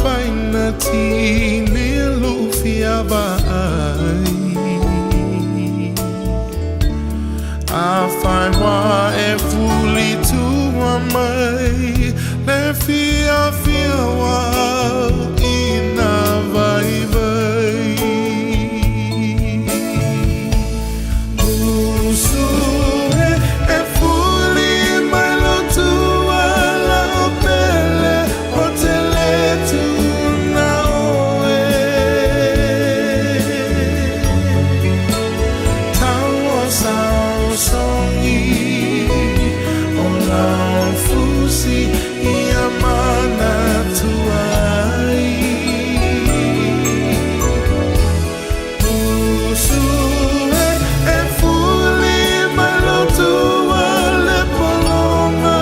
Faina tini lufia vai A whai wā e fuli tua mai Le fia fia wā i nā vai vai Usu e e fuli mai lo tua la o pele o te le tuna oe Tau o sao songi o lau fusi ia mana tuai Usu e e fuli mai lo tua le polonga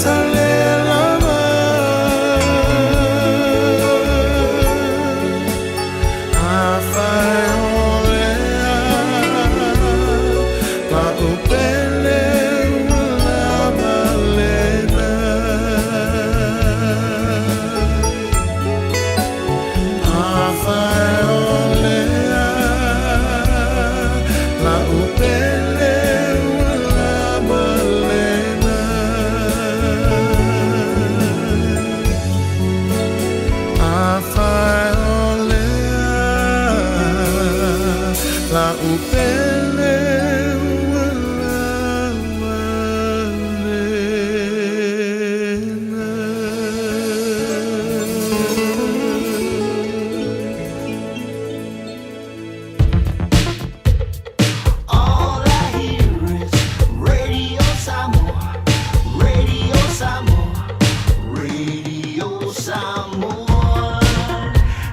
talela A whai olea la upele ua lava lena A whai olea la upele ua lava lena A whai olea la upele ua lava lena. All I hear is Radio Samoa, Radio Samoa, Radio Samoa.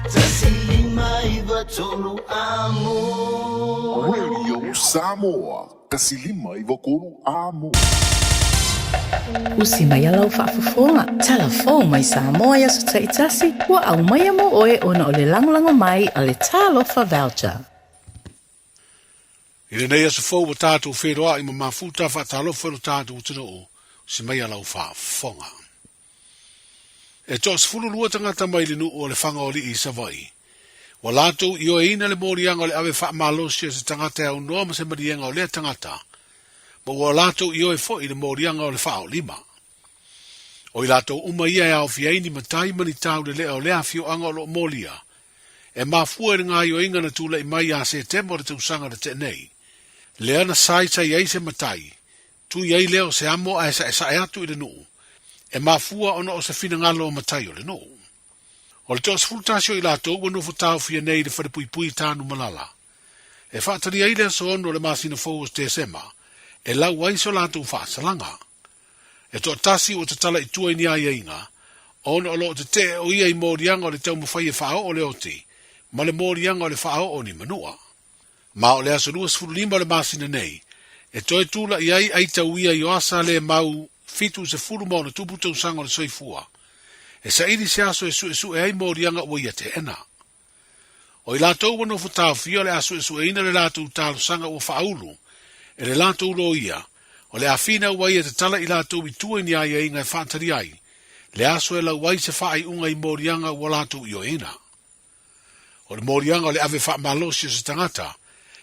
159 amo. Radio Samoa, 153 amo. Usi mai lau faafofoga, talafou mai Samoa i aso taitasi, ua aumaia mo oe ona o le lagolago mai a le Talofa Voucher. I lenei aso fou ua tātou wheroa'i ma mafuta whaatalofa i lo tātou atunuu, usi mai a lau faafofoga. E toa-12 tagata mai le nuu o Lefaga o Alii i Savaii. Ua latou ioeina le moliaga o le ave faamalosi o se tagata e aunoa ma se maliega o lea tagata, ma ua latou ioe foi i le moliaga o le faaolima. O i latou uma ia e aofia ai ni matai ma ni taulelea o lea afioaga o lo o molia, e mafua i le gaoioiga na tulai mai ia Setema o le tausaga na tea nei, lea na saisai ai se matai, Tui ai lea o se amo ae saesae atu i le nuu, e mafua ona o se finagalo o matai o le nuu. O le toa-11 o i latou ua nofo taofia nei i le falepuipui i Tanumalala. E faatali ai le aso 6 o le masina fou o Tesema e lau ai so latou faasalaga. E toatasi ua tatala i tua i ni aiaiga, ona o lo o tetee o ia i moliaga o le taumafai e faaoo le oti ma le moliaga o le faaoo ni manua. Ma o le aso 25 o le masina nei, e toe tula'i ai aitauia Ioasa le mau 76 tausaga o le soifua, e saili se aso e suesue ai moliaga ua ia teena. O i latou ua nofo taofia o le a suesueina le latou talosaga ua faaulu e le latou loia, o le a finau ai e tatala i latou i tua i ni aiaiga e faatali ai le aso e lau ai se faaiuga i moliaga ua latou ioeina. O le moliaga o le ave faamalosi o se tagata,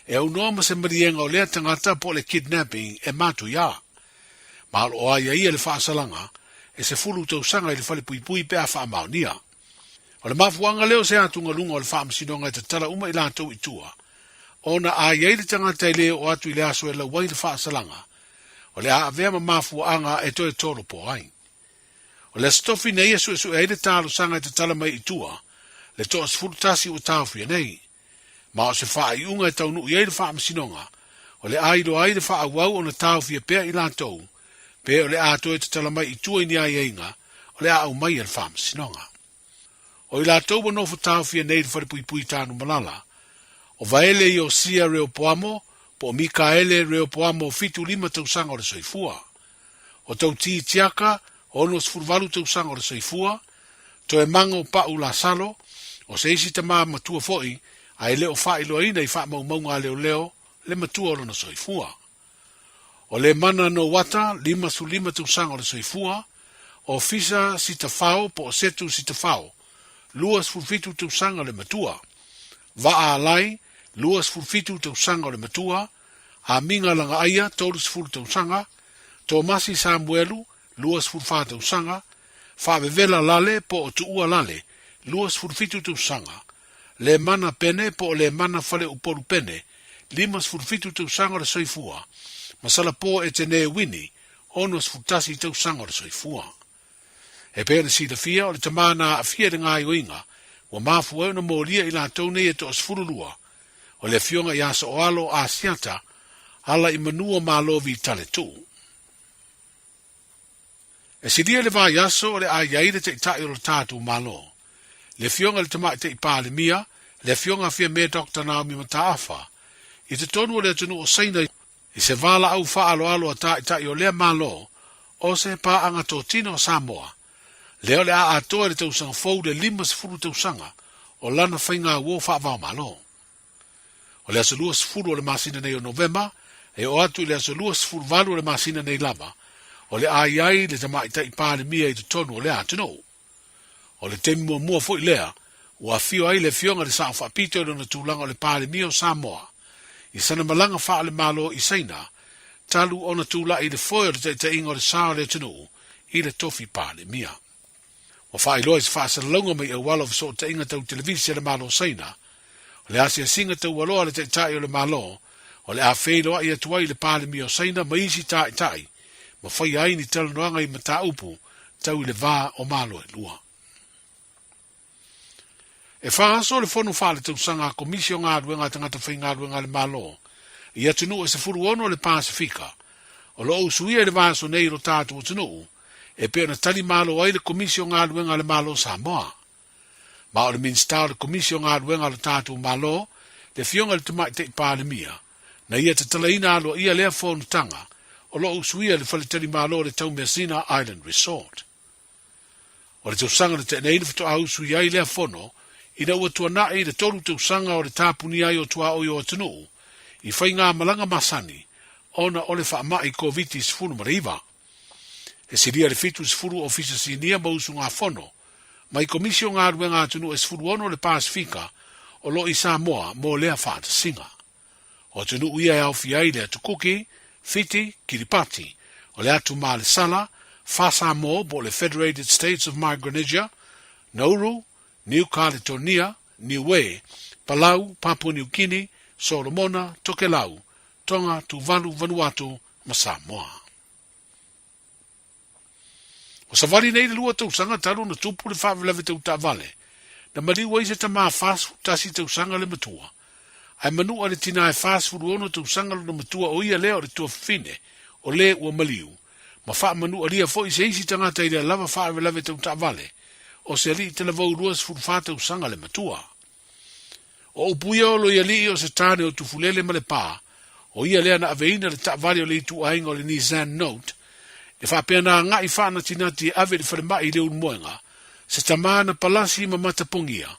e aunoa ma se maliega o lea tagata po o le kidnapping e matuia. Ma o lo o aiaia le faasalaga e 10 tausaga i le falepuipui pe a faamaonia. O le mafuaaga lea o se atugaluga o le faamasinoga e tatala uma i latou i tua, ona a i ai le tagata e le oo atu i le aso e lau ai le faasalaga, o le a avea ma mafuaaga e toe tolopo ai. O le Aso Tofi nei e suesue ai le talosaga e tatala mai i tua, le toa-11 ua taofia nei. Ma o se faaiuga e taunuu i ai le faamasinoga, o le a iloa ai le faaauau ona taofia pea i latou, pe o le a toe tatala mai i tua i ni aiaiga o le a aumai e le faamasinoga. O i latou ua nofo taofia nei i le falepuipui Tanumalala, o Vaele Iosia Reopoamo po o Mikaele Reopoamo 75 tausaga o le soifua, o Tauti Tiaka 68 tausaga o le soifua, Toemago Pa'u Lasalo, o se isi tama matua foi a e le o faailoaina i faamaumauga a leoleo le matua o lona soifua. O Lemana Nowata, 55 tausaga o le soifua, Ofisa Sitafao po o Setu Sitafao, 27 tausaga le matua, Vaa Alai, 27 tausaga o le matua, Amiga Lagaaia, 30 tausaga, Tomasi Samuelu, 24 tausaga, Faavevela Lale po o Tuua Lale, 27 tausaga, Lemana Pene po o Lemana Faleupolu Pene, 57 tausaga o le soifua, ma Salapo Etene Wini, 61 tausaga o le soifua. E pei ona silafia, o le tamā na aafia i le gaoioiga, ua mafua ai ona molia i latou nei e toa-12, o le afioga ia So'oalo Asiata, ala i manu o Malo Vitale Tuu. E silia i le vaiaso o le a i ai le Taitai o lo tatou Malo, le Afioga i le Tamaitai Palemia, le Afioga a Fiame Doctor Naomi Mataafa, i totonu o le atunuu o Saina i se valaau faaaloalo a Taitai o lea Malo o se paaga totino a Samoa, lea o le a atoa i le tausaga fou le 50 tausaga o lana faigauo faavaomalo. O le aso 20 o le masina nei o Novema, e oo atu i le aso 28 o le masina nei lava, o le a i ai le Tamaitai Palemia i totonu o lea atunuu. O le taimi muamua foi lea ua afio ai le Afioga i le Sao Faapito i lona tulaga o le Palemia o Samoa i sana malaga faale-Malo i Saina talu ona tulai i le foe o le taitaiga o le sa o le atunuu i le tofi Palemia. Ua faailoa i se faasalalauga mai auala o fesootaiga tau televisi a le Malo o Saina, o le asiasiga taualoa a le Taitai o le Malo o le a feiloai atu ai i le Palemia o Saina ma isi taitai ma faia ai ni talanoaga i mataupu tau i le va o Malo e lua. E faaso le fono faaletausaga a Komisi o Galuega a Tagata Faigaluega a le Malo i atunuu e 16 o le Pasefika o lo o usuia i le vaiaso nei i lo tatou atunuu e pei ona tali malo ai le Komisi o Galuega a le Malo o Samoa. Ma o le Minisita o le Komisi o Galuega a lo tatou Malo, le Afioga i le Tamaitai Palemia, na ia tatalaina aloaia lea fonotaga o lo o usuia i le faletalimalo o le Taumeasina Island Resort. O le tausaga na tea nei na faatoa usuia ai lea fono ina ua tuanai le 3 tausaga o le tapunia ai o tuaoi o atunuu i faigamalaga masani ona o le faamai Koviti-19. E silia le 70 ofisa sinia ma usugafono mai Komisi o Galuega Atunuu e 16 o le Pasefika o lo o i Samoa mo lea faatasiga. O atunuu ia e aofia ai le Atu Kuki, Fiti, Kiripati, o le Atu Malesala, Faa-Samoa po o le Federated States of Micronesia, Nauru, Niu Kaletonia, Niue, Palau, Papua Niu Kini, Solomona, Tokelau, Tonga, Tuvalu, Vanuatu ma Samoa. Ua savali nei le 2 tausaga talu ona tupu le faalavelave tau taavale, na maliu ai se tamā 41 tausaga le matua. Ae manua le tinā e 46 tausaga lona matua o ia lea o le tuafafine o le ua maliu, ma faamanualia foi se isi tagata i lea lava faalavelave tau taavale, o se alii talavou 24 tausaga le matua. O upu ia o Loialii o se tāne o Tufulele ma Lepā, o ia lea na aveina le taavale o le ituaiga o le Nissan Note, e faapea na agai faanatinati e ave i le falemai i Leulumoega, se tamā na palasi ma matapogia,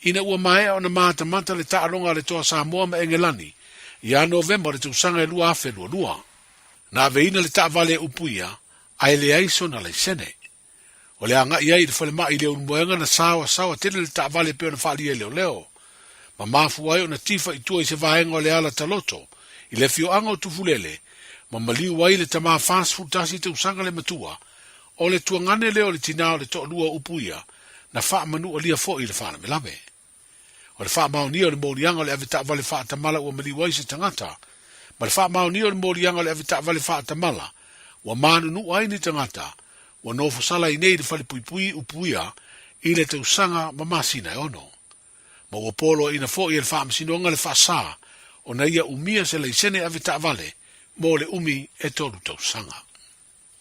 ina ua maea ona matamata le taaloga a le Toa Samoa ma Engelani ia Novema o le tausaga e 2022. Na aveina le taavale e upu ia, ae leai sona laisene. O le agai ai i le falemai i Leulumoega na saoasaoa tele le taavale e pei ona faaalia e leoleo, ma mafua ai ona tifa i tua i se vaega o le ala taloto i le afioaga o Tufulele, ma maliu ai le tamā 41 tausaga le matua, o le tuagane lea o le tinā o le toalua o Upuia, na faamanualia foi i le faalavelave. O le faamaonia o le moliaga o le avetaavale faatamala ua maliu ai se tagata, ma le faamaonia o le moliaga o le avetaavale faatamala ua manunua ai ni tagata, ua nofosala ai nei i le falepuipui upuia i le tausaga ma masina e ono. Ma ua poloaiina foi e le Faamasinoga le faasa ona ia umia se laisene avetaavale mo le umi e 3 tausaga.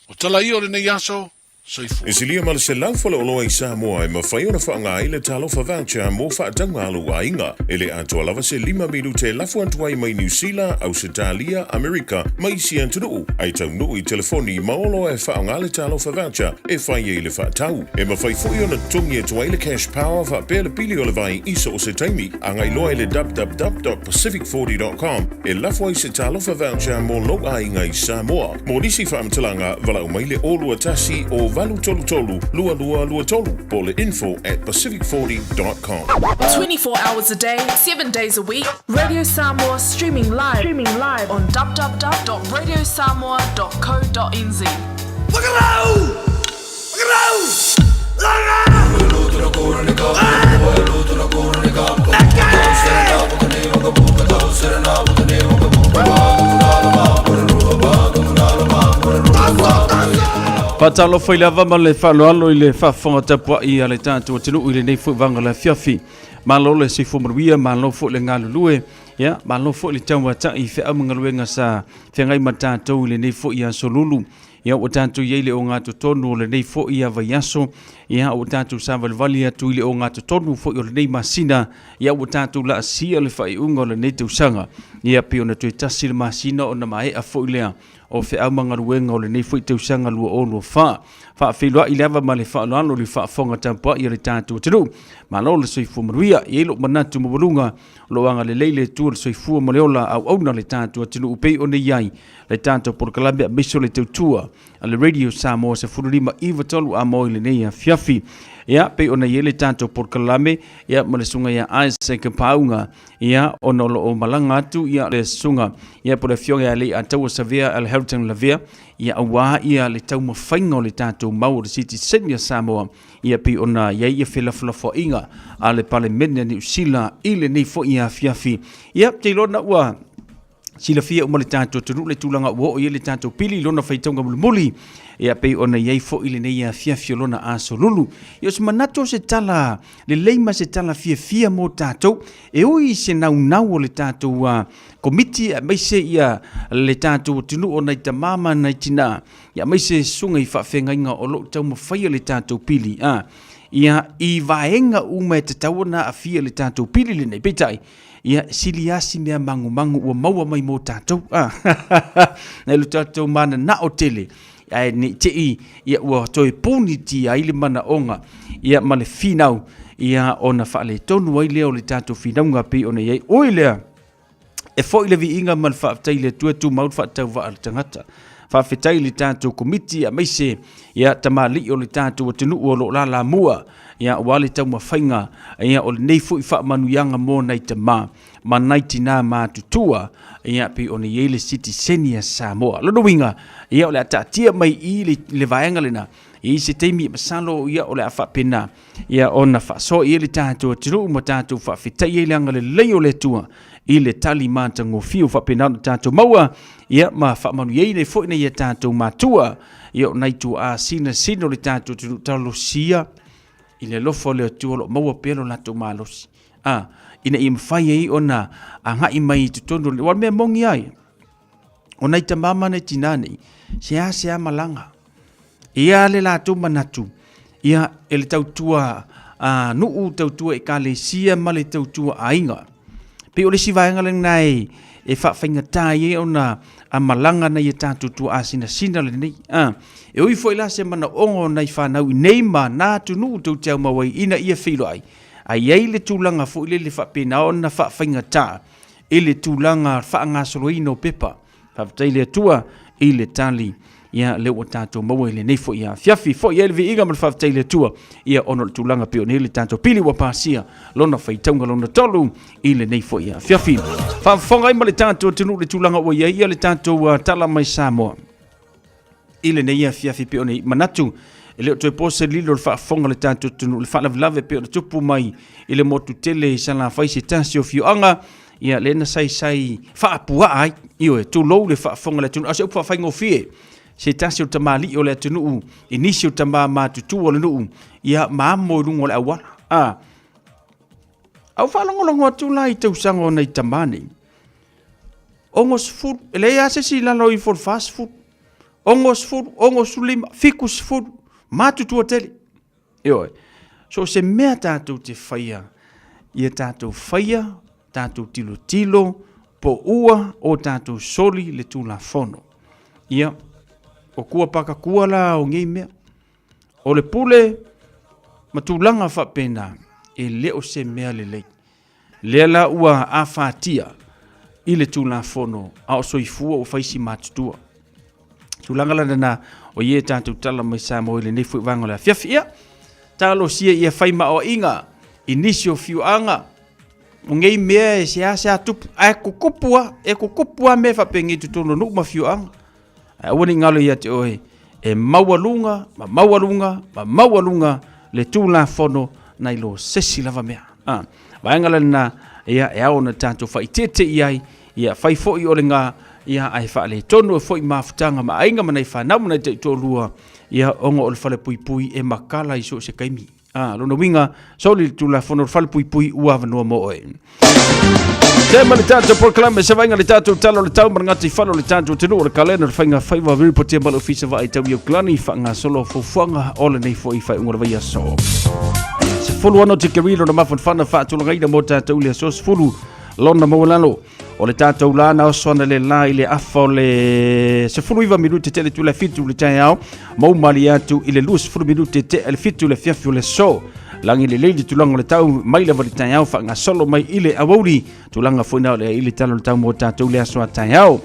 O tala ia o lenei aso, Soifua. E silia ma le 100 faleoloa i Samoa e mafai ona faaaoga ai le Talofa Voucher mo faatauga a lou aiga. E le atoa lava se 5 minute e lafo atu ai mai Niu Sila, Ausetalia, Amerika ma isi atunuu, ae taunuu i telefoni ma oloa e faaaoga le Talofa Voucher e fai ai le faatau. E mafai foi ona totogi atu ai le Cash Power faapea le pili o le vai i so o se taimi. Agai loa i le www.pacific40.com e lafo ai se Talofa Voucher mo lou aiga i Samoa. Mo nisi faamatalaga, valaau mai le 0 2 1 0 833 2223 po o le info at pacific40.com. 24 hours a day, 7 days a week, Radio Samoa streaming live, streaming live on www.radiosamoa.co.nz. Faatalofa i le ava ma le faaaloalo i le faafofoga tapuai a le tatou atunuu i lenei foi vaega o le afiafi. Malo le soifua manuia, malo foi le galulue, ia, malo foi le tauatai i feau ma galuega sa feagai ma tatou i lenei foi aso lulu. Ia, ua tatou i ai i le ogatotonu o lenei foi vaiaso, ia, ua tatou savalivali atu i le ogatotonu foi o lenei masina, ia, ua tatou laasia le faaiuga o lenei tausaga. Ia, pei ona toe tasi le masina ona maea foi lea o feau ma galuega o lenei foi tausaga 2024. Faafeiloai le ava ma le faaaloalo i le faafofoga tapuai a le tatou atunuu. Malo le soifua manuia. E i ai lou manatu maualuga, o lo o agalelei le Atua i le soifua ma le ola auauna a le tatou atunuu pei ona i ai le tatou polokalame aemaise o le tautua a le Radio Samoa 15 93 Amoa i lenei afiafi. Ia, pei ona i ai le tatou polokalame, ia, ma le susuga ia Isaac Pauga, ia, ona o lo o malaga atu ia le susuga, ia, po o le afioga ia Leiataua Savea Alhelton Lavea, ia, aua ia le taumafaiga o le tatou mau o le sitiseni a Samoa, ia, pei ona i ai ia felafolafoaiga a le Palemene a Niu Sila i lenei foi afiafi. Ia, ou te iloa na ua silafia uma le tatou atunuu le tulaga ua oo i ai le tatou pili i lona faitauga mulimuli, ia pei ona i ai foi lenei afiafi o lona aso lulu. Ia, o se manatu o se tala lelei ma se tala fiafia mo tatou, e ui i se naunau o le tatou komiti aemaise ia le tatou atunuu o nai tamā ma nai tinā, ia aemaise susuga i faafeagaiga o lo o taumafaia le tatou pili, ia i vaega uma e tatau ona aafia le tatou pili lenei. Peitai, Ia, sili lava si mea magumagu ua maua mai mo tatou. Ah, nai lo tatou mananao tele, ae ne i te i ia ua toe punitia ai le manaoga ia ma le finau ia ona faaletonu ai lea o le tatou finauga pei ona i ai. Ui lea, e foi le viiga ma le faafetai i le Atua e tumau le faatauvaa a le tagata. Faafetai i le tatou komiti aemaise ia tamalii o le tatou atunuu o lo o lalamua ia aua le taumafaiga ia o lenei foi faamanuiaga mo nai tama ma nai tinā matutua ia pei ona i ai le sitiseni a Samoa. Lona uiga, ia o le a taatia mai i le, le vaega lena i se taimi masalo ia o le a faapena ia ona faasoa i ai le tatou atunuu ma tatou faafetai ai le agalelei o le Atua i le tali matagofie ua faapena ona tatou maua ia ma faamanuiaina ai foi nai a tatou matua ia o nai tuaa sinasina o le tatou atunuu talosia i le alofa o le Atua o lo o maua pea lo latou malosi a ina ia mafai ai ona agai mai i totonu o le mea moni ai o nai tama ma nai tinā nei seasea malaga ia le latou manatu ia e le tautua a nuu, tautua ekalesia ma le tautua aiga. Pei o le isi vaega lena e, e faafaigata ai ai ona a malaga nai a tatou tuaasinasina lenei. A, e ui foi la se manaoga o nai fanau i nei ma na atunuu tou te aumau ai ina ia feiloai, a i ai le tulaga foi lele faapena ona faafaigata i le tulaga faagasoloina o pepa. Faafetai i le Atua i le tali ia lea ua tatou maua i lenei foi afiafi. Foi ai le viiga ma le faafetai i le Atua ia ona o le tulaga pei ona i ai le tatou pili ua pasia lona faitauga lona tolu i lenei foi afiafi. Faafofoga ai ma le tatou atunuu le tulaga ua i ai ia le tatou tala mai Samoa i lenei afiafi pei ona i manatu e le o toe po se lilo le faafofoga le tatou atunuu le faalavelave pei ona tupu mai i le motu tele i Salafai se tasi o afioaga ia lea na saisai faapuaa ai ioe tulou le faafofoga le atunuu a o se upu faafaigofie se tasi o tamalii o le atunuu i nisi o tama matutua o le nuu ia ma amo i luga o le auala a au faalogologo atu la i tausaga o nai tama nei 60 e leai lava se isi i lalo ifo o le 40 60 65 70 matutua tele Ioe. So o se mea tatou te faia, ia tatou faia, tatou tilotilo, po ua o tatou soli le Tulafono. Ia, o kua pakakua la o nei mea. O le pule ma tulaga faapena, e le o se mea lelei. Lea la ua afatia i le Tulafono, a o soifua ua fai si matutua. Tulaga la lena o ia e tatou tala mai Samoa i lenei foi vaega o le afiafi. Ia, talosia ia fai maoaiga i nisi o fioaga o nei mea e seasea tupu, ae tutupu lava, e tutupu lava mea faapenei i totonu o nuu ma afioaga. Ae aua ne i galo ia te oe, e maualuga ma maualuga ma maualuga le Tulafono nai lo se isi lava mea. A, vaega la lena, ia, e ao ona tatou faaeteete i ai, ia, fai foi o le ga, ia, ae faaletonu ai foi mafutaga ma aiga ma nai fanau ma nai taitoalua, ia, ona o le falepuipui e matala i so o se taimi. A, lona uiga, soli le Tulafono o le falepuipui ua avanoa mo oe. Te ma le tātou polokalame se vainga le tātou tala o le tau ma le ngati whalo le tātou tenu o le kalena o le whainga whaiwa ripotia ma le ofisa wa ai tau i Auklani whangasolo fuafuaga o lenei foi whai unga le vai aso. 16 ano te kerilo na mafanfana whaatulagaina mō tātou le aso 10 lona maualalo o le tātou la na oso ana le la i le afa o le 19 minute te le tula fitu le taeao mau mali atu i le 20 minute te le fitu le fiafi o le so langi le lei tulaga o le tau mai lava le taeao faagasolo mai i le aoauli tulaga foi na o le i le tala o le tau mo tātou le aso a taeao.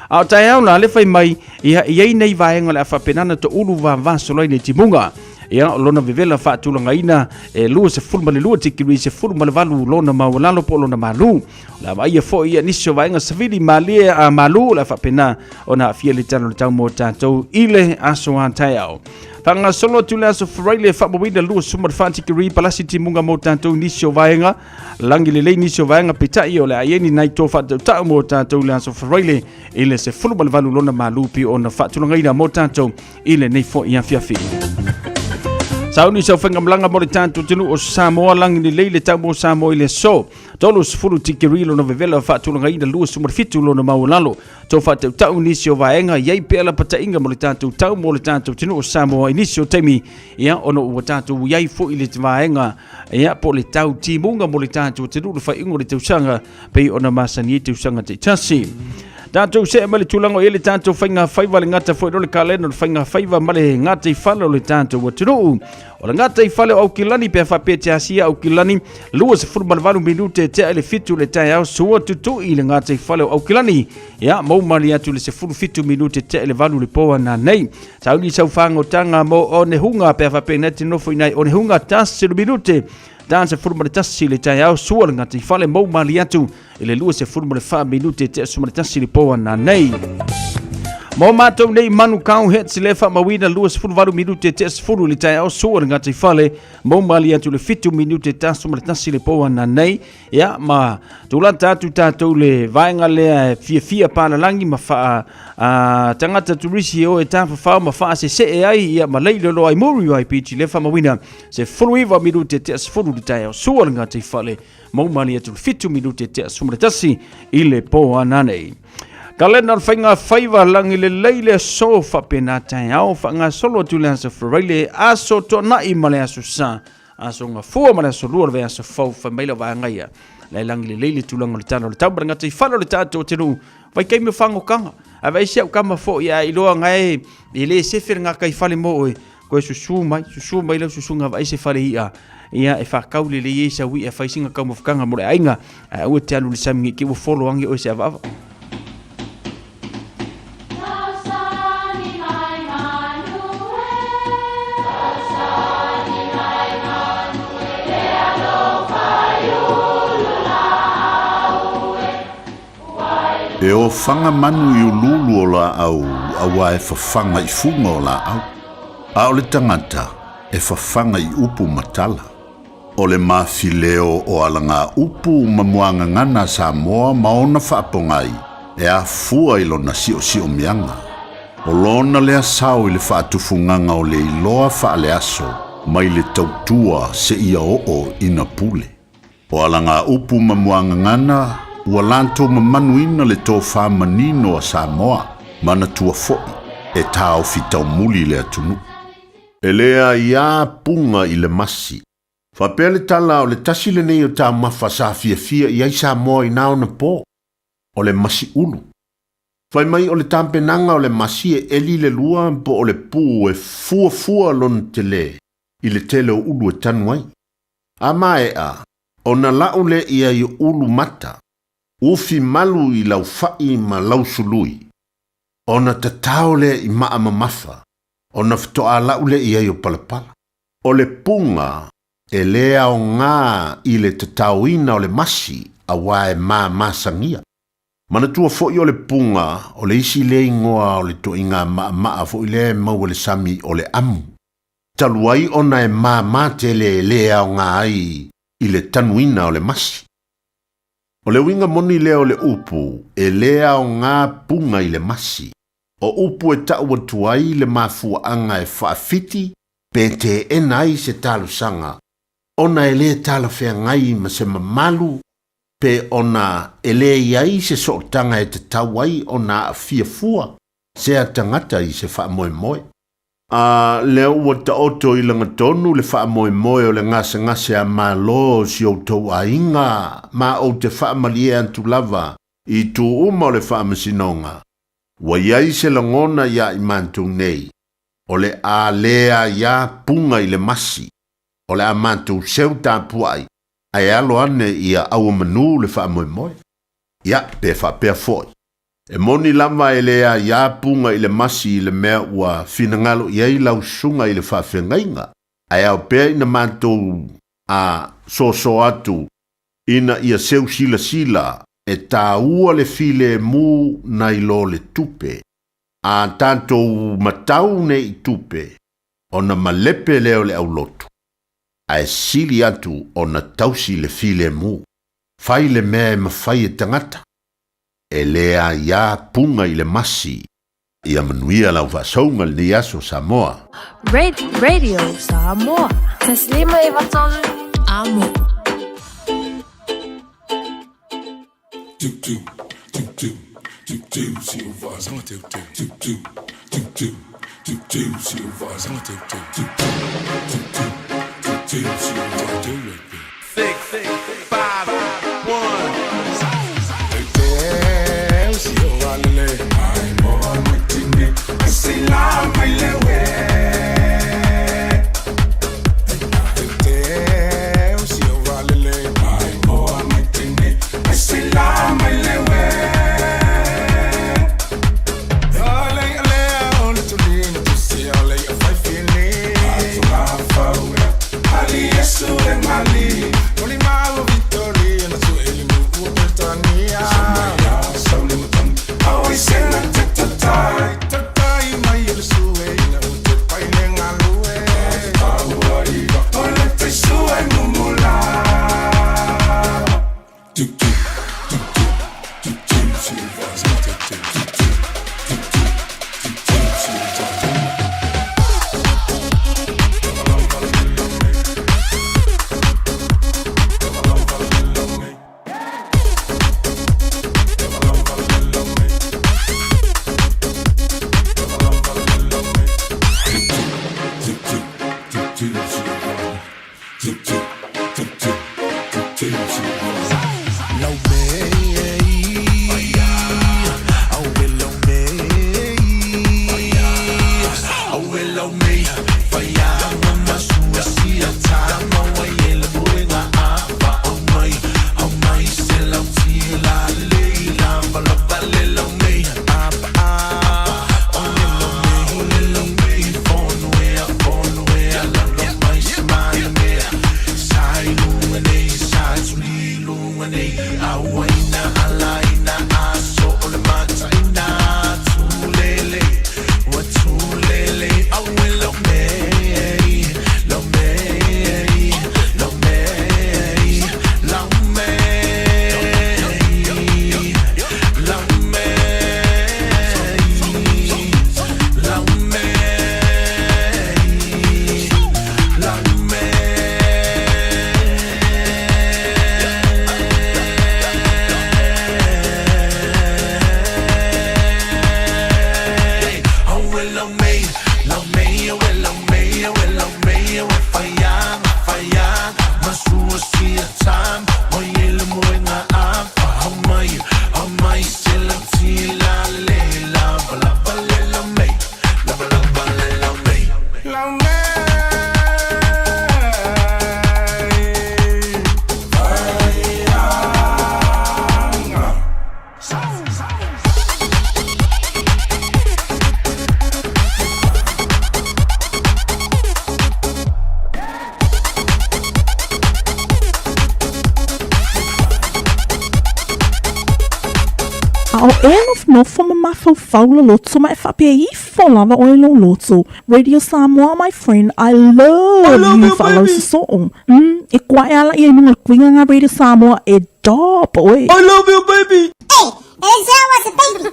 A o taeao la le fai mai ia i ai nei vaega o le a faapena ona toulu vavasolo ai le timuga. Ia, o lona vevela faatulagaina e 22 tikiri 18 lona maualalo po o lona malu. O le a vaaia foi ia nisi o vaega savili malie a malu o le a faapena ona aafia le tala o le tau mo tātou i le aso a taeao. Faagasolo atu le aso Faraile faamauina 24 tikiri palasi timuga mo tātou nisi o vaega langi lelei nisi o vaega peitai o le a i ai ni nai to faatautau mo tātou le aso Faraile i le 18 lona malu pi ona faatulagaina mo tātou i lenei foi afiafi. Sauni sau whaingamlanga mo le tātou tenu o Samoa langi lelei le tau mo Samoa i le aso. 30 tikiri lona vevela faatulagaina 27 lona maualalo. Tō whātautau nisi o vaega i ai pea la patainga mo le tātou tau mo le tātou tenu o Samoa i nisi o taimi ia ona ua tātou i ai foi le vaega ia po le tau timunga mo le tātou tenu le whaiunga o le tausaga pei ona masani ai tausaga taitasi. Tātou see mai le tulaga o i ai le tātou whainga whaiva le ngata foi no le kalena o le whainga whaiva ma le ngata i whale o le tātou atunuu. O le ngata i fale o Aukilani pe whapea te asia Aukilani 28 minute tea i le 7 le taeao sua tutui le ngata i fale o Aukilani. Ia, mau mali atu le 17 minute tea i le 8 le pō ana nei. Sauni sau whangotanga mo Onehunga pe whapea nei te nofo i nei Onehunga 1 minute. Dan se furu ma le tasi le taeao sua le ngata i fale mau mali atu i le 24 minute tea suma le tasi le pō ana nei. Mō mātou nei manu kau hets le whaamauina 28 minute te 10 le taeao sua le ngāti whale mō mali atu le 7 minute ta suma le tasi le pō ana nei ia ma tūlata atu tātou le vaenga lea e fiafia pālalangi ma wha a, tangata turisi e o e tāwhawhao ma whaasese ai ia ma leilo loa ai muri ai piti le whaamauina se 19 minute te 10 le taeao sua le ngāti whale Mau mali atu le 7 minute tea 11 i le pō ananei. Kalena o le whainga whaiva langi le lei le aso whapena taeao whangasolo atu le aso Faraile aso tuanai ma le aso sa aso ngafua ma le aso lua le vai aso fau whai mai la vaega ia le langi le lei le tulaga o le tala o le tau ma le ngata i whale o le tātou o te nuu vai kai me whangokanga a vai si au kama fo ia i loa ngai e le sefe le ngaka i whale mo oe Koe susu mai, susu mai lau susuga vaai se fale i'a, ia e whakau lelei ai sau i'a whai singa kau mawhakanga mo le aiga, ae aua te alu le sami nge ki ua folo ange oe se avaava. E ofaga manu i uluulu o laau auā e fafaga i fuga o laau, a o le tagata e fafaga i upu ma tala. O le mafileo o alagaupu ma muagagana a Samoa ma ona faapogai e afua i lona siosiomiaga. O lona lea sao i le faatufugaga o le iloa faaleaso mai le tautua seia oo ina pule. O alagaupu ma muagagana ua latou mamanuina le tofa manino a Samoa, manatua foi e taofi taumuli le atunuu. E leai a puga i le masi. Faapea le tala o le tasi lenei o taumafa sa fiafia i ai Samoa i na ona po, o le masi ulu. Fai mai o le tapenaga o le masi e eli le lua po o le pu e fuafua lona tele i le tele o ulu e tanu ai. A maea, ona lau lea i ulu mata, ufi malu i laufa'i ma lausului. Ona tatao lea i maa mamafa, ona faatoa lau lea i ai o palapala. O le puga e lē aogā i le tataoina o le masi auā e mamasagia. Manatua foʻi o le puga o le isi lea igoa o le toaiga maʻamaʻa foʻi lea e maua i le sami o le amu. Talu ai ona e māmā tele e lē aogā ai i le tanuina o le masi. O le uiga moni lea o le upu e lē aogā puga i le masi. O upu e taʻu atu ai le mafuaaga e faafiti pe teena ai se talosaga ona e lē talafeagai ma se mamalu pe ona e lē i ai se sootaga e tatau ai ona aafia fua sea tagata i se faamoemoe. A lea ua taoto i lagatonu le faamoemoe o le gasegase a Malo o si outou aiga, ma ou te faamalie atu lava i itu uma o le faamasinoga, ua i ai se lagona iā i matou nei, o le a lē aiā puga i le masi, o le a matou seu tapuai, ae alo ane ia auamanū le faamoemoe. Ia, pe faapea foi. E moni lava e le aiā puga i le masi i le mea ua finagalo i ai lau susuga i le faafeagaiga, ae ao pea ina matou a soso atu ina ia seu silasila e tāua le filemu nai lo le tupe. A tatou matau nei i tupe, ona malepe lea o le aulotu, ae sili atu ona tausi le filemu. Fai le mea e mafai e tagata, e lē aiā puga i le masi. Ia manuia lau faasauga i lenei aso, Samoa. Radio Samoa. Taslima 93 Amo. A o e nofonofo ma mafaufau loloto ma e faapea ifo lava oe i lou loto. Radio Samoa my friend, I love, I love you faalausoso'o. Mm, e koa'e ala ia i luga o le kuiga nga Radio Samoa e dop oe. I love you baby. Hey, it's a baby.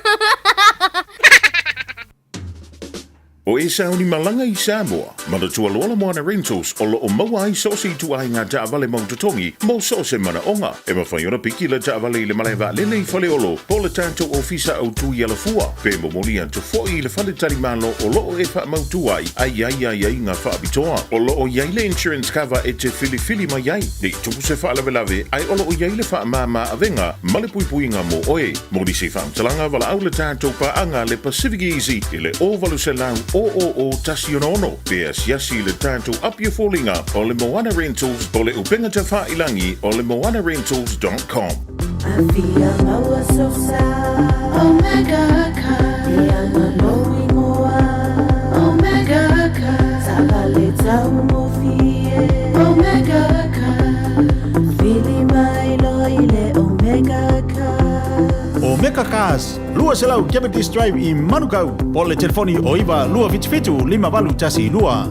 O e sauni malaga i Samoa, manatua loa le Moana Rentals o lo o maua ai so o se ituaiga taavale mau totogi mo so o se manaoga. E mafai ona piki le taavale i le malae vaalele i Faleolo po o le tatou ofisa autu i Alafua, pe momoli atu foi i le faletalimalo o lo o e faamautu ai a i ai aiaiga faapitoa. O lo o i ai le insurance cover e te filifili mai ai, ne i tupu se faalavelave ae o lo o i ai le faamāmā avega ma le puipuiga mo oe. Mo nisi faamatalaga, valaau le tatou paaga le Pacific Easy i le 0800 000 166 pe asiasi i le tatou api o foliga o le Moana Rentals o le upega tafailangi o le moanarentals.com. Afia maua sosa Omega car Ianga lou ingoa Omega car Taavale taugofie Omega car Vili mai loa i le Omega car. Omega Cars, 200 Cavendish Drive i Manukau, po o le telefoni o 9 277 5812.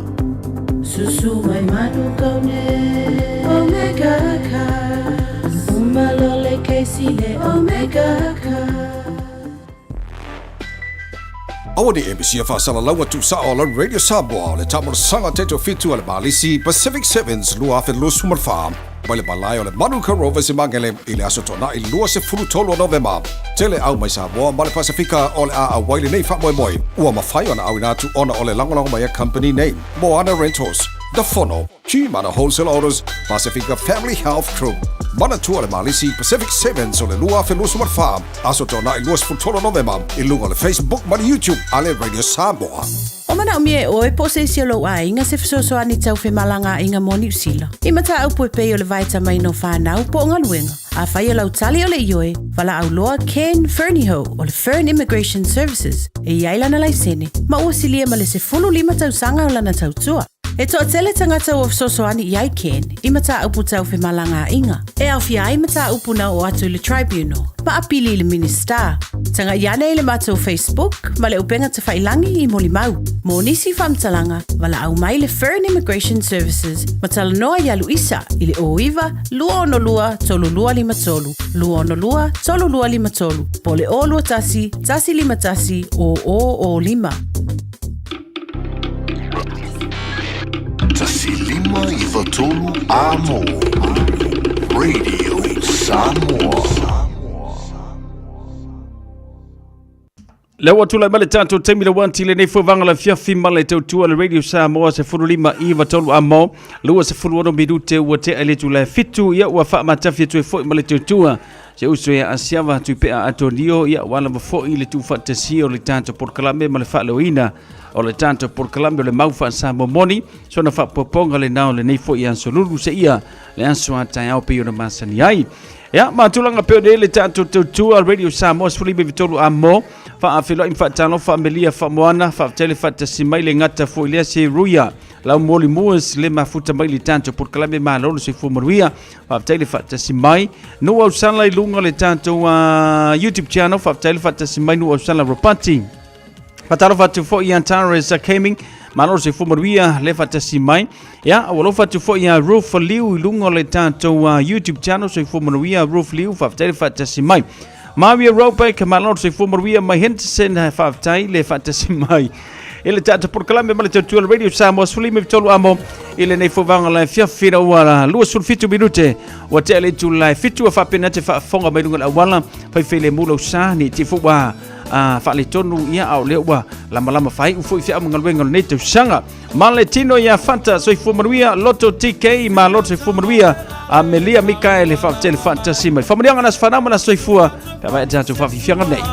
Susu mai Manukau nei Omega Cars. Uma loa le kesi le Omega Cars. Aua ne i e misia faasalalauga tuusao a lau Radio Samoa o le taamolosaga taitoafitu a le Malisi Pacific Sevens 2024 mai le malae o le Manukau Rovers i Magele i le Aso Toonai 23 o Novema. Tele au mai Samoa ma le Pasefika o le a auai lenei faamoemoe ua mafai ona auina atu ona o le lagolago mai a kamupani nei, Moana Rentals, The Fono, Gmana Wholesale Autos, Pasifika Family Health Group. Manatua le Malisi Pacific Sevens o le 2024, Aso Toonai 23 Novema i luga o le Facebook ma le YouTube a le Radio Samoa. O manaomia e oe po o se isi o lou aiga se fesoasoani tau femalagaaiga mo Niu Sila. I mataupu e pei o le vaetamaina o fanau po o galuega. Afai o lau tali o le ioe, valaau loa Ken Fernihough o le Fern Immigration Services e i ai lana laisene ma ua silia ma le 15 tausaga o lana tautua. E toatele tagata ua fesoasoani i ai Ken i mataupu tau femalagaaiga, e aofia ai mataupu na oo atu i le Tribunal ma apili i le Minisita. Tagai ane i le matou Facebook ma le upega tafailangi i molimau. Mo nisi faamatalaga, valaau mai le Fern Immigration Services ma talanoa ia Luisa i le 09 262 3253, 262 3253, po o le 021 151 0005. 1 5 9 3 Amo Radio Samoa. Lea ua tulai mai le tatou taimi le wanti lenei foi vaega le afiafi ma le tautua le Radio Samoa 15 9 3 amo 26 minute ua tea i le itula e fitu ia ua faamatafi atu ai foi ma le tautua se uso ia Asiava Tuipea Atonio ia ua lava foi le tuufaatasia o le tatou polokalame ma le faaleoina o le tatou polokalame o le mau faa-Samoa moni sona faapopoga lena o lenei foi aso lulu seia le aso a taeao pei ona masani ai. Ia, ma tulaga pei ona i ai le tatou tautua Radio Samoa 13 amo faafeiloai ma faatalofa Amelia Faamoana faafetai le faatasi mai le gata foi lea se ruia lau moli muas le mafuta mai le tatou polokalame malo le soifua manuia faafetai le faatasi mai no ausala i luga o le tatou YouTube channel faafetai le faatasi mai no ausala Ropati Faatalofa atu foi ia Antares Gaming, malo le soifua manuia le faatasi mai. Ia, ua alofa atu foi ia Roof Liu i luga o le tatou YouTube channel, soifua manuia Roof Liu, faafetai le faatasi mai. Maria Robeck, malo le soifua manuia mai Henderson, faafetai le faatasi mai. I le tatou polokalame ma le tautua le Radio Samoa 13 amo i lenei foi vaega la e fiafi na ua 27 minute ua tea le itula e fitu ua faapena te faafofoga mai luga o le auala faifeilemu lau sa ni te fo ua faaletonu ia a o lea ua lamalama faaiu foi feau ma galuega o lenei tausaga. Ma le tino ia Fanta soifua manuia Loto TK ma Loto soifua manuia Amelia Mikaele faafetai le faatasi mai. Faamanuiaga na aso fanau ma na soifua pe a vaea tatou faafiafiaga nei.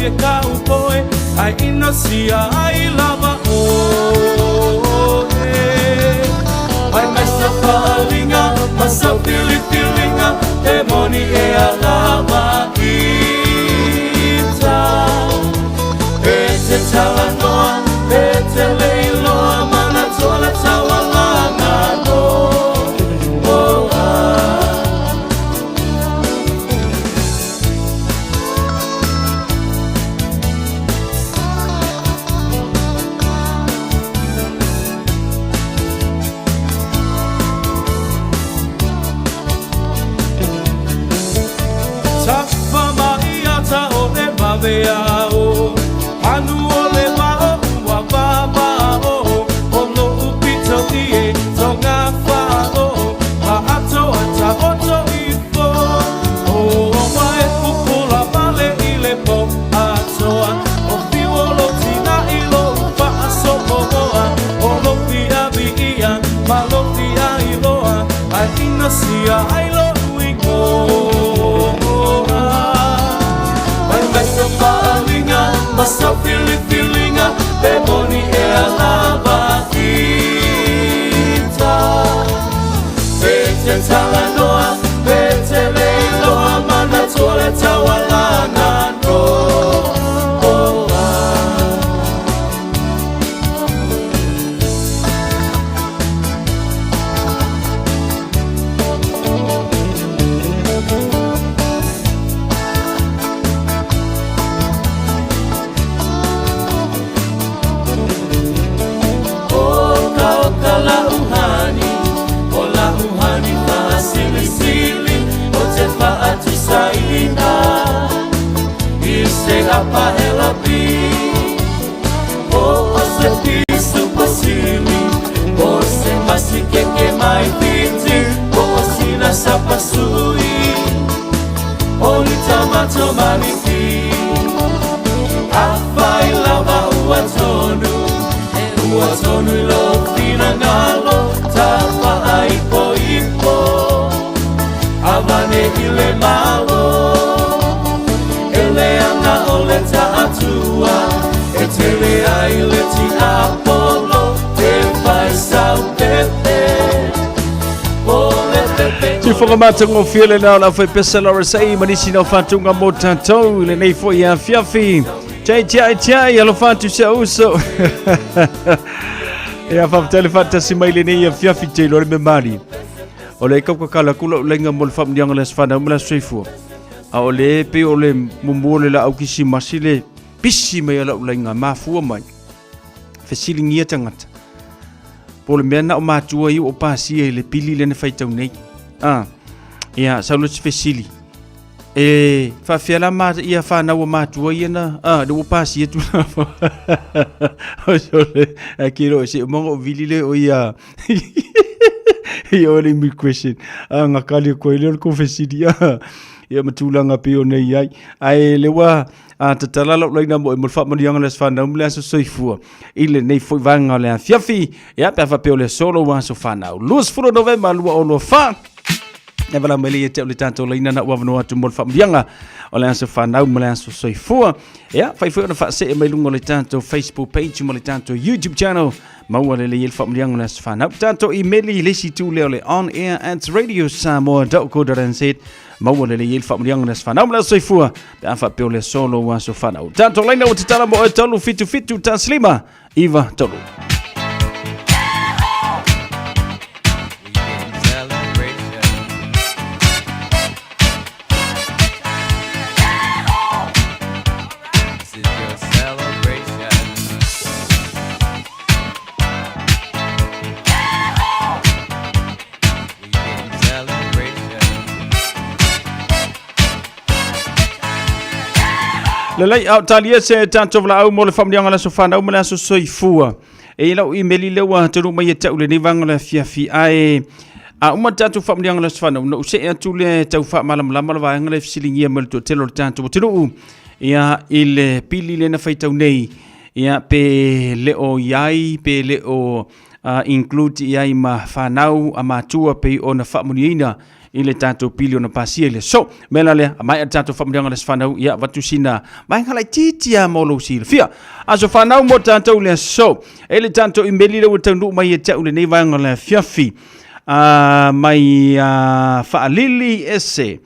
e kaupoe Ai ina sia ai lava oe Mai mai sa paalinga ma sa filifilinga Te moni e a lava ita E te talanoa, e te leiloa Mana tola taualaga no oh, ah. Tapa mai ata o le vave ao Anu o le vao ua vava o O lo upito i e tonga wha o Ma ato ata oto i fo O o mai pupula male i le po atoa O fiwo lo tina i lo upa aso moa O lo fia vi ia ma lo fia i loa Ai ina sia ai lo uingoa Mai mai sa paalinga ma sa filifilinga Pe moni e a lava ita Pe te talanoa, pe te leiloa Mana tole taualaga no oh, ah. Oka oka la uhani, o la uhani whasilisili, o te whaatusaina, i se apahela pi. O o se pisu pasili, o se masikeke mai fiti, o o sina sapasui, o ni tamato maniki. Awhai lava ua tonu, e ua tonu i lo whina ngalo, tapa ai po ipo, awane i le malo. E le anga o le taatua, e tele ai le ti Apollo, e whai sau pepe, o le pepe. Te whakamatangofie le nao la whai pesa Laura Sei manisi nao whatunga mō tātou le nei foi a fiafi. Tei tiai tiai alo whatu se uso. E a whapatele whatasi mai le nei a fiafi te lore me mari. O le kauka kala kula o lenga mo le whamnianga le aswhana umala soifua. A o le pe o le mumu le la au kisi masi le pisi mai ala o lenga mafua mai. Fesilingia tangata. Po le mea na o mātua i o pasia i le pili le na whaitau nei. Ah, ia, saulo se fesili. E whaafia la ma, ia whanau o mātua ia na, ah, le o pasia tu na. O sole, a ki ro, se umongo o vili le o ia. Ia o le mi question. Ah, ngā kali o koe le o le ko fesili. Ah, ia matulanga pe o nei ai. Ai le wa, a tatala lau laina mo e mo le whaamanianga le aswhanau mo le aso soifua. I le nei foi vanga o le afiafi. Ia, pe awha pe o le solo wa aso whanau. 20 Novemba, lua o lua wha. E wala mai le ia te o le tātou leina na uawanoa atu mo le whaamanianga o le aso whanau mo le aso soifua. Ia, whai foi ona whaase e mai lunga o le tātou Facebook page mo le tātou YouTube channel. Maua le le ia le whaamanianga o le aso whanau. Tātou email i le isi tū leo le onair@radiosamoa.co.nz. Maua le le ia le whaamanianga o le aso whanau mo le aso soifua. Pe a wha pe o le solo o aso whanau. Tātou leina o te tala mo e 3 7 7 1 5 9 3. This is your celebration. We getting celebration. Le lei au talia se tātou wala au mo le whamnianga le aso whanau mo le aso soifua. E lau i meli lewa tonu mai e tau le nei vanga le fiafi ai. A uma tātou whamnianga le aso whanau. No se atu le tau wha malamalama le vaenga le fisilingia mo le tuatelo le tātou atunuu. Ia i le pili le na whaitau nei. Ia pe le o iai, pe le o include iai ma whanau a matua pe o na whamuniina. i le tatou piliona pasia i le aso. O le mea la lea, a maea le tatou faamanuiaga o le aso fanau, ia avatu sina vaega laitiiti lava mo lou silafia. Aso fanau mo tatou i le aso. E le tatou imeli lea ua taunuu mai ia te au i lenei vaega o le afiafi. Mai Faalili ese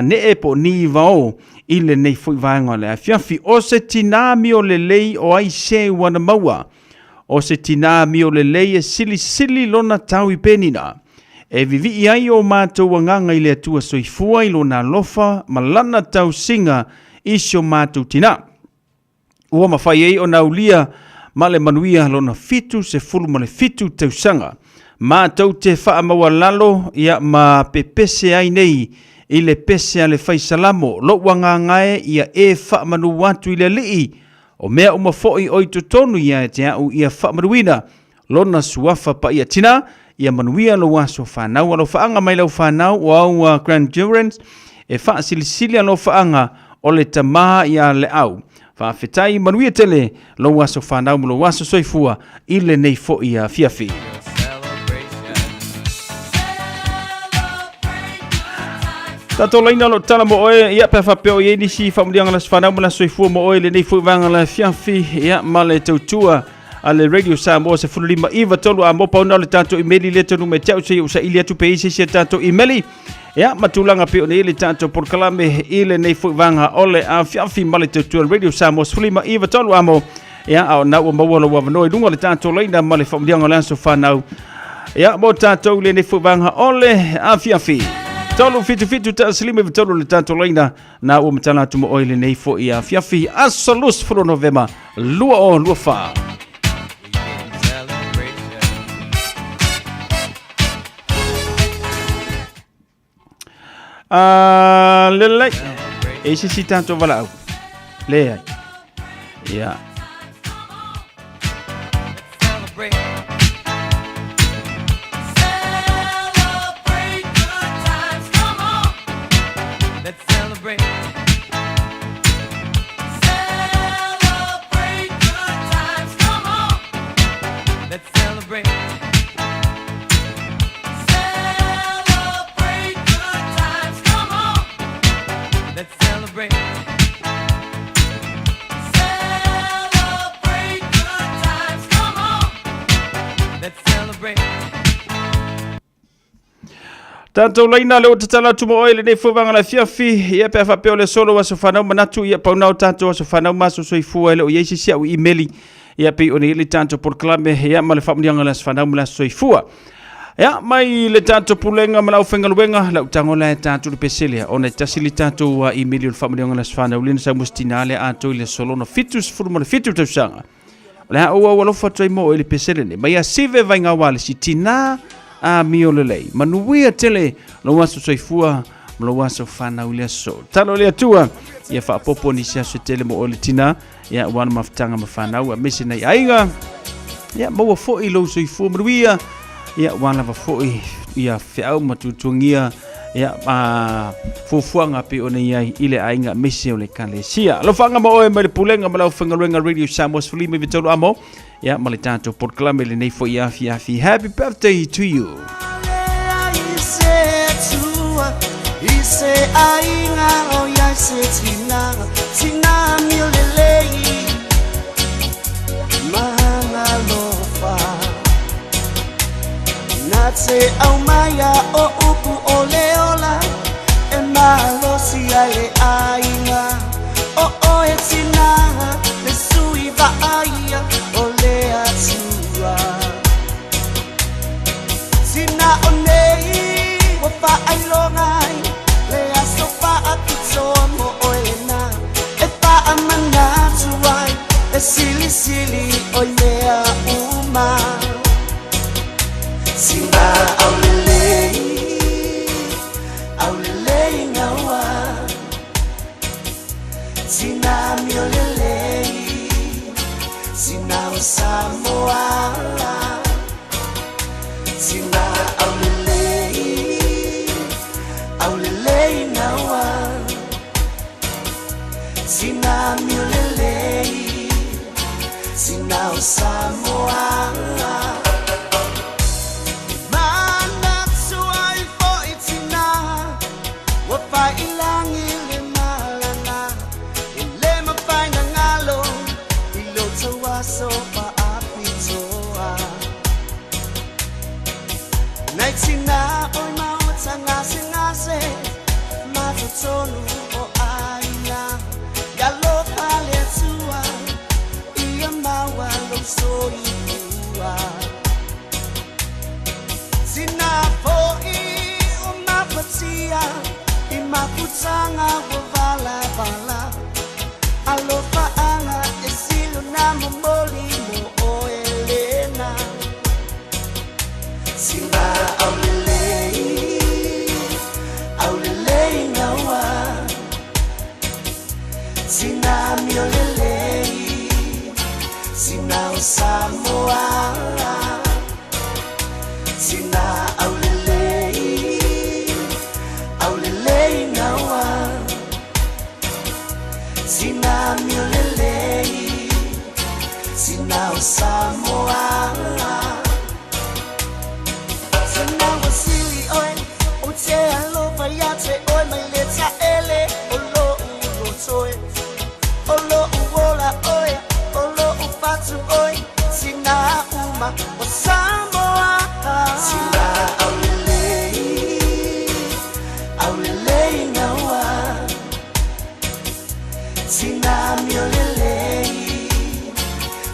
nee po o Nivao i lenei foi vaega o le afiafi. O se tinā mio lelei o ai se ua na maua. O se tinā mio lelei e silisili lona tau i penina. E vivii ai o matou agaga i le Atua soifua i lona alofa ma lana tausiga i si o matou tinā. Ua mafai ai ona aulia ma le manuia lona 77 tausaga. Matou te faamaualalo ia ma pepese ai nei i le pese a le Fai Salamo, Lou agaga e ia e faamanu atu i le Alii, o mea uma foi o i totonu ia te au ia faamanuina lona suafa paia. Tina, ia manuia lou aso fanau, alofaaga mai lau fanau o au grandchildren, e faasilisili alofaaga o le tama ia Leau. Faafetai, manuia tele lou aso fanau ma lou aso soifua i lenei foi afiafi. Tatou laina o lo tala mo oe, ia pe faapea o i ai nisi faamanuiaga le aso fanau ma le aso soifua mo oe i lenei foi vaega le afiafi, ia ma le tautua a le Radio Samoa 15 9 3 a mo pauna o le tatou imeli lea tonu mai te au se i ou saili atu pe i se isi a tatou imeli ia ma tulaga pei ona i ai le tatou polokalame i lenei foi vaega o le afiafi ma le tautua a le Radio Samoa 15 9 3 a mo ia a o na ua maua lou avanoa i luga o le tatou laina ma le faamanuiaga o le aso fanau ia mo tatou i lenei foi vaega o le afiafi. 3 7 7 1 5 3 le tatou laina Na ua matala atu mo oe lenei foi afiafi aso 20 Novema 2024. Lelei, e se isi tatou valaau. Leai. Ia. Tatou laina le o tatala atu mo oe lenei fuavaga le afiafi, ia pe a faapea o le solo aso fanau manatu, ia pau na o tatou aso fanau ma aso soifua e le o i ai se isi au imeli, ia pei ona i ai le tatou polokalame, ia ma le faamanuiaga o le aso fanau ma le aso soifua. Ia, mai le tatou pulega ma le aufaigaluega, lau tago la e tatou le pesele, ona e tasi le tatou imeli o le faamanuiaga o le aso fanau lea na sau mo se tina lea atoa i le aso lona 77 tausaga. O le a ou au alofa atu ai mo oe i le pesele nei. Mai a Sive Vaigauā le si tina amio lelei. Manuia tele lou aso soifua ma lou aso fanau i le aso. Talo i le Atua, ia faaopoopo nisi aso e tele mo oe le tina, ia aua le mafutaga ma fanau aemaise nai aiga. Ia maua foi lou soifua manuia, ia aua lava foi ia feau ma tuatuagia ia a fuafuaga pei ona i ai i le aiga aemaise o le ekalesia. Alofaga ma oe mai le pulega ma le aufaigaluega Radio Samoa 15 amo, ia ma le tatou polokalame lenei foi afiafi. Happy birthday to you. Se au maia o upu o le ola e malosi ai le aiga o oe tina le sui vaaia o le Atua Tina o nei ua faailoga ai le aso faapitoa mo oe lena e faamanatu ai le silisili o i mea uma Sina aulelei aulelei gaua Sina miolelei sina o Samoa Sina aulelei aulelei gaua Sina miolelei sina o Samoa. totonu o aiga. Ia alofa le Atua ia maua lou soifua. Sina fo'i o mafatia i mafutaga ua valavala. Alofaaga e sili ona momoli mo oe lena. Sina aulelei, aulelei gaua. Sina miolelei, sina o Samoa. Sina aulelei, aulelei gaua. Sina miolelei, sina o Samoa. Sina ua sili oe, ou te alofa ia te oe mai le taele o lo'u loto e. O lo'u ola oe, o lo'u fatu oe, sina uma o Samoa. Sina aulelei, aulelei gaua. Sina miolelei,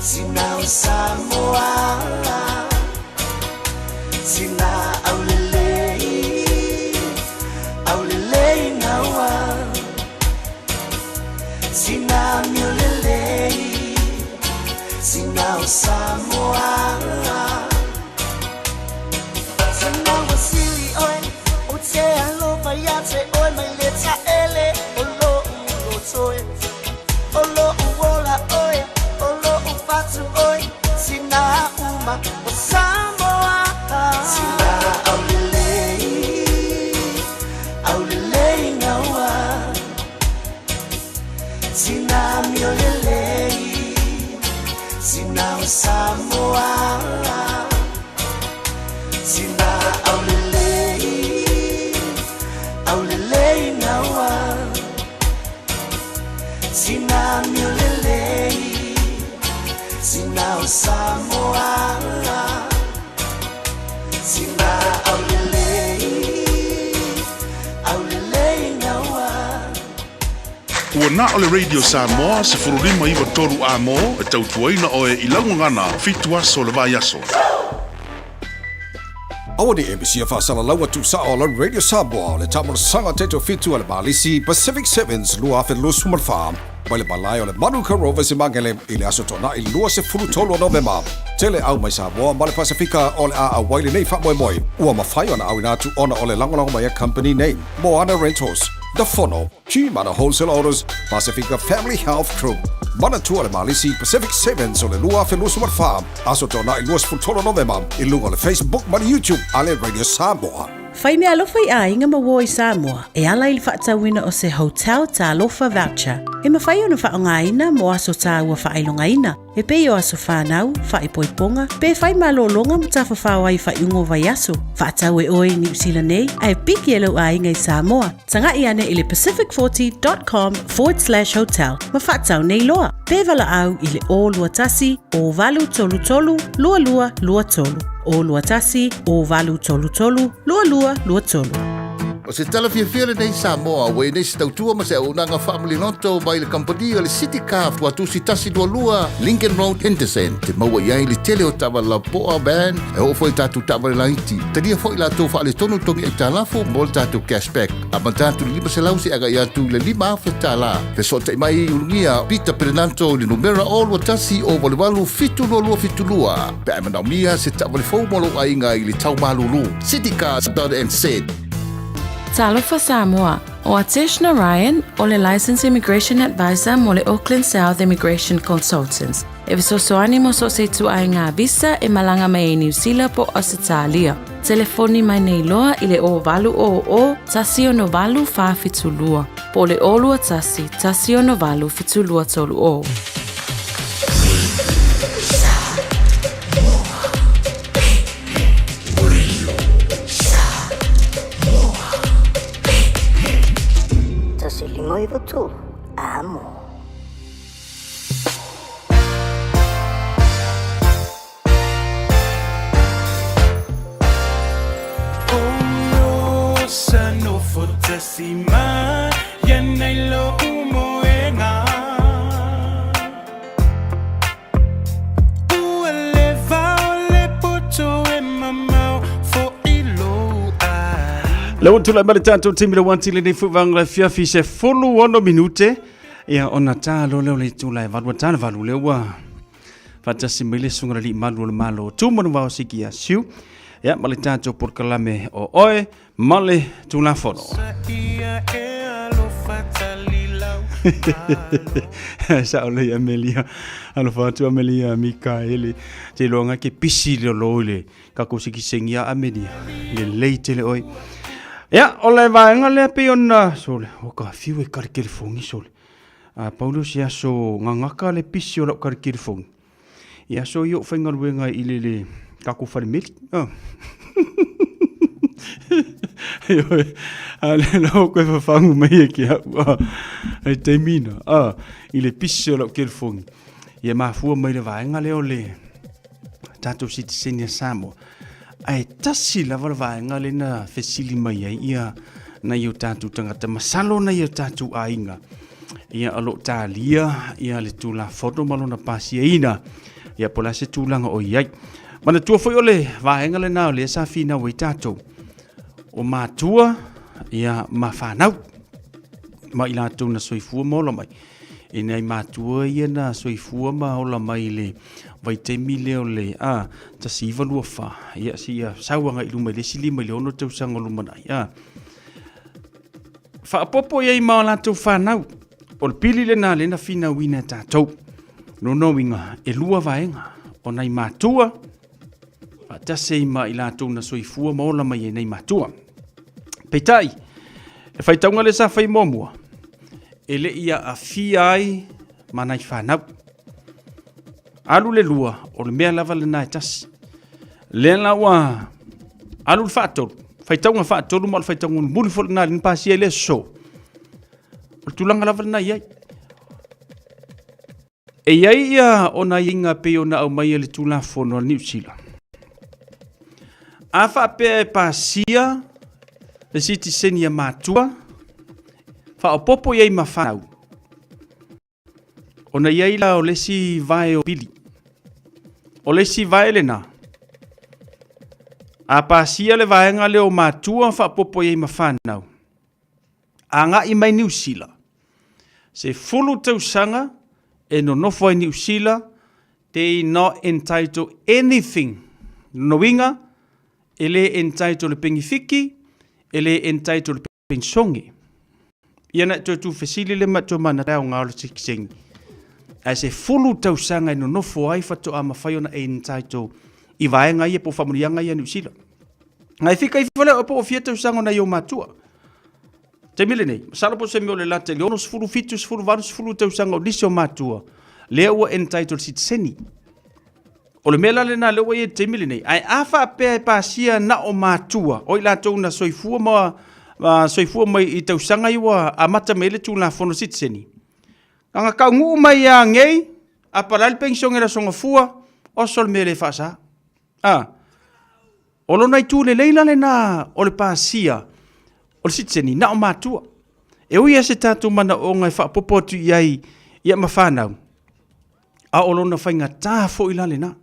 sina o Samoa. Sina aulelei, aulelei gaua. Sina miolelei, sina o Samoa. Sina ua sili oe, ou te alofa ia te oe mai le taele o lo'u loto e. O lo'u ola oe, o lo'u fatu oe, sina uma o Samoa. Sina aulelei, aulelei gaua. Sina miolelei, sina o Samoa. Sina aulelei, aulelei gaua. Sina miolelei, sina o Samoa. Sina aulelei, aulelei gaua. Ua na o le Radio Samoa 1593 amo e tautuaina oe i laugagana 7 aso o le vaiaso. Aua ne i e misia faasalalaua tuusao o lau Radio Samoa o le taamolosaga taitoafitu a le Malisi Pacific Sevens 2024 mai le malae o le Manuka Rovers i Magele i le Aso Toonai 23 o Novema. Tele au mai Samoa ma le Pasefika o le a auai lenei faamoemoe ua mafai ona auina atu ona o le lagolago mai a kamupani nei, Moana Rentals, The Fono, G-Mana Wholesale Autos, Pasifika Family Health Group. Manatua le Malisi Pacific Sevens o le 2024, Aso Toonai 23 Novema i luga o le Facebook ma le YouTube a le Radio Samoa. Fai meaalofa i aiga ma uo i Samoa e ala i le faatauina o se Hotel Talofa Voucher e mafai ona faaaogaina mo aso tāua faailogaina e pei o aso whānau, whaipoiponga, pe whai malōlōga ma tafafao ai faaiuga o vaiaso. Faatau e oe i Niu Sila nei, ae piki e lou aiga i Samoa. Taga'i ane i le pacific40.com/hotel ma faatau nei loa. Pe valaau i le 021 0833 2223. 021 0833 2223. O se tala fiafia lenei Samoa ua i nei se tautua ma se auaunaga faamaliloto mai le kamupani o le City Car Tuatusi 122 Lincoln Road Henderson te maua i ai le tele o taavale lapoa van e oo foi i tatou taavale laiti. Talia foi latou faaletonu togi aitalafu mo le tatou cashback amata atu i le 500 seia agai atu i le $5,000. Fesootai mai i Ulugia Peter Perenanto i le numera 021 088 72272 pe a e manaomia se taavale fou mo lou aiga i le tau malulu. Citycars.nz. Talofa Samoa, O Atesh Narayan, o le Licensed Immigration Advisor mo le Auckland South Immigration Consultants, e fesoasoani mo so o se ituaiga visa e malaga mai ai Niu Sila po o Ausetalia. Telefoni mai nei loa i le 0800 168 472 po o le 021 168 7230. 1593, amo. Sa nofo tasi mai. Le ua tulai mai le tatou taimi le uati lenei foi vaega le afiafi se 16 minute ia ona ta loa lea o le itula e valu ata le valu lea ua faatasi mai le susuga i le alii malu o le Malo Tumanu Siki ia Siu ia ma le tatou polokalame o oe ma le Tulafono. Sao lei Amelia, alofa atu Amelia Mikaele. Te iloa ke pisi le lo i le kako sikisengi a Amelia. Lelei tele oi. Ia, o le vaega lea pei ona sole, o ka fiu e kare telefongi sole. A Paulo si aso ngangaka le pisi o lau kare telefongi. I aso i o faigaluega i le le kako fale meli. Oh. Ioe, a le lau koe fafangu mai e ke au, a, ai taimi na, a, i le pisi o lau telefongi. Ia mafua mai le vaega lea o le tatou sitiseni a Samoa. Ae tasi lava le vaega lea na fesili mai ai ia nai o tatou tagata, masalo nai o tatou aiga, ia o lo o talia ia le Tulafono ma lona pasiaina, ia po o le a se tulaga o i ai. Manatua foi o le vaega lena o lea sa finau ai tatou, o matua ia ma fanau, ma i latou na soifua ma ola mai. E nai matua ia na soifua ma ola mai i le vaitaimi lea o le a 1924, ia seia sau agai i luma i le isi 5 i le 6 tausaga o lumanai. A faaopoopo i ai ma o latou fanau, o le pili lena lea na finauina e tatou. Lona uiga, e lua vaega, o nai matua faatasi ai ma i latou na soifua ma ola mai ai nai matua. Peitai, le faitauga lea sa fai muamua, e le i aafia ai ma nai fanau. Alu le lua, o le mea lava lena e tasi. Lea la ua alu le faatolu, faitauga faatolu ma o le faitauga mulimuli foi lena na pasia i le aso. O le tulaga lava lena e i ai. E i ai ia ona aiaiga pei ona aumai e le Tulafono a Niu Sila. A faapea e pasia le sitiseni a matua, faaopoopo i ai ma fanau, ona i ai la o le isi vae o pili. O le isi vae lena, a pasia le vaega lea o matua faaopoopo i ai ma fanau, agai mai Niu Sila, 10 tausaga e nonofo ai Niu Sila, they not entitled anything. Lona uiga, e le entitled le penifiki, e le entitled le penisione. Ia na e toe tuufesili le ma e toe manatu aoga o le sikisengi. Ae 10 tausaga e nonofo ai faatoa mafai ona entitled i vaega ia po o faamanuiaga ia a Niu Sila. Na e fika ifo lea po o fia tausaga o nai ou matua. Taimi lenei, masalo po o se mea o le lata i le 67, 18, 10 tausaga o nisi o matua, lea ua entitled sitiseni. O le mea la lena lea ua i ai i le taimi lenei. Ae a faapea e pasia na o matua, o i latou na soifua ma soifua mai i tausaga ia ua amata mai ai le Tulafono Sitiseni, na taunuu mai lava nei, apalai le penisione i le Aso Gafua, oso le mea le faasa. A, o lona itu lelei la lena o le pasia o le sitiseni, na o matua. E ui lava se tatou manaoga e faaopoopo atu i ai ia ma fanau, a o lona faigata foi la lena.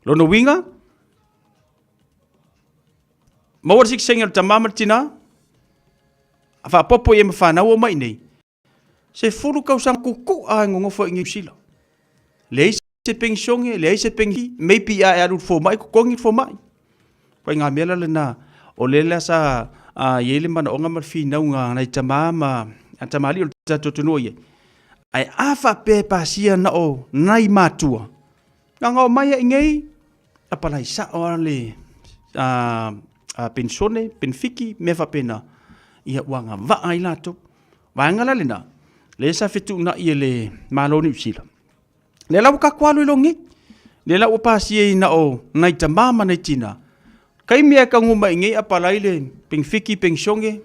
Lona uiga, maua le sitiseni a le tama ma le tina, faaopoopo i ai ma fanau o mai nei, 10 tausaga kuku'a e nonofo ai i Niu Sila. Leai se penisione, leai se penisi, maybe a e alu i le fomai, totogi le fomai. Ituaiga mea la lena, o lea la sa i ai le manaoga ma le finauga a nai tama ma tamalii o le tatou atunuu o i ai. Ae a faapea e pasia na o nai matua, na ona omai lava i inei, apalai sao lava le penisione, penefiti, mea faapena, ia ua agavaa ai latou. Vaega la lena, lea sa fetuunai e le Malo o Niu Sila, lea la ua tatou alu i logi nei, lea la ua pasia ai na o nai tama ma nai tina, taimi lava e taunuu mai i inei apalai le penefiti, penisione,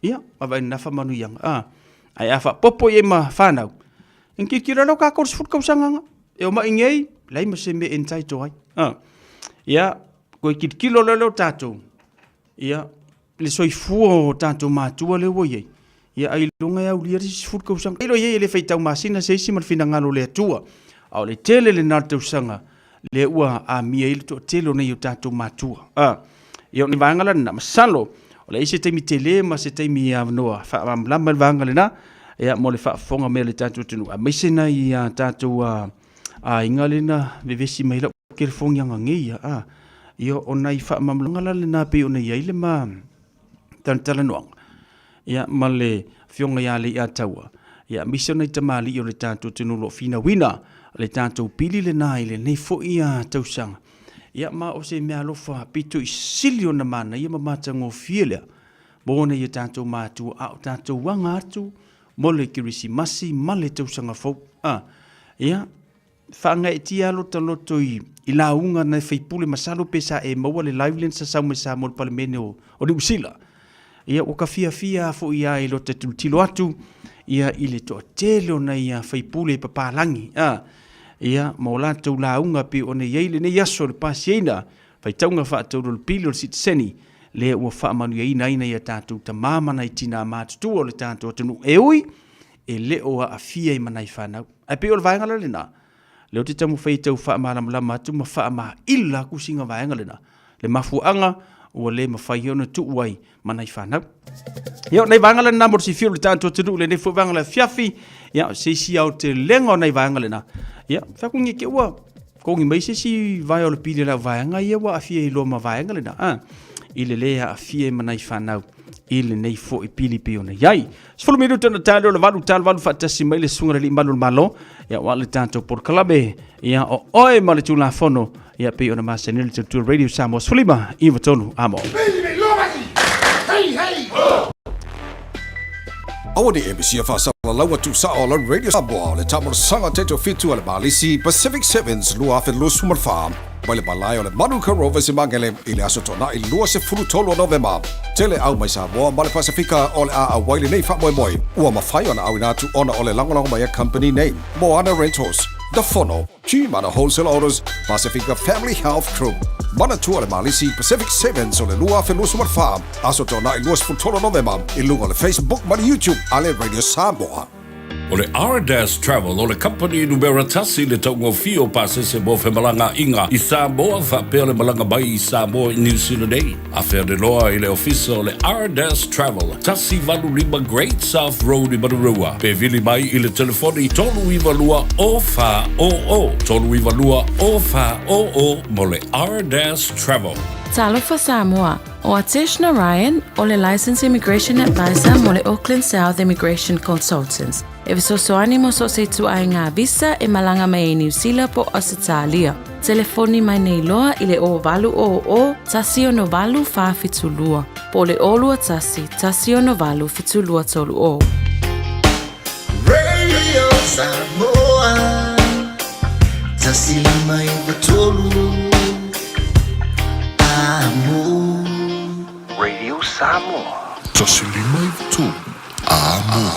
ia, vaavaai i lena faamanuiaga. A, ae a faaopoopo i ai ma fanau, ona tilotilo lea o tatou i le 10 tausaga na, e omai i inei, leai ma se mea e entitle ai. A, ia, toe tilotilo loa lea o tatou, ia, le soifua o tatou matua lea ua i ai, ia ailoga e aulia le isi 10 tausaga. Tailo i ai e le faitau masina se isi ma le finagalo o le Atua, a o le tele lena o le tausaga lea ua amia ai le toatele o nei o tatou matua. A, ia o ni vaega la lena, masalo O le a i ai se taimi tele ma se taimi avanoa faamalamalama le vaega lena, ia, mo le faafofoga mai a le tatou atunuu, aemaise nai a tatou aiga lena vevesi mai lau telefoni agagei ia, a. Ia, o nai faamalamalamaga la lena pei ona i ai le ma talatalanoaga, ia, ma le Afioga ia Leiataua, ia, aemaise o nai tamalii o le tatou atunuu o lo o finauina le tatou pili lena i lenei foi tausaga. Ia, ma o se meaalofa pito i sili ona manaia ma matagofie lea mo nai o tatou matua a o tatou aga atu mo le Kerisimasi ma le tausaga fou. A, ia, faagaeetia lava lota loto i lauga a nai faipule, masalo pe sa e maua le live lea na sasau mai Samoa i le Palemene o Niu Sila. Ia, ua ka fiafia lava foi lava i lota tilotilo atu ia i le toatele o nai faipule papalagi, a, ia, ma o latou lauga pei ona i ai lenei aso i le pasiaina faitauga faatolu o le pili o le sitiseni, lea ua faamanuiaina ai nai a tatou tama ma nai tina matutua o le tatou atunuu, e ui e le o aafia i ma nai fanau. Ae pei o le vaega la lena, lea ou te taumafai e tau faamalamalama atu ma faamaila atu sina vaega lena, le mafuaaga ua le mafai ai ona tuu ai ma nai fanau. Ia, o nai vaega lena mo le silafia o le tatou atunuu i lenei foi vaega o le afiafi. Ia, o se isi aotelega o nai vaega lena. Ia, fai atu nei te ua togi mai se isi vae o le pili a lau vaega ia ua aafia ai loa ma vaega lena, a, i le le aafia ai ma nai fanau i lenei foi pili pei ona i ai. 10 minuta ona tali o le 8 talo 8 faatasi mai le susuga i le Alii Malu o le Malo, ia aua le tatou polokalame, ia o oe ma le Tulafono, ia pei ona masani le tautua Radio Samoa 15 93 amo. Aua ne i e misia faasalalaua tuusao o lau Radio Samoa o le taamolosaga teto fitu a le Malisi Pacific Sevens 2024 mai le malae o le Manuka Rovers i Magele i le Aso Toonai 23 o Novema. Tele au mai Samoa ma le Pasefika o le a auai lenei faamoemoe ua mafai ona auina atu ona o le lagolago mai a company nei, Moana Rentals, The Fono, Gmana Wholesale Autos, Pasefika Family Health Group. Manatua le Malisi Pacific Sevens o le 2024, Aso Toonai 23 Novema i luga o le Facebook ma le YouTube a le Radio Samoa. O le Ardas Travel o le kamupani numera tasi i le taugofie o pasese mo femalagaaiga i Samoa faapea le malaga mai i Samoa i Niu Sila nei. Afea loa i le ofisa o le Ardas Travel, 185 Great South Road i Manurewa, pe vili mai i le telefoni 392 0400, 392 0400 mo le Ardas Travel. Talofa Samoa! O Atesh Narayan, o le Licensed Immigration Advisor mo le Auckland South Immigration Consultants, e fesoasoani mo so o se ituaiga visa e malaga mai ai Niu Sila po o Ausetalia. Telefoni mai nei loa i le 0800 168 472 po o le 021 168 7230. Radio Samoa 153 Amo. Radio Samoa. 153 Amo.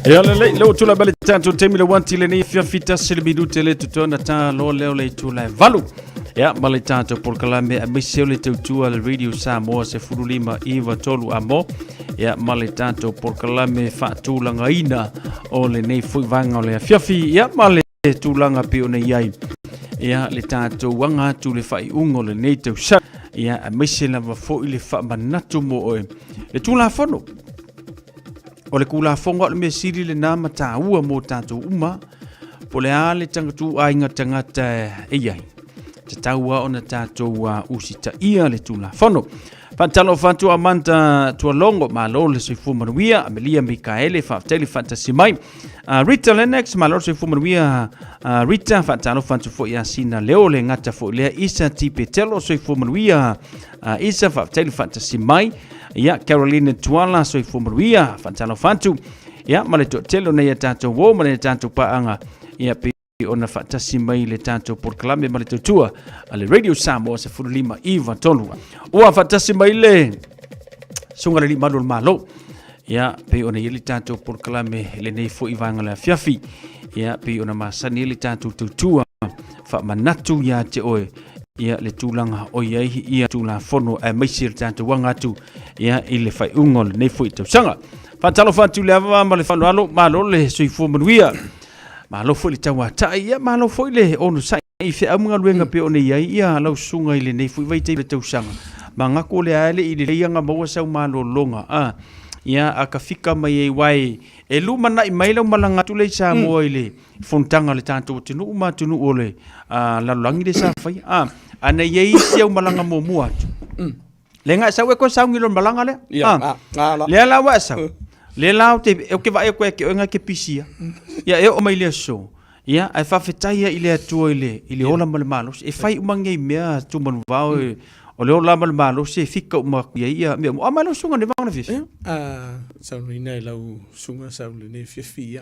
Ia lelei, lea ua tulai mai le tatou taimi le wanti lenei afiafi tasi le minute le totona tā loa lea o le itula e valu. Ia, ma le tatou polokalame aemaise o le tautua le Radio Samoa 15 9 3 a mo. Ia, ma le tatou polokalame faatulagaina o lenei foi vaega o le afiafi. Ia, ma le tulaga pei ona i ai. Ia, le tatou aga atu le faaiuga o lenei tausaga. Ia, aemaise lava foi le faamanatu mo oe. Le Tulafono. O le Tulafono o le mea sili lena ma taua mo tatou uma, po o le a le tagatuaiga tagata e i ai, tatau lava ona tatou usitaia le Tulafono. Faatalofa atu Amanda Tualongo, malo le soifua manuia, Amelia Mikaele, faafetai le faatasi mai. Rita Lennox, malo le soifua manuia, Rita, faatalofa atu foi ia Sina Leo, le gata foi lea, Isa Tipetelo, soifua manuia, Isa, faafetai le faatasi mai. Ia, Caroline Tuala, soifua manuia, faatalofa atu. Ia, ma le toatele o nei a tatou uo ma nei a tatou paaga, ia, pei ona faatasi mai le tatou polokalame ma le tautua a le Radio Samoa 15 9 3. Ua faatasi mai le susuga le Alii Malu o le Malo. Ia, pei ona i ai le tatou polokalame lenei foi vaega o le afiafi. Ia, pei ona masani ai le tatou tautua faamanatu ia te oe ia le tulaga o i ai ia Tulafono aemaise le tatou aga atu ia i le faaiuga o lenei foi tausaga. Faatalofa atu i le ava ma le faaaloalo, malo le soifua manuia, malo foi le tauatai, ia malo foi le onosai i feau ma galuega pei ona i ai ia lau susuga i lenei foi vaitaimi o le tausaga. Manatu o lea lava e le i lelei aga maua sau malologa, a ia a ka fika mai ai aua e lumanai mai lau malaga atu lea i Samoa i le fonotaga a le tatou atunuu ma atunuu o le lalolagi lea sa faia. A, a na i ai isi au malaga muamua atu. Le ga e sau e koe sauni lo malaga lea. Ia, A, a, la. lea la ua e sau. Lea la ou te, ou te vaai atu ia te oe ga e te pisia. Ia e oo mai le aso. Ia, ae faafetai ai i le Atua i le, i le ola ma le malosi. E fai uma nei mea Tumanuvao e, o le ola ma le malosi e fika uma atu i ai ia mea uma. A mai lau susuga nei vagana fiafia. Ia, a, saunoaina e lau susuga sau lenei fiafia, ia.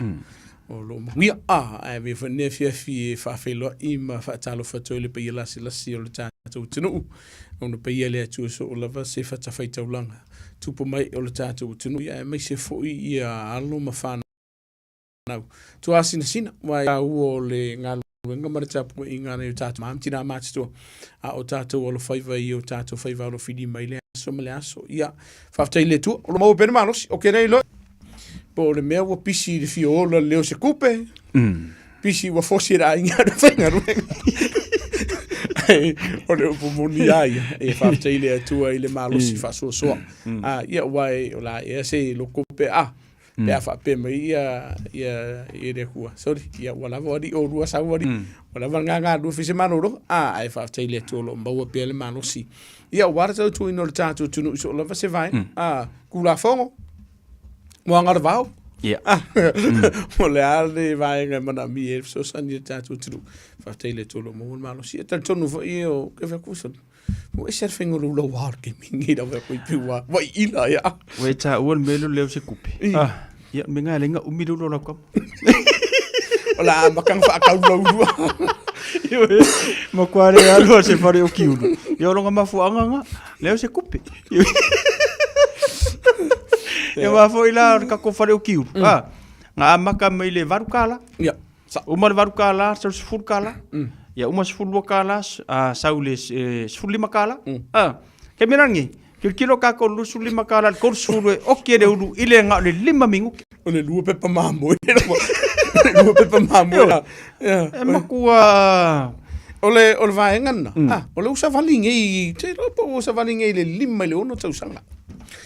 O lo o manuia. A, ae avea foi lenei afiafi e faafeiloai ma faatalofa atu ai i le paia lasilasi o le tatou atunuu, ona paia le Atua soo lava se fatafaitaulaga tupu mai o le tatou atunuu, ia aemaise foi ia alo ma fanau tuasinasina, aua e taua o le galuega ma le tapuaiga a nai o tatou ma tina matutua, a o tatou alofaiva i o tatou faiva alofilima mai le aso ma le aso. Ia, faafetai i le Atua, o lo o maua pea le malosi, o kenei loa. Po o le mea ua pisi i le fia ola le leo se kupe, pisi ua fosi e le aiga le faigaluega. Ai, o le upu moni a ia, e faafetai i le Atua i le malosi faasoasoa. Ah, ia aua e, o la ea se loko pe a, pe a faapea mai ia, ia, ia le Atua, sorry, ia ua lava o alii oulua sau alii, ua lava le gagalua fai se malologa. Ah, ae faafetai i le Atua o lo o maua pea le malosi. Ia aua le tautuaina o le tatou atunuu i soo lava se vaega. Ah, Tulafono, Moana o le Vao. Ia. O le a le vaega e manaomia ai le fesoasoani i le tatou atunuu. Faafetai i le Atua o lo o maua le malosi. E talitonu foi o ke fai atu soli. Ua ese le faiga o lou lauā o le taimi lenei lau fai atu i piu a. Ua iila ia. Ua e taua le mea lea o le leo se kupe. Ah, ia, me ngai lenga umi le ulo lau kama. O la amata na faatau lau lua. Ma kua le alu a se fare o kiulu. Ia o longa mafuaanga nga, leo se kupe. Ia ma foi la o le kako fare o kiulu. Ah, nga amaka mai le valu kala. Ia. Uma le valu kala, sau le sefulu kala. Ia uma 12 kala, ah, sau le 15 kala. Ah, ke mea rangi, Kilokilo kākou le 25 kālā le 30 e oki e le ulu i le na o le lima minute. O le lua pepa mamoe. O le lua pepa mamoe. E makua... O le, o le vaega lena, ah, o le usavali nei, te iloa po ua savali nei i le lima i le ono tausaga.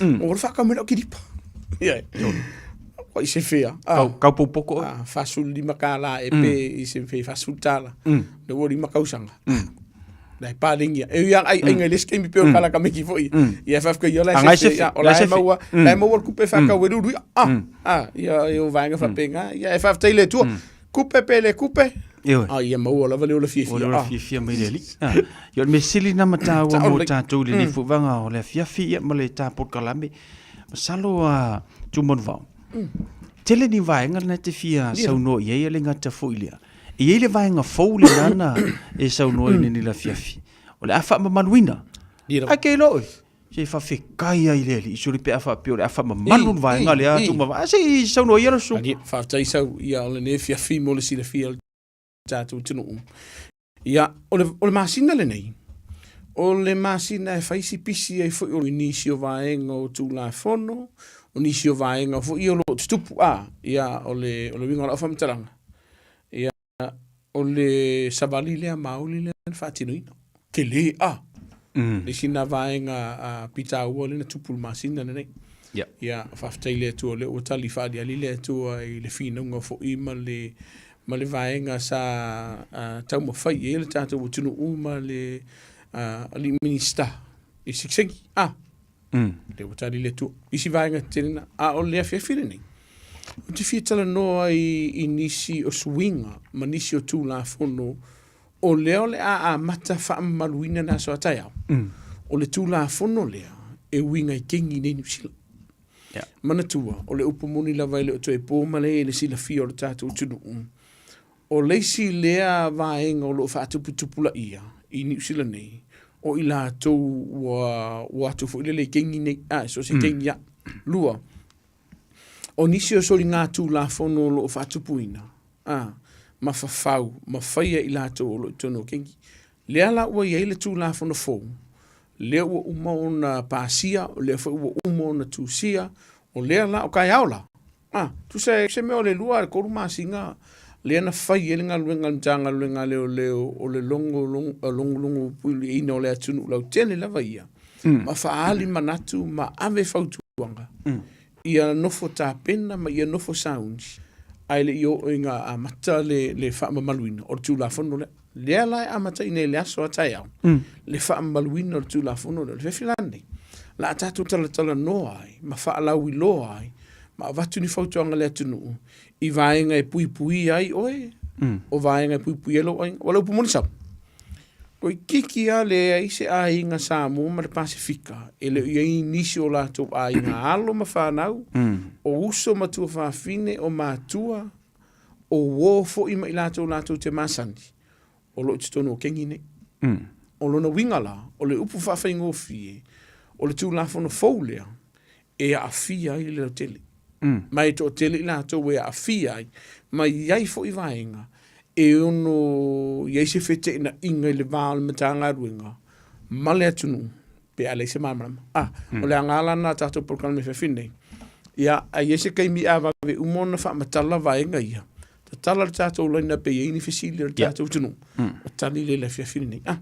O le whakamera o kiripa. Ia. Ko i se whea. Ah, Kau, kau poupoko. Ah, 45 kālā e pe i se whea 40 tāla. Le ua lima kausaga. Lai palengia. E ia ai ai ngai le skemi pe o kala ka meki foi. Ia fa ka ia la se o la maua la maua kupe fa ka weru ru. Ah ah ia e o vaenga fa penga. Ia e fa tai le tua. Kupe pe le kupe. Ah ia maua lava le o le fiafia. O le fiafia mai le alii. Ia o le mea sili lena ma taua mo tatou i lenei foi vaega o le afiafi ia ma le ta polokalame. Masalo a Tumanuvao. Tele ni vaega na te fia saunoa i ai e le gata foi lea. E i ai le vaega fou lena na e saunoa i lenei afiafi. O le a faamamaluina. Ae ke iloa oe. Se i faafetai ai i le Alii soli pe a faapea o le a faamamalu le vaega lea atu ma a se i saunoa ia le susu. Alii, faafetai sau ia o lenei afiafi mo le silafia o le tatou atunuu. Ia, o le, o le masina lenei, o le masina e fai si pisi ai foi o nisi o vaega o Tulafono, o nisi o vaega foi o lo o tutupu, a, ia, o le, o le uiga o lau faamatalaga, ia, O le savali lea maoli lea na faatinoina. Tele a. Le isi na vaega a pitaua lea na tupu i le masina lenei. Yeah. Ia, faafetai i le Atua o lea ua tali faaaliali le Atua i le finauga foi ma le ma le vaega sa taumafai i ai le tatou atunuu ma le alii Minisita i sigisigi. Ah, Lea ua tali le Atua. Isi vaega tetele na. A o le afiafi lenei, ou te fia talanoa i, i nisi o suiga ma nisi o Tulafono o lea o le a amata faamamaluina le aso a taeao. O le Tulafono lea e uiga i kegi nei Niu Sila. Yeah. Manatua, o le upu moni lava e le o toe po ma le i le silafia o le tatou atunuu, O le isi lea vaega o lo o faatuputupulaia i Niu Sila nei, o i latou ua o atu foi lele i kengi nei, a, so o se kengi lava. Lua, o nisi o soligatulafono o lo o faatupuina, a, ma fafau, ma faia i latou o lo o i totonu o kengi. Lea la ua i ai le Tulafono fou, lea ua uma ona pasia, o lea foi ua uma ona tusia, o lea la, o taeao la, A, tusa e se mea o le 2 i le 3 masina lea na fai ai le galuega a le Matagaluega a Leoleo o le logologo puipuiina o le atunuu lautele lava ia, ma faaali manatu ma ave fautuaga ia nofo tapena ma ia nofo sauni ae le i oo ina amata le faamamaluina o le Tulafono lea. Lea la e amataina i le aso a taeao le faamamaluina o le Tulafono lea. O le afiafi la lenei, o le a tatou talatalanoa ai ma faalauiloa ai ma avatu ni fautuaga i le atunuu i vaega e puipuia ai oe, o vaega e puipuia ai lou aiga. Ua le upu moni sau? Toeitiiti lava leai se aiga Samoa ma le Pasefika e le o i ai nisi o latou aiga alo ma fanau, o uso ma tuafafine, o matua, o uō foi ma i latou latou te masani, o lo o i totonu o kengi nei. O lona uiga la, o le upu faafaigofie, o le Tulafono fou lea e aafia ai le lautele. Ma e toatele i latou e aafia ai, ma i ai foi vaega e ono i ai se feteenaiga i le va o le Matagaluega ma le atunuu pe a leai se malamalama. Ah, o le aoga la lena o tatou polokalame afiafi nei. Ia, a i ai se taimi a vave uma ona faamatala vaega ia, tatala le tatou laina pe i ai ni fesili a le tatou atunuu, o tali lea i le afiafi lenei. Ah.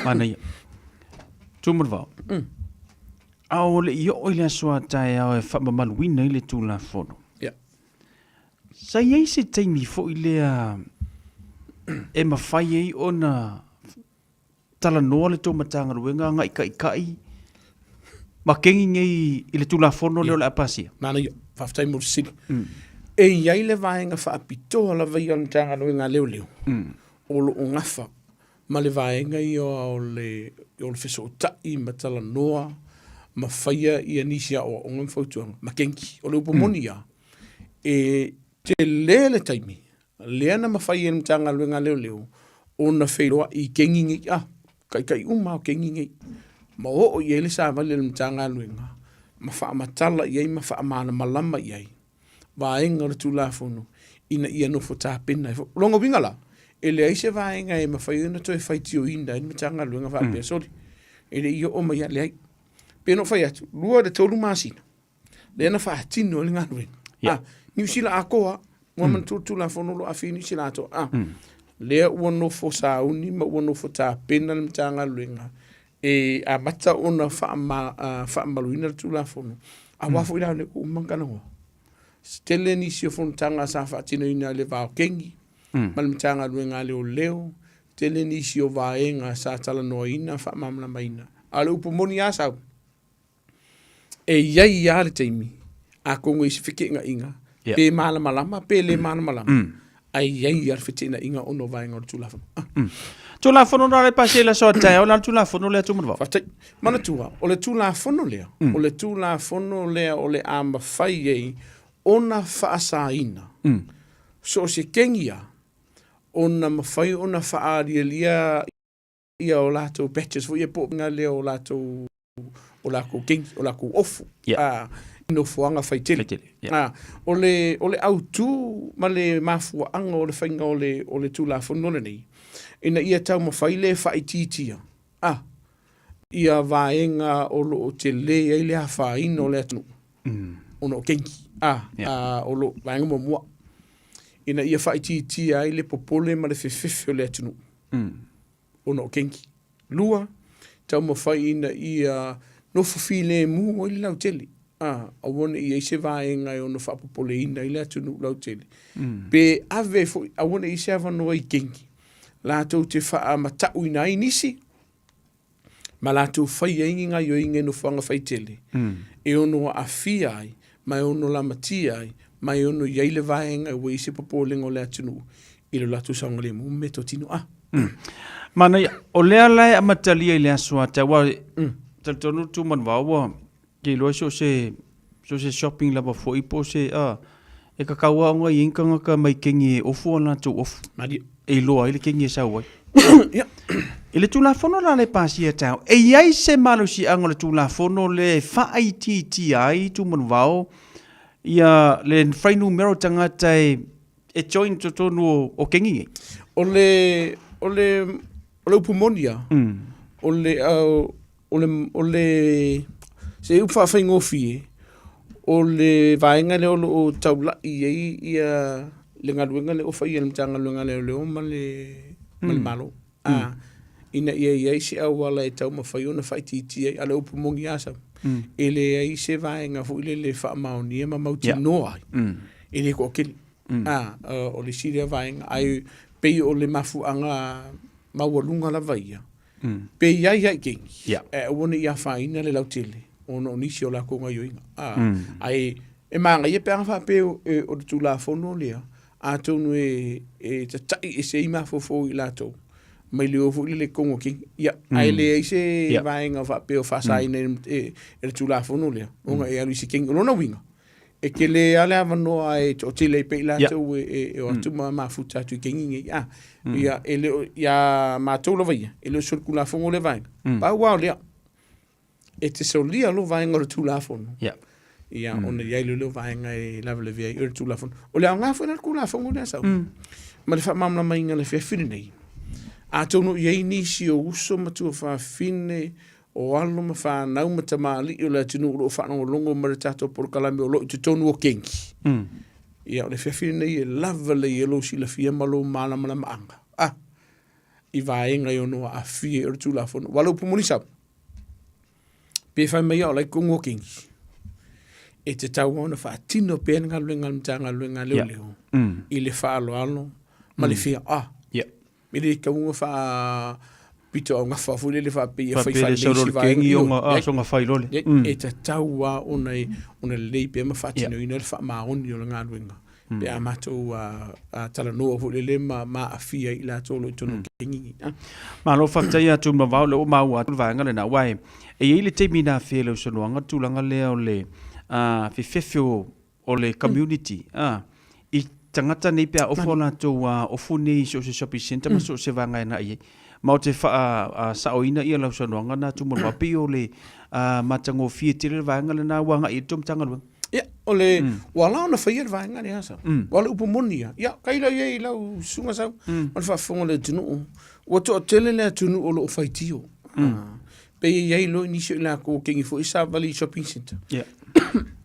Manaia. Tumanuvao. A o le i oo i le aso a taeao e faamamaluina ai le Tulafono. Yeah. Sa i ai se taimi foi lea e mafai ai ona talanoa le tou Matagaluega agai taitai ma kegi nei i le Tulafono lea o le a pasia? Manaia, faafetai mo le fesili. E i ai le vaega faapitoa lava ia o le Matagaluega a Leoleo o lo o gafa ma le vaega ia o le o le fesootai ma talanoa ma faia ia nisi aoaoga ma fautuaga ma kenki. O le upu moni ia, e tele le taimi lea na mafai e le Matagaluega a Leoleo ona feiloai i kengi nei, a, taitai uma lava o kengi nei, ma oo i ai le savali a le Matagaluega ma faamatala i ai ma faamalamalama i ai vaega o le Tulafono ina ia nofo tapena ai foi. O lona uiga la, e leai se vaega e mafai ona toe faitioina ai le Matagaluega faapea, soli, e le i oo mai lava, leai. Pei ona ou fai atu, 2 i le 3 masina lea na faatino ai le galuega. Yeah. Ah, Niu Sila atoa, ua manatua le Tulafono o lo o aafia i Niu Sila atoa. Ah, lea ua nofo sauni ma ua nofo tapena le Matagaluega e amata ona faama, ah, faamamaluina le Tulafono. Aua foi la o lea ua uma ona talanoa. Tele nisi o fonotaga sa faatinoina i le va o Kengi ma le Matagaluega a Leoleo, tele nisi o vaega sa talanoaina, faamalamalamaina. A o le upu moni lava sau, e i ai lava le taimi, atonu e i ai se feteenaiga, yeah. pe malamalama pe le malamalama, ae i ai lava le feteenaiga ona o vaega o le Tulafono. Ah. Tulafono na le pasi le aso a taeao, na le Tulafono lea Tumanuvao. Faafetai. Manatua, o le Tulafono lea, o le Tulafono lea o le a mafai ai ona faasaina so o se kegi lava ona mafai ona faaalialia ia o latou batches foi ia po o lea o latou. o lakou kengi, o lakou ofu, a, i nofoaga faitele. A, o le, o le autū ma le mafuaaga o le faiga o le, o le Tulafono lenei, ina ia taumafai le faaitiitia, a, ia vaega o lo o telē ai le afaina o le atunuu, ona o kengi, a, a, o lo, vaega muamua, ina ia faaitiitia ai le popole ma le fefefe o le atunuu, ona o kengi. 2, taumafai ina ia nofo filemu ai le lautele, a, aua ne i i ai se vaega e ono faapopoleina ai le atunuu lautele, pe ave foi, aua ne i i ai se avanoa i kengi latou te faamatauina ai nisi ma latou faia ai ni gaioiga i nofoaga faitele e ono aafia ai ma e ono lamatia ai ma e ono i ai le vaega ua i ai se popolega o le atunuu i lo latou saogalemu ma meatotino. A. Manaia, o lea la e amatalia i le aso a te aua, talitonu Tumanuvao ua ke iloa so se so se shopping lava foi po o se a e kakau lava ona i ai ni tagata mai kengi e ofu a latou ofu. Malie. E iloa ai le kengi e sau ai. I le Tulafono la lea e pasia taeao, e i ai se malosiaga o le Tulafono lea e faaitiitia ai Tumanuvao ia le fuainumera o tagata e e join i totonu o kengi nei? O le, o le, o le upu moni lava, o le, o le, o le, se upu faafaigofie, o le vaega lea o lo o taulai i ai ia le galuega lea o faia e le Matagaluega a Leoleo ma le, ma le Malo. A, ina ia i ai se auala e taumafai ona faaitiitia ai, a o le upu moni lava sau, e leai se vaega foi lele e faamaonia ma mautinoa ai, e le toatele. A, o le isi lea vaega, ae pei o le mafuaaga maualuga lava ia, pe i ai lava i kengi, ae aua ne i afaina le lautele ona o nisi o latou gaoioiga. A, ae e manaia pe ana faapea o le Tulafono lea, atonu e e tata'i ese ai mafaufau i latou mai le o foi lele i totonu o kengi. Ia, ae leai se vaega faapea o faasaina e le Tulafono lea ona e alu i se kengi. O lona uiga, e tele lava le avanoa e toatele ai pea i latou e o atu ma mafuta atu i kengi nei. A, ia, e le o, iā matou lava ia, e le o solitulafono lea vaega. Pau lava o lea, e te solia lo vaega o le Tulafono. Yeah. Ia, ona i ai lea o le vaega e lavelavea ai o le Tulafono. O le aoga foi la o le Tulafono lea sau. Ma le faamalamalamaina o le afiafi lenei. Atonu i ai nisi o uso ma tuafafine, o alo ma fanau ma tamalii o le atunuu o lo o faalogologo mai i le tatou polokalame o lo o i totonu o kengi. Ia, o le afiafi lenei e lava lelei ai lou silafia ma lou malamalamaaga. Ah, i vaega e ono aafia ai o le Tulafono. Aua o le upu moni sau, pe fai mai au o la e i totonu o kengi, e tatau lava ona faatino pea le galuega a le Matagaluega a Leoleo i le faaaloalo ma le fia a. E le tatau ona faapitoaugafa foi lele faapea ia fai Faapea le faalelei solo si le vaega. kengi Ioe, ona, a, leai. soga fai loa le. Leai, e tatau lava ona ona lelei pea ma faatinoina le faamaoni o le galuega pe a matou talanoa foi lele ma aafia ai i latou o lo o i totonu o kengi. Malo faafetai ia Tuimavao, o lea ua maua atu le vaega lena, aua e i ai le taimi na afea i lau saunoaga le tulaga lea o le fefefe o le community i tagata nei pe a ofo a latou ofu nei i so o se shopping centre ma so o se vaega e agai i ai. Ma ou te faasaoina lau saunoaga lena Tuimavao, pei o le matagofie tele le vaega lena ua agai i ai le tou Matagaluega. Ia, o le, ua ala ona faia le vaega lea sau. Aua o le upu moni ia, ia, tailo i ai i lau susuga sau, ma le faafofoga a le atunuu, ua toatele le atunuu o lo o faitio. Pei e i ai loa nisi o i latou ua kengi foi savali i shopping centre.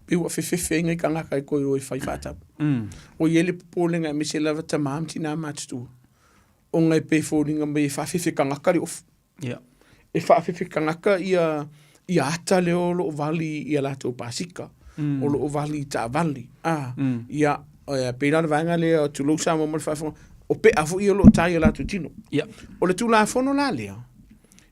Pei ua fefefe ai nai tagata e toe o e fai faatau. Ua i ai le popolega aemaise lava tama ma tina matutua, ona e pei e foliga mai e faafefe tagata le ofu. E faafefe tagata ia ia ata lea o lo o vali i a latou pasika, o lo o vali i taavale. A, ia, e pei la o le vaega lea, tulou Samoa ma le faafofoga, o pea foi ia o lo o ta i o latou tino. O le Tulafono la lea,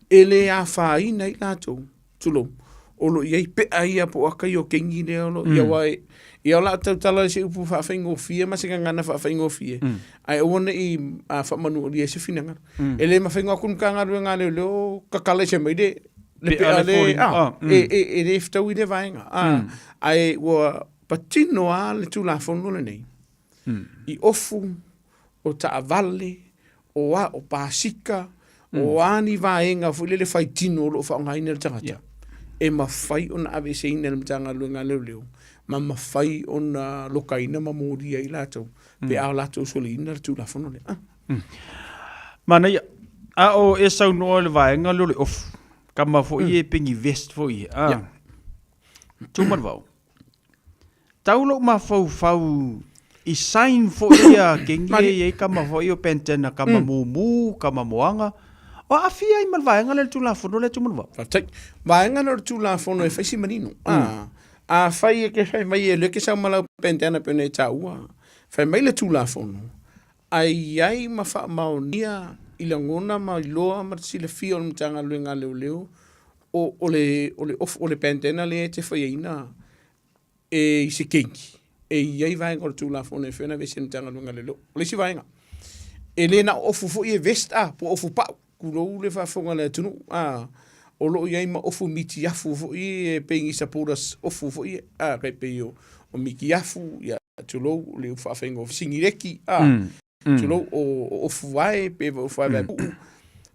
e le afaina ai latou, tulou, o lo o i ai pea ia po o ata ia o kengi lea o lo o, ia aua e, ia o le a tautala i se upu faafaigofie ma se gagana faafaigofie, ae aua ne i faamanualia ai se finagalo. E le mafai ona o atu le Matagaluega a Leoleo tatala ese mai le le pea le, a, e le fetaui lea vaega, a, ae ua patino lava le Tulafono lenei i ofu, o taavale, o a, o pasika, o a ni vaega foi lele faitino o lo o faaaogaina e le tagata. e mafai ona aveeseina e le Matagaluega a Leoleo ma mafai ona lokaina ma molia ai latou pe a latou soliina le Tulafono lea. Ah. Manaia. A o e saunoa i le vaega lea o le ofu, kama foi e pengi vest foi e. Ah. Tumanuvao. Tau lou mafaufau i sign foi ia kengi e i ai kama foi o Pentena, kama mumu, kama moaga. O aafia ai ma le vaega lea o le Tulafono lea Tumanuvao. Faafetai. Vaega lea o le Tulafono e fai si manino. Ah. Afai e ke fai mai e le ke sau ma lau Pentena pei ona e taua, fai mai le Tulafono, a i ai ma faamaonia i lagona ma iloa ma le silafia o le Matagaluega a Leoleo o, o le, o le, o le bandana lea e te faiaina e i se keiki, e i ai vaega o le Tulafono e mafai ona aveese e le Matagaluega a Leoleo. O le isi vaega, e le na o ofu foi e vest a, po o ofu pau, tulou le faafofoga a le atunuu, a, o lo o i ai ma ofu mitiafu foi e pei ni supporters ofu foi a, tai pei o, o mitiafu, ia, tulou le upu faafaigofie, singileti, a, tulou, o, o ofu vae, pe ofu vae vaepuu,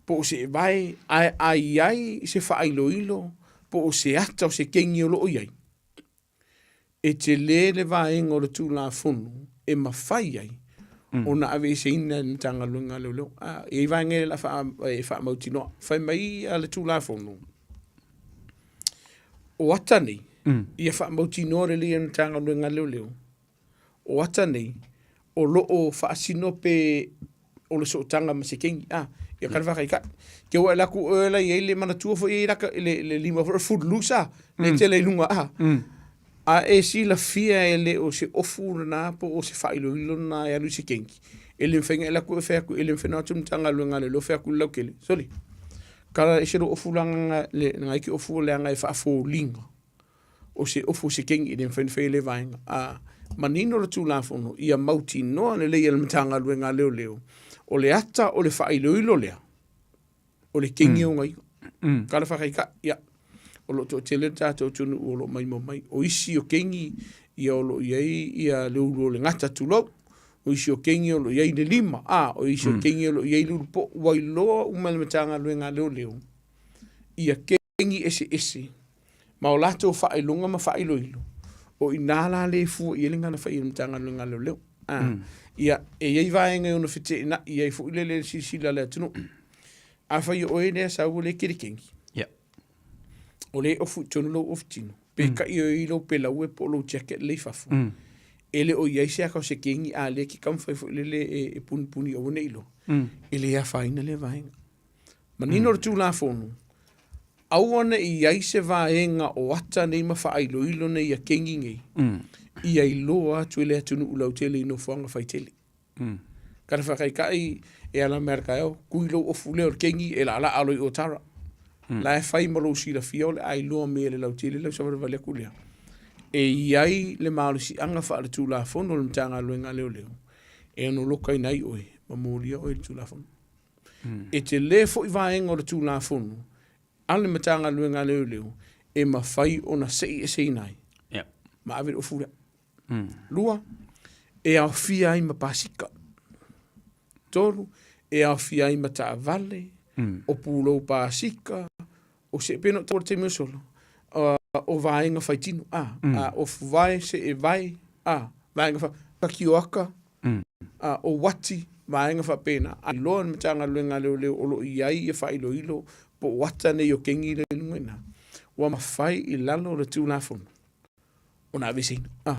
po o se vae, ae a i ai se faailoilo, po o se ata o se kengi o lo o i ai, e tele le vaega o le Tulafono e mafai ai ona aveeseina e le Matagaluega a Leoleo. A, e i ai vaega e la faa, e faamautinoa. Fai mai a le Tulafono, o ata nei, ia faamautinoa lelei e le Matagaluega a Leoleo, o ata nei, o lo o faasino pe o le sootaga ma se kengi, a, ia ka le faataitai. Ke ua e alu atu oe la i ai le manatua foi e i laka, le, le lima foi o le foot loose, a, le tele i luga, a. A e silafia e le o se ofu lena po o se faailoilo lena e alu i se kengi, e le mafai ona e alu atu e fai atu, e le mafai ona o atu le Matagaluega a Leoleo fai atu i le lautele, sole, kala ese lou ofu la le nai ke ofu leaga e faafoliga o se ofu o se kengi e le mafai ona faia lea vaega. A manino le Tulafono ia mautinoa lelei e le Matagaluega a Leoleo o le ata o le faailoilo lea o le kengi o ona i'a. Kala faataitai, ia, o lo o toatele le tatou atunuu o lo o maimoa mai. O isi o kengi ia o lo o i ai ia le ulu o le gata tulou, o isi o kengi o lo o i ai le lima, a, o isi o kengi o lo o i ai le ulu po'o. Ua iloa uma e le Matagaluega a Leoleo ia kengi eseese ma o latou faailoga ma faailoilo, o i ina la lea e fua i ai le gana fai a le Matagaluega a Leoleo. A, ia, e i ai vaega e ono feteenai ai foi lele le silasila a le atunuu. Afai o oe lea sau o lea e te le kengi, o lea e ofu i totonu lou ofu tino, pe kai o i lou pelaue po o lou jacket lea i fafo, e le o i ai se aka o se kengi a lea e te taumafai foi lele e punipuni aua ne i iloa, e le afaina lea vaega. Manino le Tulafono, aua ne i ai se vaega o ata nei ma faailoilo nei ia kengi nei, ia iloa atu e le atunuu lautele i nofoaga faitele. Kana faataitai e ala mai le taeao, kui lou ofu lea o le kengi e laalaa loa i Otara. La e fai ma lou silafia o le a iloa mai e le lautele lau savalivali atu lea. E i ai le malosiaga faaletulafono o le Matagaluega a Leoleo e ono lokaina ai oe ma molia oe i le Tulafono. E tele foi vaega o le Tulafono a le Matagaluega a Leoleo e mafai ona sei eseina ai ma ave le ofu lea. Lua, e aofia ai ma pasika. Tolu, e aofia ai ma taavale, o pulou pasika, o se pei ona ou taua i le taimi ua sola, o vaega faitino, a, a ofu vae, see vae, a, vaega fa, patioaka, a, o uati, vaega faapena. A iloa e le Matagaluega a Leoleo o lo o i ai ia faailoilo po o ata nei o kengi lea i luga i ina, ua mafai i lalo o le Tulafono ona aveeseina. A,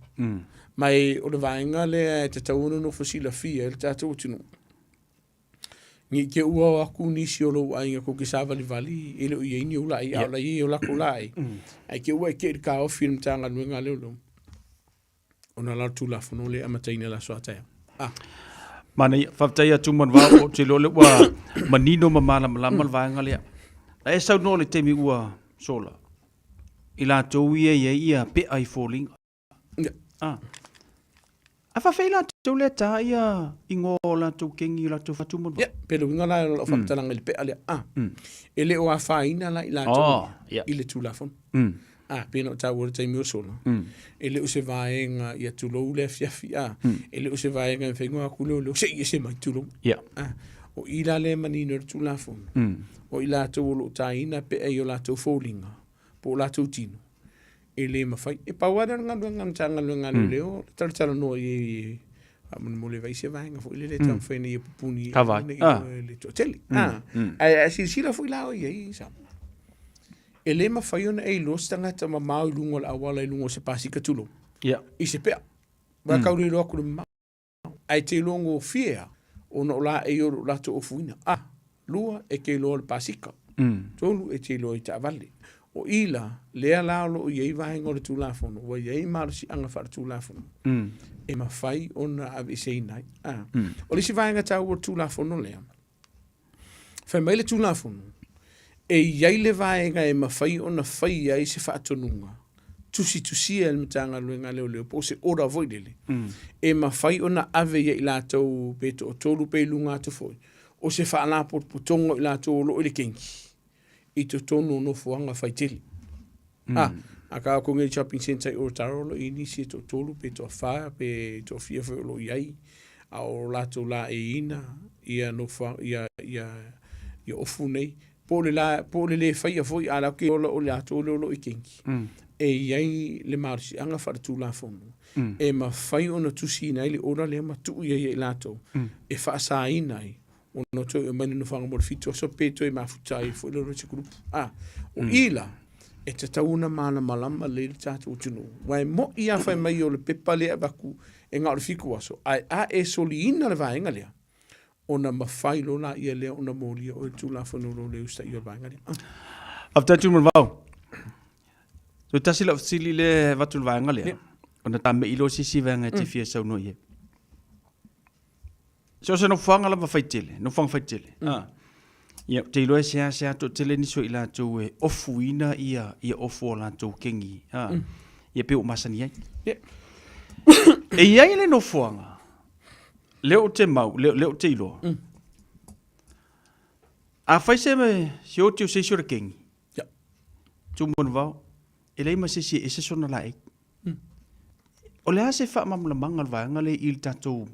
ma e, o le vaega lea e tatau ona nofo silafia e le tatou atunuu, Ne i te ua o atu nisi o lou aiga tou te savalivali e le o i ai ni ou laei, a o la e i ai o latou laei. Ae te ua e kee i le taofi o le Matagaluega a Leoleo, ona la o le Tulafono lea e amataina i le aso a taeao. Ah. Manaia, faafetai atu Manuvao, ou te iloa lea ua manino ma malamalama le vaega lea. Na e saunoa i le taimi ua sola, i latou ia e i ai ia pea i foliga. Ah. A faafei latou lea ta ia ingoa o latou kengi o latou fatu ma. Ia, pe le uiga la o lau faamatalaga i le pea lea. Ah. E le o afaina la i latou oh, yeah. i le Tulafono. Ah, pei ona ou taua i le taimi ua sola. E le o se vaega ia tulou le afiafi. Ah, e le o se vaega e mafai ona atu leoleo se i ese mai tulou. Yeah. Ah, o i la lea e manino i le Tulafono. O i latou o lo o taina pea i o latou foliga. Po o latou tino, e le mafai. E pau lava lea o le galuega a le Matagaluega a Leoleo, mm. le talatalanoa i ai faamolemole vai se vaega foi lele mm. taumafai ina ia pupuni ai ah. le toatele. Mm. Ah. Mm. Ae silasila foi la o i ai Samoa. E le mafai ona e iloa se tagata mamao i luga o le auala i luga o se pasika tulou. Yeah. I se pea. Wa mm. kau le iloa atu le mamao. Ae te iloa gofie a, ona o laei o lo latou ofuina. A, lua, e te iloa le pasika. Tolu, e te iloa i taavale. O i la, lea la o lo o i ai vaega o le Tulafono, ua i ai malosiaga faaletulafono e mafai ona aveeseina ai. A, o le isi vaega taua o le Tulafono lea, Fai mai le Tulafono, e i ai le vaega e mafai ona fai ai se faatonuga tusitusia e le Matagaluega a Leoleo po o se order foi lele, e mafai ona ave ia i latou pe toatolu pe i luga atu foi, o se faalapotopotoga o i latou o lo o i le kenki i totonu o nofoaga faitele. Mm. Ah, a ka ko ngai shopping centre i Otaru o lo i nisi e toatolu pe toawhā pe toafia foi o lo i ai a o latou la e ina ia nofoa ia ia ia ofu nei po le la po le le faia foi a la ke ola o le ato le o lo i kenki mm. e i ai le malosiaga faaletulafono mm. e mafai ona tusiina ai le ora lea ma tuu i ai i latou mm. e faasaina ai ona toe aumai le nofoaga mo le fitu aso pe toe mafuta ai foi le se kurupu. A, o mm. i la, e tatau ona malamalama lelei le tatou atunuu. Ua e mo'i a fai mai o le pepa lea e avatu e na o le fitu aso, ae a e soliina le vaega lea, ona mafai loa laia lea ona molia oe i le Tulafono o lo o le usitaia o le vaega lea. Ah. Faafetai Tuimavau. Toe tasi lau fesili lea e avatu i le vaega lea, ona tame'i loa se isi vaega e te fia saunoa i ai. So o se nofoaga lava faitele, nofoaga faitele. Mm. Ah. Ia, te iloa e seasea toatele nisi o i latou e ofuina ia, ia ofu o latou kengi. Ah. Mm. Ia pe ua masani ai. Yeah. E i ai le nofoaga, lea ou te mau, lea, lea ou te iloa. Mm. A fai se, se oti o se isi o le kengi, yeah. Tūmanuvao, e leai ma se isi e ese sona laei. O le a se faamalamalamaga o le vaega lea i le tatou,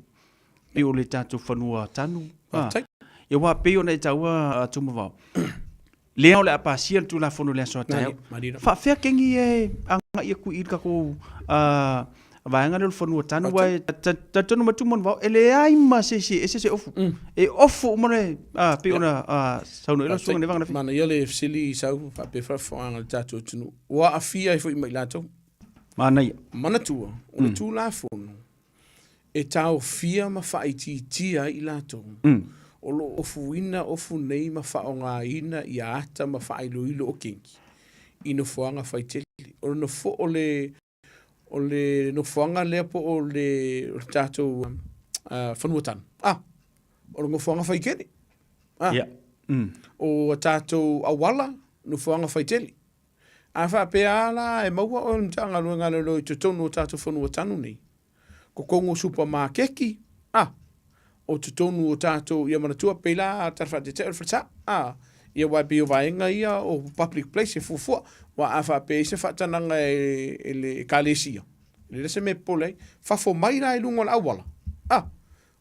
pei o le tatou fanua tanu? Faafetai. Ia aua pei ona e taua a Tumavao, lea o le a pasia le Tulafono i le aso a taeao. Faafefea kengi e agai atu i le tatou vaega lea o le fanua tanu, aua e talitonu mai Tumanuvao, e leai ma se isi e ese se ofu. E ofu uma le, pei ona saunoa ai lau Susuga Nevaga Nafi. Manaia le fesili sau faapea faafofoga a le tatou atunuu. Ua aafia ai foi ma i latou. Manaia. Manatua, o le Tulafono e taofia ma faaitiitia ai i latou o lo o ofuina ofu nei ma faaaogaina ia ata ma faailoilo o kenki i nofoaga faitele. O le nofo, o le, o le nofoaga lea po o le, o le tatou uh, fanua tanu. Ah, o le nofoaga faitele. Ah, yeah. mm. O a tatou auala, nofoaga faitele. A faapea a la e maua oe o le Matagaluega a Leoleo i totonu o tatou fanua tanu nei, totonu o supamakeki, a, o totonu o tatou, ia manatua pei la tala faataitai o le falesa, a, ia aua e pei o vaega ia o public place e fuafua, aua a faapea e i ai se faatanaga e le Ekalesia, e leai la se mea e popole ai, fafo mai la i luga o le auala, a,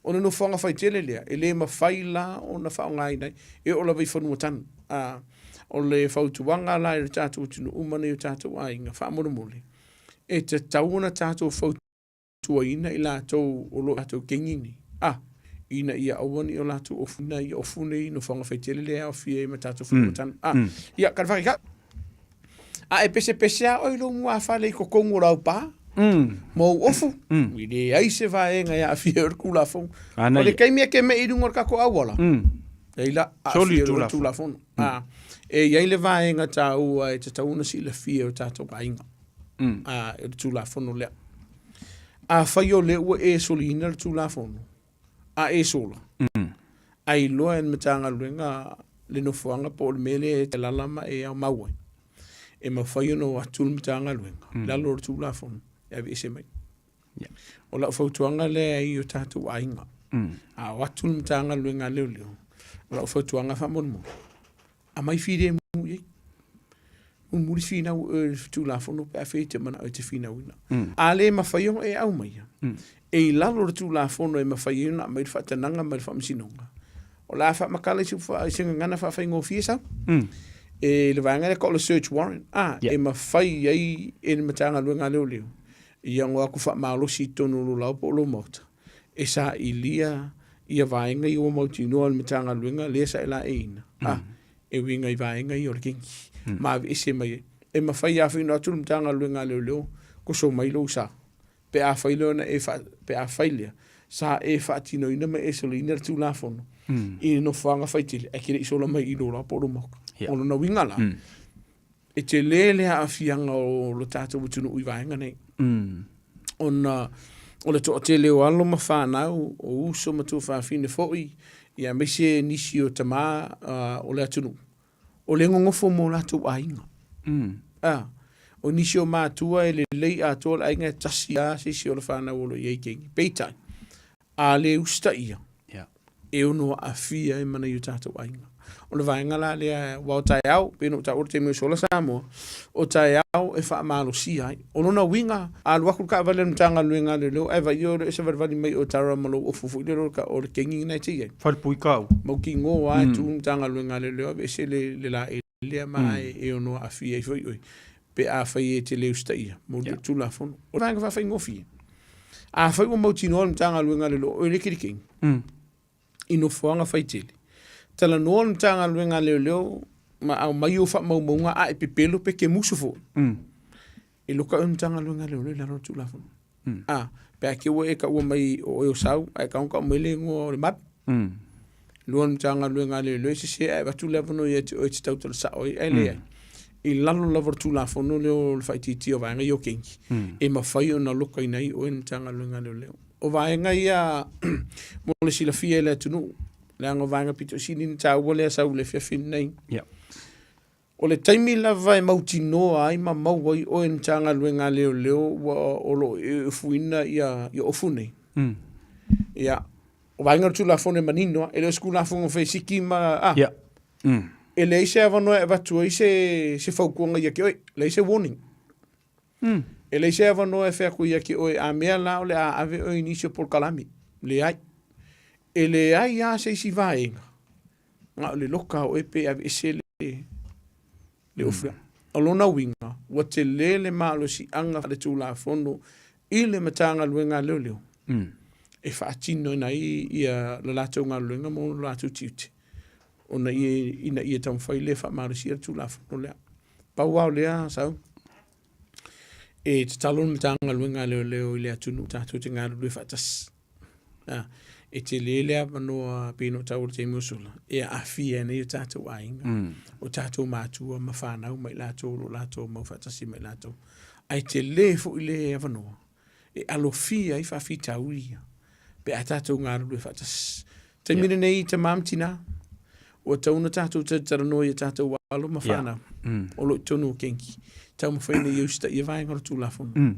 O le nofoaga faitele lea, e le mafai la ona faaaogaina ai, e oo lava i fanua tanu. Ā, o le fautuaga la i le tatou atunuu ma nai o tatou aiga, faamolemole, e tatau ona tatou fautuaina i latou o lo o latou kengi nei, ā, ina ia aua ne i o latou ofuina ia ofu nei i nofoaga faitele lea e aofia ai ma tatou fanua tanu. Ā, ia, ka whakakau. A e pesepese a oe i lou muafale i totonu o lau pā, ma ou ofu, i leai se vaega e aafia ai o le Tulafono. O le taimi e te mei i luga o le tatou auala, leila, aafia ai le Tulafono. A, e i ai le vaega taua e tatau ona silafia e o tatou aiga, a, o le Tulafono lea. Afai o lea ua e soliina le Tulafono, a e sola, a iloa e le Matagaluega le nofoaga po o le mea lea e te alala ma e aumau ai, e mafai ona o atu le Matagaluega i lalo o le Tulafono e aveese mai. O lau fautuaga lea i o tatou aiga, a o atu le Matagaluega a Leoleo, o lau fautuaga faamolemole, aumai filemu i ai. Mulimuli finau oe i le Tulafono pe afai e te manao e te finauina. A le mafai ona e aumaia, e i lalo o le Tulafono e mafai ai ona aumai le faatanaga mai le Faamasinoga, o le a faamatala i se gagana faafaigofie sau. E le vaega lea ka o le search warrant, a, e mafai ai e le Matagaluega a Leoleo ia ngo aku faamalosi i totonu o lou laoa po o lou maota e sailia ia vaega ia ua mautinoa e le Matagaluega lea sa e laeiina, a, e uiga i vaega ia o le kenki ma aveese mai ai. E mafai lava foi ona o atu le Matagaluega a Leoleo toso mai lou sa pe afai lea ona e faa, pe afai lea sa e faatinoina ma e soliina le Tulafono i le nofoaga faitele ae e te le i sola mai i lou laoa po o lou maota. O lona uiga la, e tele le aafiaga o lo tatou atunuu i vaega nei. Ona o le toatele o alo ma fanau, o uso ma tuafafine foi, ia aemaise nisi o tama o le atunuu, o le gogofo mo latou aiga. A, o nisi o matua e lelei atoa le aiga e tasi lava se isi o le fanau o lo o i ai keiki. Peitai, a le usitaia, e ono aafia ai ma nai o tatou aiga. O le vaega la lea, aua o taeao, pei ona ou taua le taimi o sola Samoa, o taeao e faamalosia ai. O lona uiga, a alu atu le taavale a le Matagaluega a Leoleo ae vaai o e savalivali mai o Tara ma lou ofu foi lea o le kengi lena e te i ai. Falepui kau. Mautinoa lava e tu le Matagaluega a Leoleo aveese le laei lea ma e ono aafia ai foi oe pe afai e te le usitaia mo le Tulafono. O le vaega faafaigofie, afai ua mautinoa le Matagaluega a Leoleo o oe le te le kengi i nofoaga faitele, talanoa le Matagaluega a Leoleo ma aumai ou faamaumauga a e pepelo pe te musu foi, e loka oe i le Matagaluega a Leoleo i lalo o le Tulafono. A, pe a te ua e taua mai o oe o Sau, ae tatau ona tau mai le igoa o le Malu. Lua le Matagaluega a Leoleo e sese ae avatu le avanoa ia te oe e te tautala sao ai, ae leai. I lalo lava o le Tulafono lea o le faaitiitia o vaega ia o kenki, e mafai ona lokaina ai oe e le Matagaluega a Leoleo. O vaega ia mo le silafia e le atunuu, leaga o vaega pito sili ona taua lea sau i le afiafi lenei. O le taimi lava e mautinoa ai ma maua ai oe e le Matagaluega a Leoleo ua o lo o e ofuina ia ofu nei. Ia, o vaega o le Tulafono e manino lava, e le o se Tulafono fai siki ma, a. E leai se avanoa e avatu ai se fautuaga ia te oe, leai se warning. E leai se avanoa e fai atu ia te oe, a mea la o le a ave oe i nisi o polokalame. Leai. E leai lava se isi vaega na o le loka o oe pe aveese le ofu lea. O lona uiga, ua tele le malosiaga faale-tulafono i le Matagaluega a Leoleo e faatinoina ai ia le latou galuega ma lo latou tiute ona ina ia taumafai lea e faamalosia le Tulafono lea. Pau lava o lea, Sau, e tatalo le Matagaluega a Leoleo i le atunuu tatou te galulue faatasi. E tele le avanoa pei ona ou taua i le taimi ua sola, e aafia ai nei o tatou aiga, o tatou matua ma fanau ma i latou o lo o latou mau faatasi ma i latou. Ae tele foi le avanoa e alofia ai faafitauli ia pe a tatou galulue faatasi. Taimi lenei tama ma tina, ua tatau ona tatou talatalanoa i a tatou alo ma fanau o lo o i totonu o kenki, taumafai ina ia usitaia vaega o le Tulafono.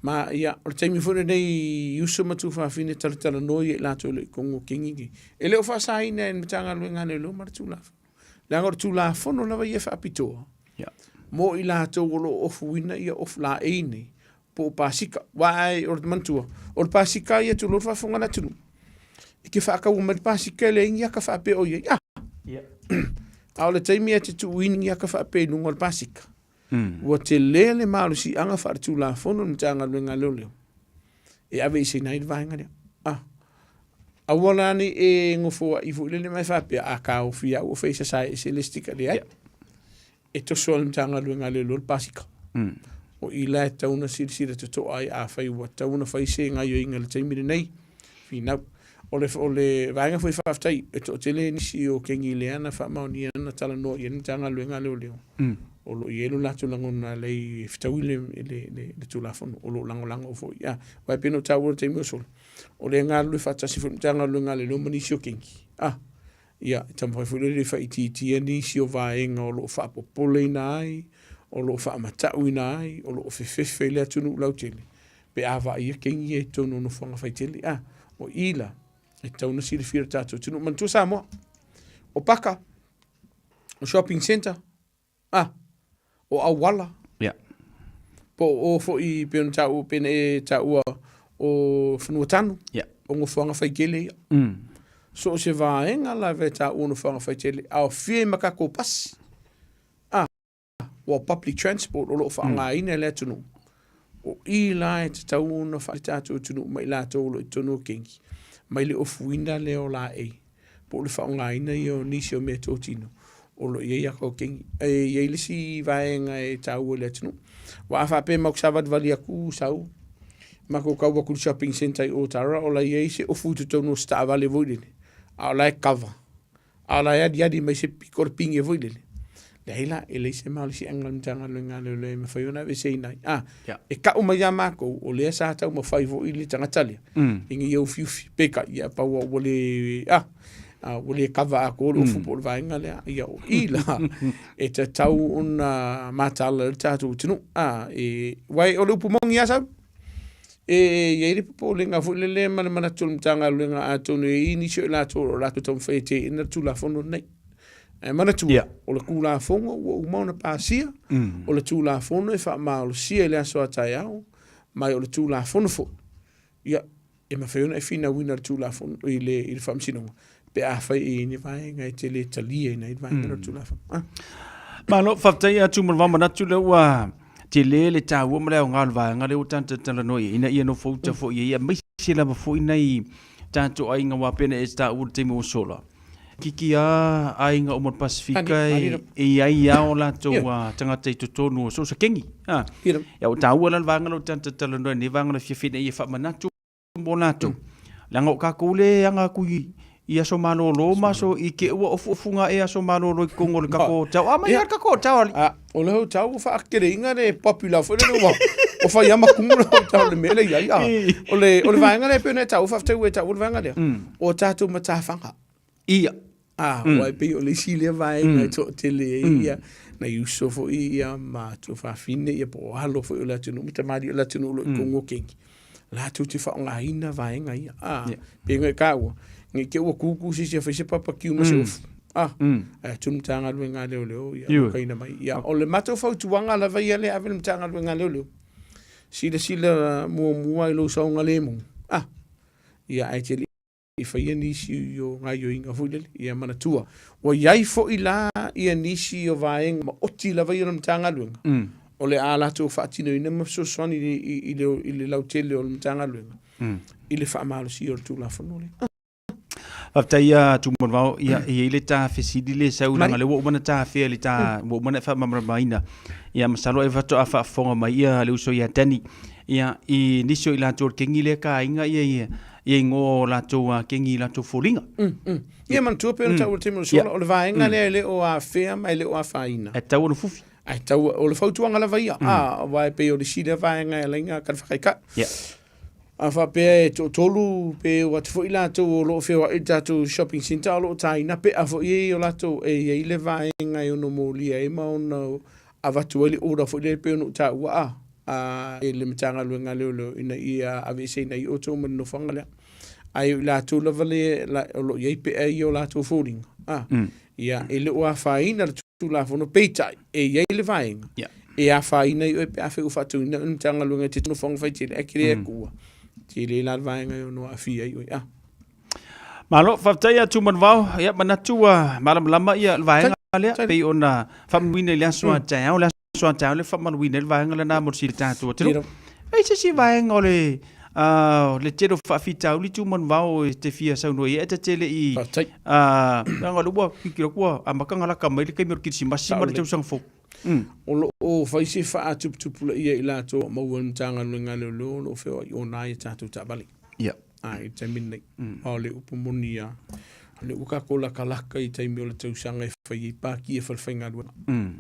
Ma ia, o le taimi foi lenei i uso ma tuafafine talatalanoa ia i latou o lo o i totonu o kengi nei. E le o faasaina e le Matagaluega a Leoleo ma le Tulafono. Leaga o le Tulafono lava ia e faapitoa mo i latou o lo o ofuina ia ofu laei nei po o pasika. Aua ai, o le manatua, o le pasika ia tulou le faafofoga a le atunuu, e te faataua mai le pasika e leai ni ata faapea o i ai. Ah! A o le taimi e te tuuina ni ata faapea i luga o le pasika, ua tele le malosiaga faaletulafono i le Matagaluega a Leoleo e aveeseina ai le vaega lea. Ah! Aua la ne i e nofoai foi lele ma e faapea, a taofi au ua fai sasae ese le sticker. Leai. E toso e le Matagaluega a Leoleo le pasika. O i la e tatau ona silasila totoa ai afai ua tatau ona fai se gaoioiga i le taimi lenei, finau. O le, o le vaega foi faafetai, e toatele nisi o kengi lea na faamaonia na talanoa i ai le Matagaluega a Leoleo, o lo o i ai lo latou lagona lei e fetaui le, le, le, le Tulafono, o lo o lagolago foi. Aua e pei ona ou taua i le taimi ua sola, o lea e galulue faatasi foi le Matagaluega a Leoleo ma nisi o kengi. Ah, Ia, e taumafai foi lele e faaitiitia nisi o vaega o lo o faapopoleina ai, o lo o faamatauina ai, o lo o fefefe i le atunuu lautele, pe a vaaia kengi ia i totonu o nofoaga faitele. A, o i la, e tatau ona silafia e le tatou atunuu. Manatua Samoa, o paka, o shopping centre, Ah, o auala. Yeah. Po o foi pe ona taua, pe na e taua o fanua tanu. Yeah. O nofoaga faitele ia. So o se vaega lava e taua nofoaga faitele, aofia ai ma tatou pasi. Ua public transport o lo o faaaogaina e le atunuu, o i la e tatau ona fai le tatou atunuu ma i latou o lo o i totonu o kengi, mai le ofuina lea o laei, po o le faaaogaina ia o nisi o meatotino o lo o i ai aka o kengi. E i ai le isi vaega e taua i le atunuu. Aua a faapea matou te savalivali atu sau, matou tau atu i le shopping centre i Otara, o la e i ai se ofu i totonu o se taavale foi lele, a o la e cover. A o la e aliali mai se piko o le pine foi lele. Leai la, e leai se malosiaga o le Matagaluega a Leoleo e mafai ona aveeseina ai. A, yeah. e kau mai ia makou, o lea sa taumafai foi le tagata lea, ina ia ufiufi, peitai, ia pau ua le, a, a, ua le cover atoa le ofu po o le vaega lea. Ia, o i la, e tatau ona mataala ai le tatou atunuu. A, e, aua o le upu moni lava sau, E i ai le popolega foi lele ma le manatu o le Matagaluega atonu e i ai nisi o i latou o lo o latou taumafai e teena le Tulafono lenei. Ae manatua, yeah. o le Tulafono ua uma ona pasia, o le Tulafono e faamalosia i le aso a taeao, ma o le Tulafono foi, ia, e mafai ona e finauina le Tulafono i le, i le Faamasinoga pe afai e i ai ni vaega e te le taliaina ai le vaega lea o le Tulafono. Ah. Malo, faafetai atu mo le manatu lea ua tele le taua ma le aoga o le vaega lea ua tatou talanoa i ai, ina ia nofouta foi i ai, aemaise lava foi nai tatou aiga aua pei ona e taua i le taimi ua sola. Kiki lava aiga uma o le Pasefika e i ai lava o latou tagata i totonu o so o se kengi. Ia ua taua la le vaega lea ua tatou talanoa i lenei vaega o le afiafi ina ia faamanatu mo latou. Leaga o tatou lea e aga atu i aso malolo ma aso i te i ua ofuofuga ea aso malolo i totonu o le tatou hotel. A mai lava le tatou hotel alii. A, o le hotel ua faateleina le popular foi lele ua ua fai lava ma tumu le hotel i le mea lea e i ai. A, o le o le vaega lea e pei ona e taua, faafetai ua e taua le vaega lea, o tatou matafaga. Ia. A, aua e pei o le isi lea vaega e toatele ai ia nai uso foi ia ma tuafafine ia po o alo foi o le atunuu ma tamalii o le atunuu o lo o i totonu o kengi, latou te faaaogaina vaega ia. A, pei ona e taua, ne i te i ua tutu se isi e fai se barbecue ma se ofu, a, ae atu le Matagaluega a Leoleo ia okaina mai. Ia, o le matou fautuaga lava ia lea e ave i le Matagaluega a Leoleo, silasila muamua i lou saogalemu, a, ia ae te le i faia nisi o gaoioiga foi lele. Ia manatua, ua i ai foi la ia nisi o vaega maoti lava ia o le Matagaluega, o le a latou faatinoina ma fesoasoani i le, i le lautele o le Matagaluega, i le faamalosia o le Tulafono lea. Faafetai ia Tumanuvao, ia e i ai le ta fesili lea sau leaga lea ua uma ona tafea i le ta, ua uma ona e faamalamalamaina. Ia masalo ai faatoa faafofoga mai ia le uso ia Danny, ia i nisi o i latou o le kengi lea ka aiga ia ia ia igoa o latou kengi i latou foliga. Ia manatua pei ona taua i le taimi o le sola, o le vaega lea e le o afea ma e le o afaina. E tatau ona fufi. Ae tatau, o le fautuaga lava ia, a, aua e pei o le isi lea vaega e ala ai ona talifakaikai. A faapea e toatolu pe oo atu foi latou o lo o feoai i le tatou shopping centre o lo o taina pea foi e o latou e i ai le vaega e ono molia ai ma ono avatu ai le order foi lea pei ona ou taua a a e le Matagaluega a Leoleo ina ia aveeseina ai outou ma le nofoaga lea. Ae o i latou lava le o lo o i ai pea ia o latou foliga a ia e le o afaina le Tulafono, peitai, e i ai le vaega yeah. e afaina ai oe pe afai ua faatauina oe le Matagaluega e te nofoaga faitele, ae te le atua, tele la le vaega e ono aafia ai oe. Ah. Malo, faafetai ia Tumanuvao, ia manatu ua malamalama ia le vaega lea, pei ona faamanuina i le aso a taeao, le aso a taeao le faamanuina ai le vaega lena mo le sili tatou atunuu. Ei se isi vaega o le le tele o faafitauli Tumanuvao e te fia saunoa i ai, ae ta te le i leaga o lea ua tilotilo atu ua amata ona lata mai le taimi o le Kerisimasi ma le tausaga fou. O lo o fai se faatuputupulaia i latou o maua i le Matagaluega a Leoleo o lo o feoai ona ai a tatou taavale. Ia. A, i le taimi lenei. A o le upu moni lava, o lea ua tatou latalata i taimi o le tausaga e fai ai paki a falefaigaluega.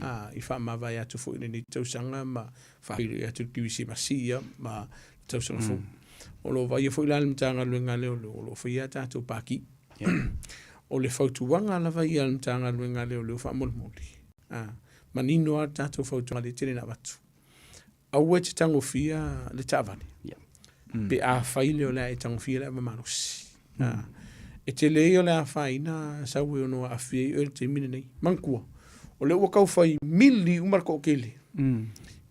A, i faamavae atu foi i lenei tausaga ma faafeiloai atu i le Kerisimasi ia ma le tausaga fou. O lo o vaaia foi la le Matagaluega a Leoleo o lo o faia a tatou paki. O le fautuaga lava ia a le Matagaluega a Leoleo faamolemole, a, manino lava le tatou fautuaga lea e tele ina avatu, aua e te tagofia le taavale pe afai lea o le a e tagofia le ava malosi. A, e tele ia o le afaina sau e ono aafia ai oe i le taimi lenei. Manatua, o lea ua tau fai mili uma le toatele,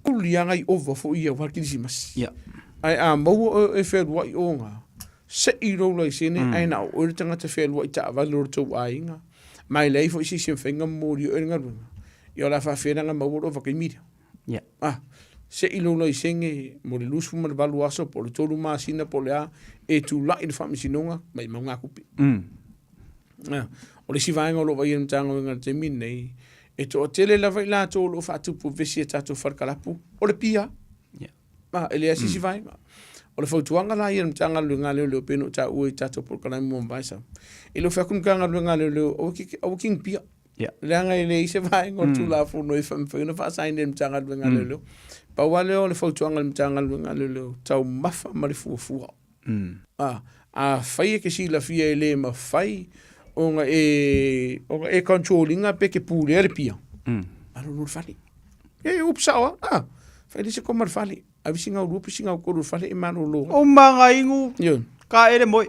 tuli lava nai ova foi ia aua le Kerisimasi. Ae a maua oe e fealuai oga, sei lou laisene ae na o oe le tagata fealuai taavale o le tou aiga, ma e leai foi se isi e mafai ona momoli oe le galuega. Ia o le a faafeanaga maua lou vakaimi lea. Ia. Ah, se'i lou laisene mo le 28 aso po o le 3 masina po o le a, e tula'i i le Faamasinoga ma i maugatupe. Ah, o le isi vaega o lo o vaaia e le Matagaluega i le taimi lenei, e toatele lava i latou o lo o faatupu vesi i a tatou fale kalapu, o le pia. Yeah. Ah, e leai se isi vaega. O le fautuaga la ia i le Matagaluega a Leoleo pei ona ou taua i tatou polokalame mo Vaisa. E le o fai atu le Matagaluega a Leoleo, aua ke, aua ke pia. Yeah. Leaga e leai se vaega o le Tulafono e mafai ona faasaina e le Matagaluega a Leoleo. Pau lava lea o le fautuaga a le Matagaluega a Leoleo, taumafa ma le fuafua. A, afai e ke silafia e le mafai ona e, ona e control ina pe ke pulea le pia, malolo le fale. E upu sao lava, a, fai le se koma le fale, ave sina au lua pe sina au tolu i le fale e malolo. O magainu, Ioe. ka ele moe.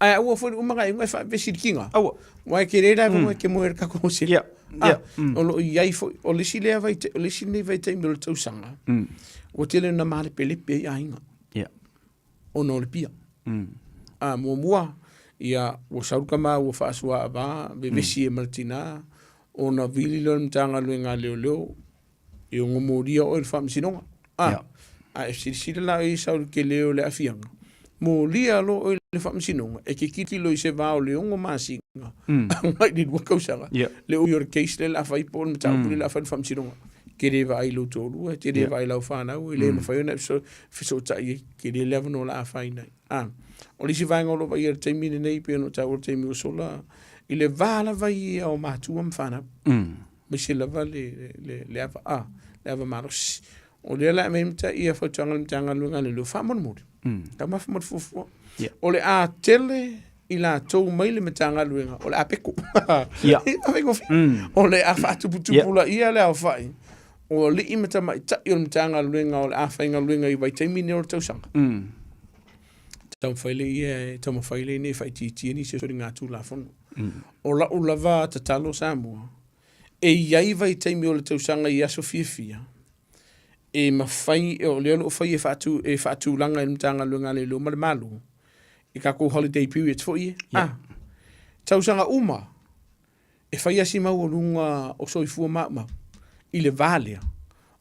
Ae aua foi le uma gaiuga e faavesi i le tiga. Aua. Aua e tele le avanoa e te moe ai i le tatou hosele. Yeah. Ah, Yeah. O lo o i ai foi, o le isi lea vaita, o le isi lenei vaitaimi o le tausaga, ua tele ina malepelepe ai aiga. Yeah. Ona o le pia. A, muamua, ia, ua sau le tama ua faasuaava, vevesi ai ma le tina, ona vili lea o le Matagaluega a Leoleo, e ono molia oe i le Faamasinoga. A, Yeah. a e silasila la i sau i le tele o le aafiaga, molia loa oe i le Faamasinoga, e te tilotilo i se va o le 6 masina, agai i le 2 tausaga, Yeah. le ui o le case lea o le a fai po o le mataupu lea o le a fai i le Faamasinoga. Te le vaai i lou toalua, te le vaai i lau fanau, e le mafai ona e fesootai ai, tele le avanoa o le a afaina ai. A, o le isi vaega o lo o vaaia i le taimi lenei, pei ona ou taua i le taimi ua sola, i le va lava ia o matua ma fanau, aemaise lava le, le, le ava, a, le ava malosi. O lea la e aumai ai ia fautuaga a le Matagaluega a Leoleo, faamolemole, taumafa mo le fuafua. O le a tele i latou mai le Matagaluega, o le a peko. Ia. Faigofie. O le a faatuputupulaia le aofai o alii ma tamaitai o le Matagaluega o le a faigaluega i vaitaimi nei o le tausaga. Taumafai lea ia e taumafai lea ina ia faaitiitia nisi o soligatulafono. O lau lava tatalo Samoa, e i ai vaitaimi o le tausaga i aso fiafia e mafai, o lea o lo o fai e faatu, e faatulaga e le Matagaluega a Leoleo ma le Malo i tatou holiday periods foi ia. Yeah. Ah, tausaga uma e fai lava si maualuga o soifua maumau i le va lea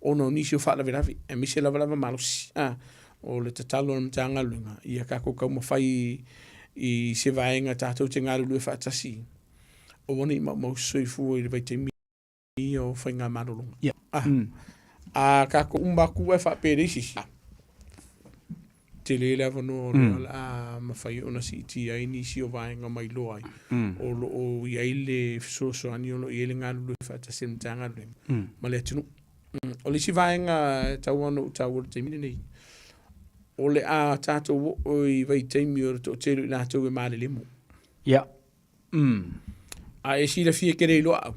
ona o nisi o faalavelave, aemaise lava lava malosi. Ah, o le tatalo a le Matagaluega ia tatou taumafai i se vaega tatou te galulue faatasi aua ne i maumau se soifua i le vaitaimi ia o faigamalologa. Yeah. Ah. A tatou uma atu ae faapea le isi, ah, tele le avanoa o lea o le a mafai ona siitia ai nisi o vaega mailoa ai o lo o i ai le fesoasoani o lo o i ai le galulue faatasi a le Matagaluega ma le atunuu. O le isi vaega e tatau ona ou taua i le taimi lenei, o le a tatou oo i vaitaimi o le toatele o i latou e malelemo. Yeah. A e silafia e te le iloa au.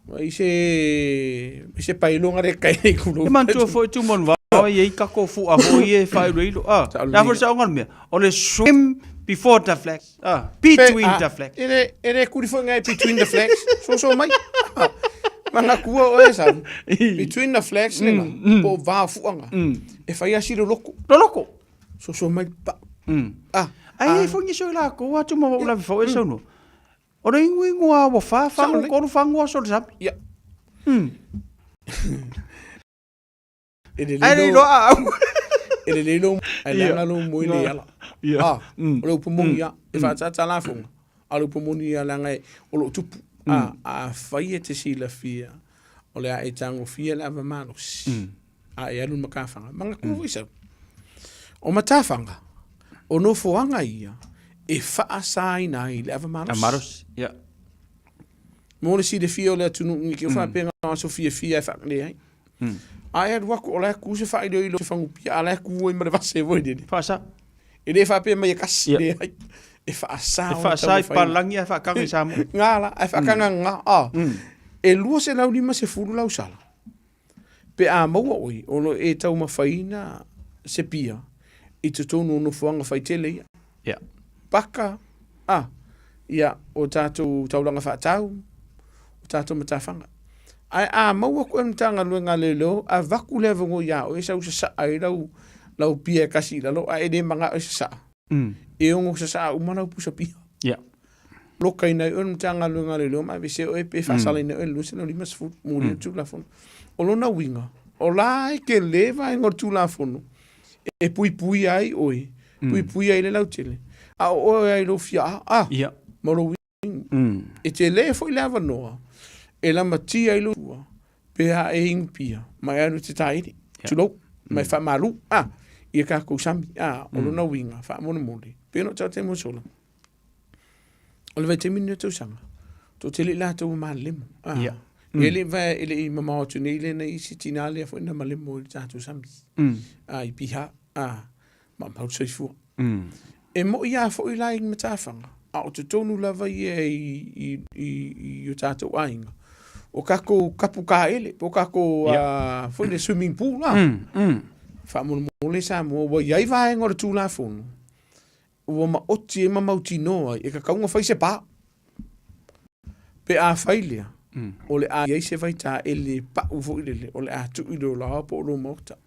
Mai se mai se pailoga le kai nei kulo. E manatua foi tu manu vao e i kako fua foi e whaeroiro. Ah, la foi sa onga mea. O le swim before the flags. Ah, between the flags. E le e le kuri foi ngai between the flags. So so mai. Manga kua o e sa. Between the flags le nga. Po va fuanga. E whai asi loloko. Loloko. So so mai pa. Ah. Ai e foi nisi o la ko atu ma ula fo e sono. O le ingu ingu a wa fa fa Sao ko fa ngua so le sami. Ia. E le Ai le iloa au. E le lelo ai Ia. langa lo mo le ala. Ia. Ah, o le upu moni ia e whaatata la fonga. A le upu moni ia langa e o lo tupu. Ah, a whai e te silafia o le a e tangofia le ava malosi. A e alu le matawhanga. Manga kua mm. Sau. O matawhanga, o nofoanga ia, e whaasaina ai le ava malosi. Malosi. Ia. Mo le silafia o le atunuu ni ke o whaapenga aso fiafia e whaakane ai. A e alu aku o la e ku se whailo ilo se whangupia, a la e ku oi ma le vase voi nene. Whaasa. E le whaapea mai e kasi Ia. le ai. E whaasa E whaasa i palangi a whaakanga i Samoa. Ngā la, e whaakanga ngā, a. E lua se lau lima se fulu lau sala. Pe a maua oi, o lo e taumafaiina se pia i totonu o nofoaga faitele ia. Ia. Paka, a, ia, o tātou taulaga faatau, o tātou matawhanga. Ae a maua koe le Matagaluega a Leoleo, avaku le avanoa iā oe e sau sasaa ai lau, lau pia e kasi i lalo, ae e le magao e sasaa. E ono sasaa uma lau pusa pia. Ia. Lokaina ai oe le Matagaluega a Leoleo ma aveesea oe pe faasalaina oe i le 250 molia le Tulafono. O lona uiga, o la e tele vaega o le Tulafono e puipuia ai oe, puipuia ai le lautele, a o oe ai lou fia a, a, ma lou inu. E tele foi le avanoa e lamatia ai lou tua pe a e inupia ma e alu e te taili, tulou, ma e faamalu, a, ia tatou sami, a, o lona uiga, faamolemole, pei ona ou taua taimi ua sola. O le vaitaimi lenei o tausaga, toatele i latou ua malemo. Ah, yeah. E le vae e le i mamao atu nei le nei isi tina lea foi na malemo i le tatou sami. Ah, i piha, ah, ma mau soifua. E moi a foi la i matafaga, a o totonu lava ia i, i, i, i o tatou aiga. O kakou kapu kaele, po kakou yeah. foi le swimming pool la. Faamolemole Samoa, ua iai vaega o le Tulafono ua maoti ai ma mautinoa ai e tatau ona fai se pa. Pe a fai lea, o le a i ai se vaitaele pau foi lele, o le a tuu i lou laoa po o lou maota.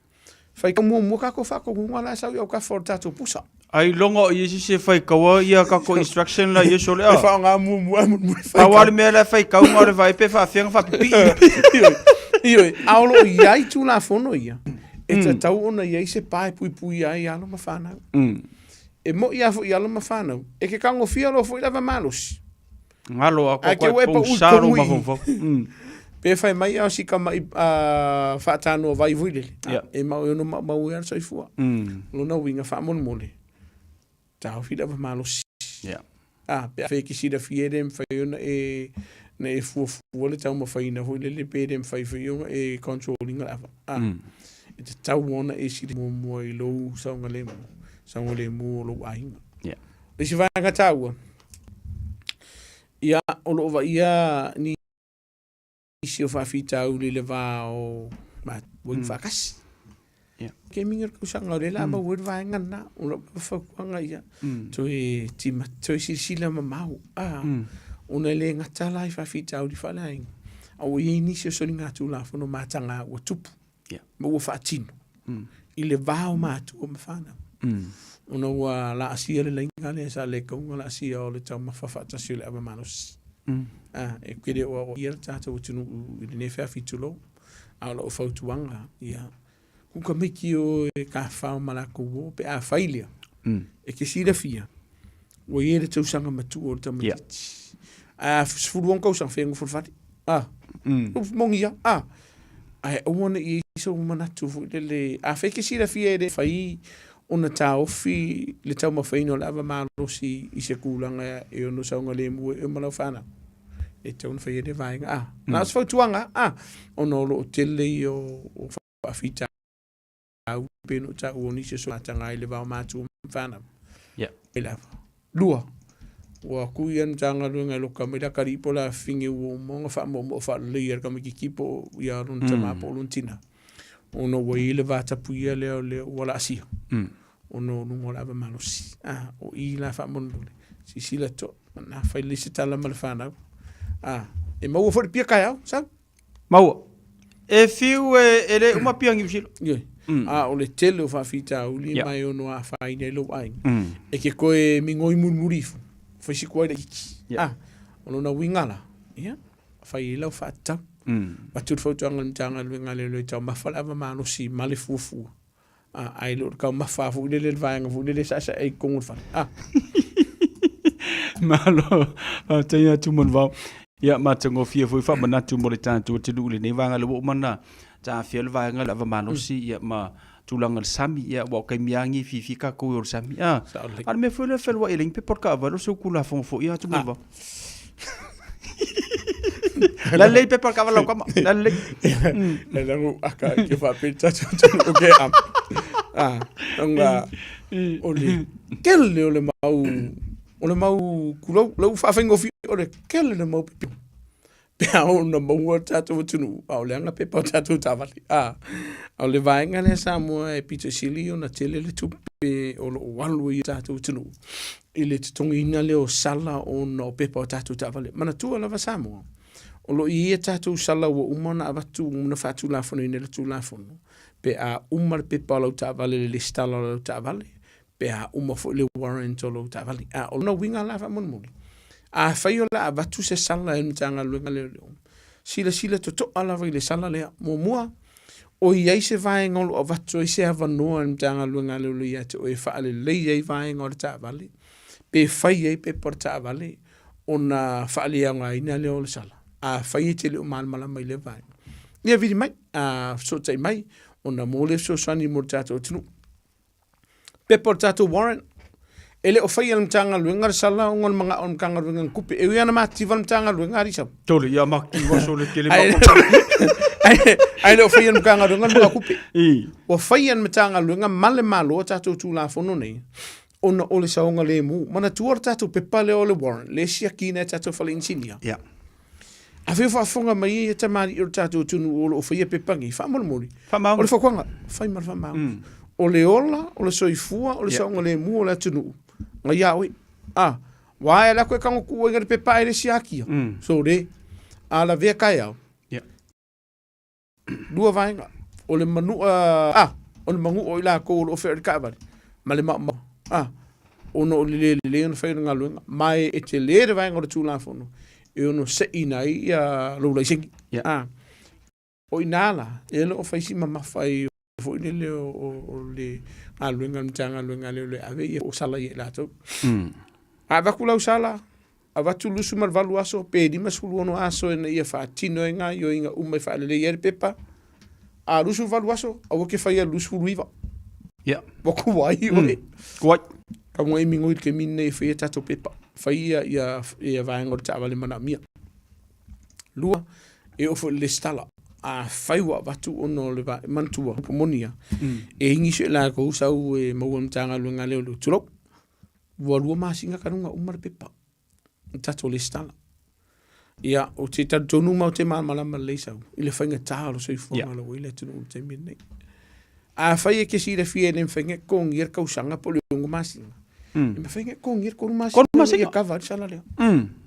Fai muamua tatou faatonuga la e sau i autafa o le tatou pusa. Ailoga o i ai se isi e faitaua ia tatou instruction la i Iesu o le a. E faaaoga muamua mulimuli faitau. Pau lava le mea la e faitau na o le vaai pe faafefea ona faapipii. Ioe, ioe, a o lo o i ai Tulafono ia, e tatau ona i ai se pa e puipuia ai alo ma fanau. E moi lava foi i alo ma fanau, e ke tagofia loa foi lava malosi. Galo a Ae ke ua e pau i tonu i. Pe fai mai a o si kama'i faatanoa vai foi lele. E mau e ono maumau ai le soifua. Lona uiga faamolemole, taofi lava malosi. A, pe afai e te silafia e le mafai ona e na e fuafua le taumafaiina foi lele pe le mafai foi ona e control ina le ava. A, e tatau ona e sili muamua i lou saogalemu, saogalemu o lou aiga. Le isi vaega taua, ia, o lo o vaaia nisi o faafitauli i le va o matua i faatasi. Yeah. Ke minga le tausaga o lea la maua ai le vaega lena. O lau lava fautuaga ia, toe tima, toe silasila mamao. Ah, ona e le gata la i faafitauli faaleaiga, a ua i ai nisi o soligatulafono mataga ua tupu Yeah. ma ua faatino i le va o matua ma fanau. Ona ua laasia le laina lea sa le tatau ona laasia o le taumafa faatasi o le ava malosi. Ah, e tele o aoaia le tatou atunuu i lenei feafi tulou. A o lau fautuaga, ia, kuka maiki o e tafafao ma latou o pe a fai lea, e te silafia, ua i ai le tausaga matua o le tamaitiiti. Ae a 16 tausaga, fea e nofo i le fale? Ah, moni lava, ah. Ae aua ne i i ai sou manatu foi lele, afai e te silafia e le fai ona taofi le taumafaiina o le ava malosi i se tulaga e ono saogalemu ai oe ma lau fanau. E tatau ona fai ai lea vaega. A, na o se fautuaga, a, ona o lo o tele ia o faafitauli pei ona ou taua o nisi o soataga i le va o matua ma fanau. Yeah. E lava. Lua, ua kui ia le Matagaluega e loka mai le atalii po o le afafine ua uma ona faamoomoo faalelei e le tamaitiiti po o ia lona tama po o lona tina, ona ua i ai le vatapuia lea o lea ua laasia ona o luga o le ava malosi. A, o i la faamolemole, silasila totoa, na fai lelei se tala ma le fanau. A, e maua foi le pia taeao, sau. Maua. E fiu e, e le uma pia Niu Sila. Ioe. A o le tele o faafitauli Ia. ma e ono afaina ai lou aiga. E ke koe migoi mulimuli ifo, fai si koe laitiiti. Ia. A, o lona uiga la, ia, fai ai lau faatatau. Avatu le fautuaga i le Matagaluega a Leoleo e taumafa le ava malosi ma le fuafua. A, ae le o le taumafa foi lele le vaega foi lele e saesae ai i totonu o le fale. A. Malo, faafetai atu Manuvao. Ia, matagofie foi faamanatu mo le tatou atunuu i lenei vaega, lea ua uma ona taafia le vaega o le ava malosi ia, ma tulaga o le sami, ia, aua o taimi lava nei e fiafia tatou i o le sami. A, a o le mea foi lea e feluai ai le pepa o le taavale, o se Tulafono foi ia Manuvao. La lelei pepa o le taavale lau tama, la lelei. E lago aka ke faapea tatou atunuu ke am. A, ona o le tele o le mau o le mau kulou, lau faafaigofie o le tele o le mau pipio. Pe a oo ina maua le tatou atunuu, a o leaga pepa o tatou taavale. A, o le vaega lea Samoa e pito sili ona tele le tupe o lo o alu ai i tatou atunuu i le totogiina lea o sala ona o pepa o tatou taavale. Manatua lava Samoa, o lo o i ai a tatou sala ua uma ona avatu ona faatulafonoina e le Tulafono, pe a uma le pepa o lau taavale, le lesitala o lau taavale, pe a uma foi le warrant o lou taavale. A o lona uiga la faamolemole, Afai o le a avatu se sala e le Matagaluega a Leoleo, silasila totoa lava i le sala lea. Muamua, o i ai se vaega o lo o avatu ai se avanoa e le Matagaluega a Leoleo ia te oe e faalelei ai vaega o le taavale, pe fai ai pepa o le taavale ona faaleaogaina lea o le sala. Afai e te le o malamalama i lea vaega, ia vili mai, a fesootai mai ona maua lea fesoasoani mo le tatou atunuu. Pepa o le tatou warrant, e le o faia e le Matagaluega le sala ona o le manao o le Matagaluega ni tupe. E ui lava ina matitiva le Matagaluega, alii sau. Tole, ia matitiva sole tele Ae le o faia e le Matagaluega le manao tupe. Ua faia e le Matagaluega ma le Malo a tatou Tulafono nei, ona o le saogalemu. Manatua le tatou pepa lea o le warrant, lea e siakiina e tatou fale inisinia. Afai o faafofoga mai ia tamalii o le tatou atunuu o lo o faia pepa nei, faamolemole. Faamaoni. O le fautuaga, fai ma le faamaoni. O le ola, o le soifua, o le saogalemu o le atunuu, na ia oe. A, ua ae lako e tago tuu ai le pepa ae le siakia. Sole, a lavea taeao. Lua vaega, o le manua, a, o le manua o i lakou o lo o feoai i le taavale, ma le maumau, a, ona o le le lelei ona fai o le galuega, ma e tele le vaega o le Tulafono e ono seina ai ia lou laiseni. A, o i ina la, e le o fai si mamafa i foi lele o le galuega a le Matagaluega a Leoleo e ave ia o sala ia i latou. A avatu lau sala, avatu 28 aso pe 56 aso ina ia faatino ai gaoioiga uma e faalelei ai le pepa. A 28 aso, aua ke faia le 29. Ia. Ua tuai oe. Tuai. Kau ngai migoi i le taimi lenei e fai ai tatou pepa. Fai ia, ia, ia vaega o le taavale manaomia. Lua, e oo foi i le lesitala. Afai ua avatu ona o le va, manatua, upu moni lava, e igi sio i latou sau e maua i le Matagaluega a Leoleo, tulou, ua lua masina talu ona uma le pepa i le tatou lesitala. Ia, ou te talitonu ma ou te malamalama lelei sau i le faigata o le soifuaga o lo o i ai le atunuu i le taimi lenei. Afai e te silafia e le mafai ona e totogia le tausaga po o le 6 masina, e mafai ona e totogia le 3 masina ina ia kava ai le sala lea.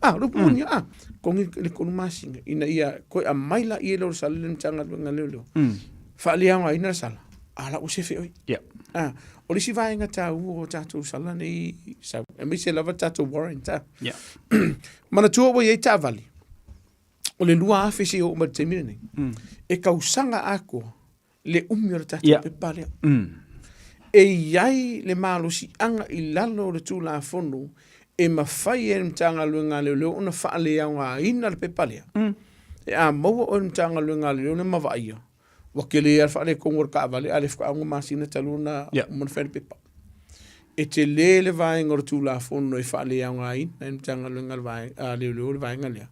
A, o le upu moni lava, a, totogi le 3 masina ina ia toe aumai laia lea o le sala i le Matagaluega a Leoleo, faaleaogaina le sala, a la ua sefe oe. A, o le isi vaega taua o tatou sala nei sau, aemaise lava le tatou warrant, a. Manatua ua i ai taavale, o le 2000 seia oo mai i le taimi lenei, e tausaga atoa le umi o le tatou pepa lea. E i ai le malosiaga i lalo o le Tulafono e mafai ai e le Matagaluega a Leoleo ona faaleaogaina le pepa lea. E a maua oe e le Matagaluega a Leoleo le ma vaaia, ua tele lava le faaletonu o le taavale a o lea faatoa 6 masina talu ona uma ona fai le pepa. E tele le vaega o le Tulafono e faaleaogaina ai e le Matagaluega a Leoleo le vaega lea,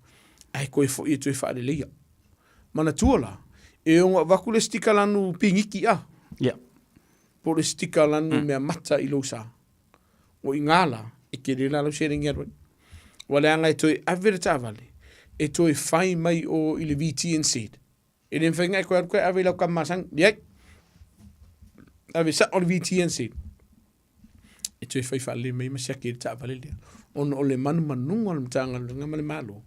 ae toe foi e toe faaleleia. Manatua la, e ono avatu le sitika lanu piniki a? Yeah. Po o le sitika lanu mea mata i lou sa. O i ngā la, e tele la lau seleni e alu ai. Ua leaga e toe ave le taavale, e toe fai mai o i le VTNZ. E le mafai ona e toe alu toe ave i lau tama masani. Leai. Ave sao le VTNZ. E toe fai faalelei mai ma siaki ai le taavale lea. Ona o le manumanuga o le Matagaluega ma le Malo,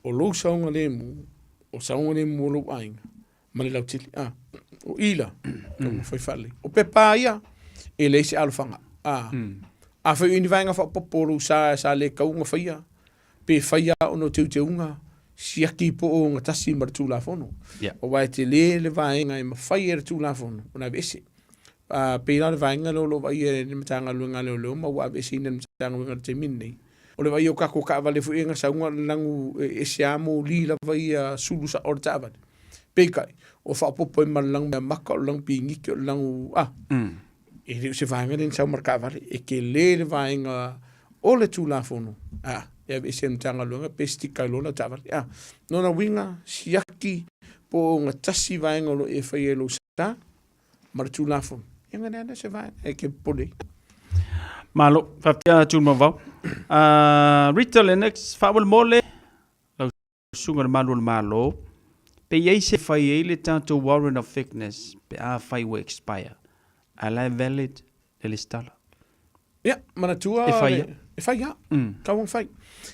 o lou saogalemu, o saogalemu o lou aiga, ma le lautele. A, o i la, taumafai faalelei. O pepa ia, e leai se alofaga. A, afai o i ai ni vaega faaopoopo o lou sa sa le tatau ona faia, pe fai lava ona o teuteuga, siaki po o ogatasi ma le Tulafono. Aua e tele le vaega e mafai e le Tulafono ona aveese. Pei la o le vaega lea o lo o vaaia e le Matagaluega a Leoleo ma ua aveeseina e le Matagaluega i le taimi lenei. O le vaaia o tatou taavale foi ia na sau na o le lanu e ese lava moli lava ia sulu sao o le taavale. Peitai, ua faaopoopo ai ma le lanu meamata, o le lanu piniki, o le lanu, a, e le o se vaega lea na sau ma le taavale. E tele le vaega o le Tulafono, a, e aveese e le Matagaluega pe sitika ai loa lau taavale. A, lona uiga, siaki po o ogatasi vaega o lo o e faia i lou sa ma le Tulafono, ia ona leai lea o se vaega e te popole ai. Malo, faafetai atu Mauvao. Rita Lennox, faamolemole lau susuga i le Malu o le Malo, pe i ai se fai ai le tatou warrant of fitness pe afai ua expire, ae la e valid le lesitala. Ia, manatua E fai le- e fai lava. Tau ona fai.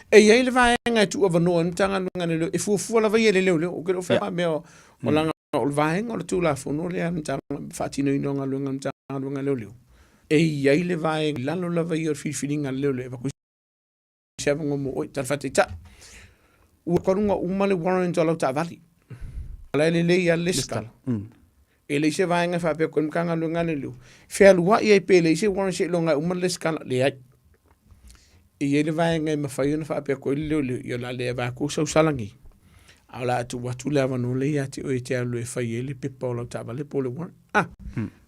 E i ai le vaega e tuuavanoa ai le Matagaluega a Leoleo, e fuafua lava ia i le leoleo. Ou te le o fai mea o leaga o le vaega o le Tulafono lea a le Matagaluega, faatinoina o galuega a le Matagaluega a Leoleo. E i ai le vaega i lalo lava ia o le filifiliga a le leoleo e avatu ai se avanoa mo oe. Tala faataitai, ua kaluga uma le warrant o lau taavale, o la e lelei lava le lesitala. E leai se vaega e faapea atu ai le Matagaluega a Leoleo, fealuai ai pe leai se warrant seiloga e uma le lesitala. Leai. E i ai le vaega e mafai ona faapea atu ai le leoleo, ia o le a le avatu sau sala nei, a o le a tuu atu le avanoa lea ia te oe e te alu e fai ai le pepa o lau taavale po o le warrant. Ah,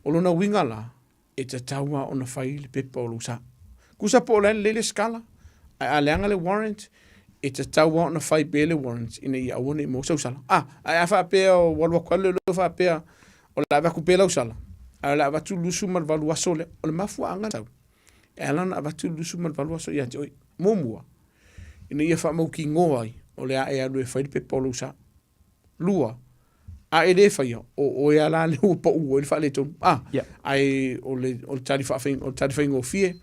o lona uiga la, e tatau lava ona fai le pepa o lou sa. Tusa po o le a lelei le sikala, ae a leaga le warrant, e tatau lava ona fai pea le warrant ina ia aua ne i maua sau sala. Ah, ae a faapea ua alu atu lava le leoleo faapea o le a avatu pea lau sala, ae o le a avatu le 28 aso lea. O le mafuaaga sau, e ala ona avatu le 28 aso ia te oe. Muamua, ina ia faamautinoa ai o le a e alu e fai le pepa o lou sa. 2, a e le faia, o oe lava la lea ua pau ai le faaletonu. A, yeah. Ae o le, o le tali faafai, o le tali faigofie,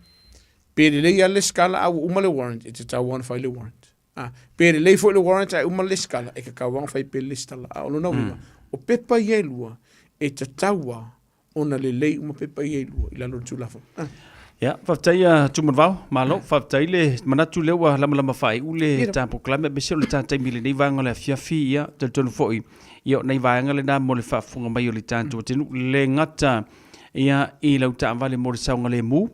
pe lelei lava le lesitala a ua uma le warrant, e tatau lava ona fai le warrant. A, pe lelei foi le warrant ae uma le lesitala, e tatau lava ona fai pea le lesitala. A o lona uiga, o pepa ia e lua, e tatau lava ona lelei uma pepa ia e lua i lalo o le Tulafono. Ah. Ia, faafetai a Tumanavao, malo, faafetai le manatu lea ua lamalama faaiu le ta polokalame, aemaise o le ta taimi i lenei vaega o le afiafi, ia, talitonu foi, ia, o nai vaega lena mo le faafofoga mai o le tatou atunuu, le gata, ia, i lau taavale mo le saogalemu,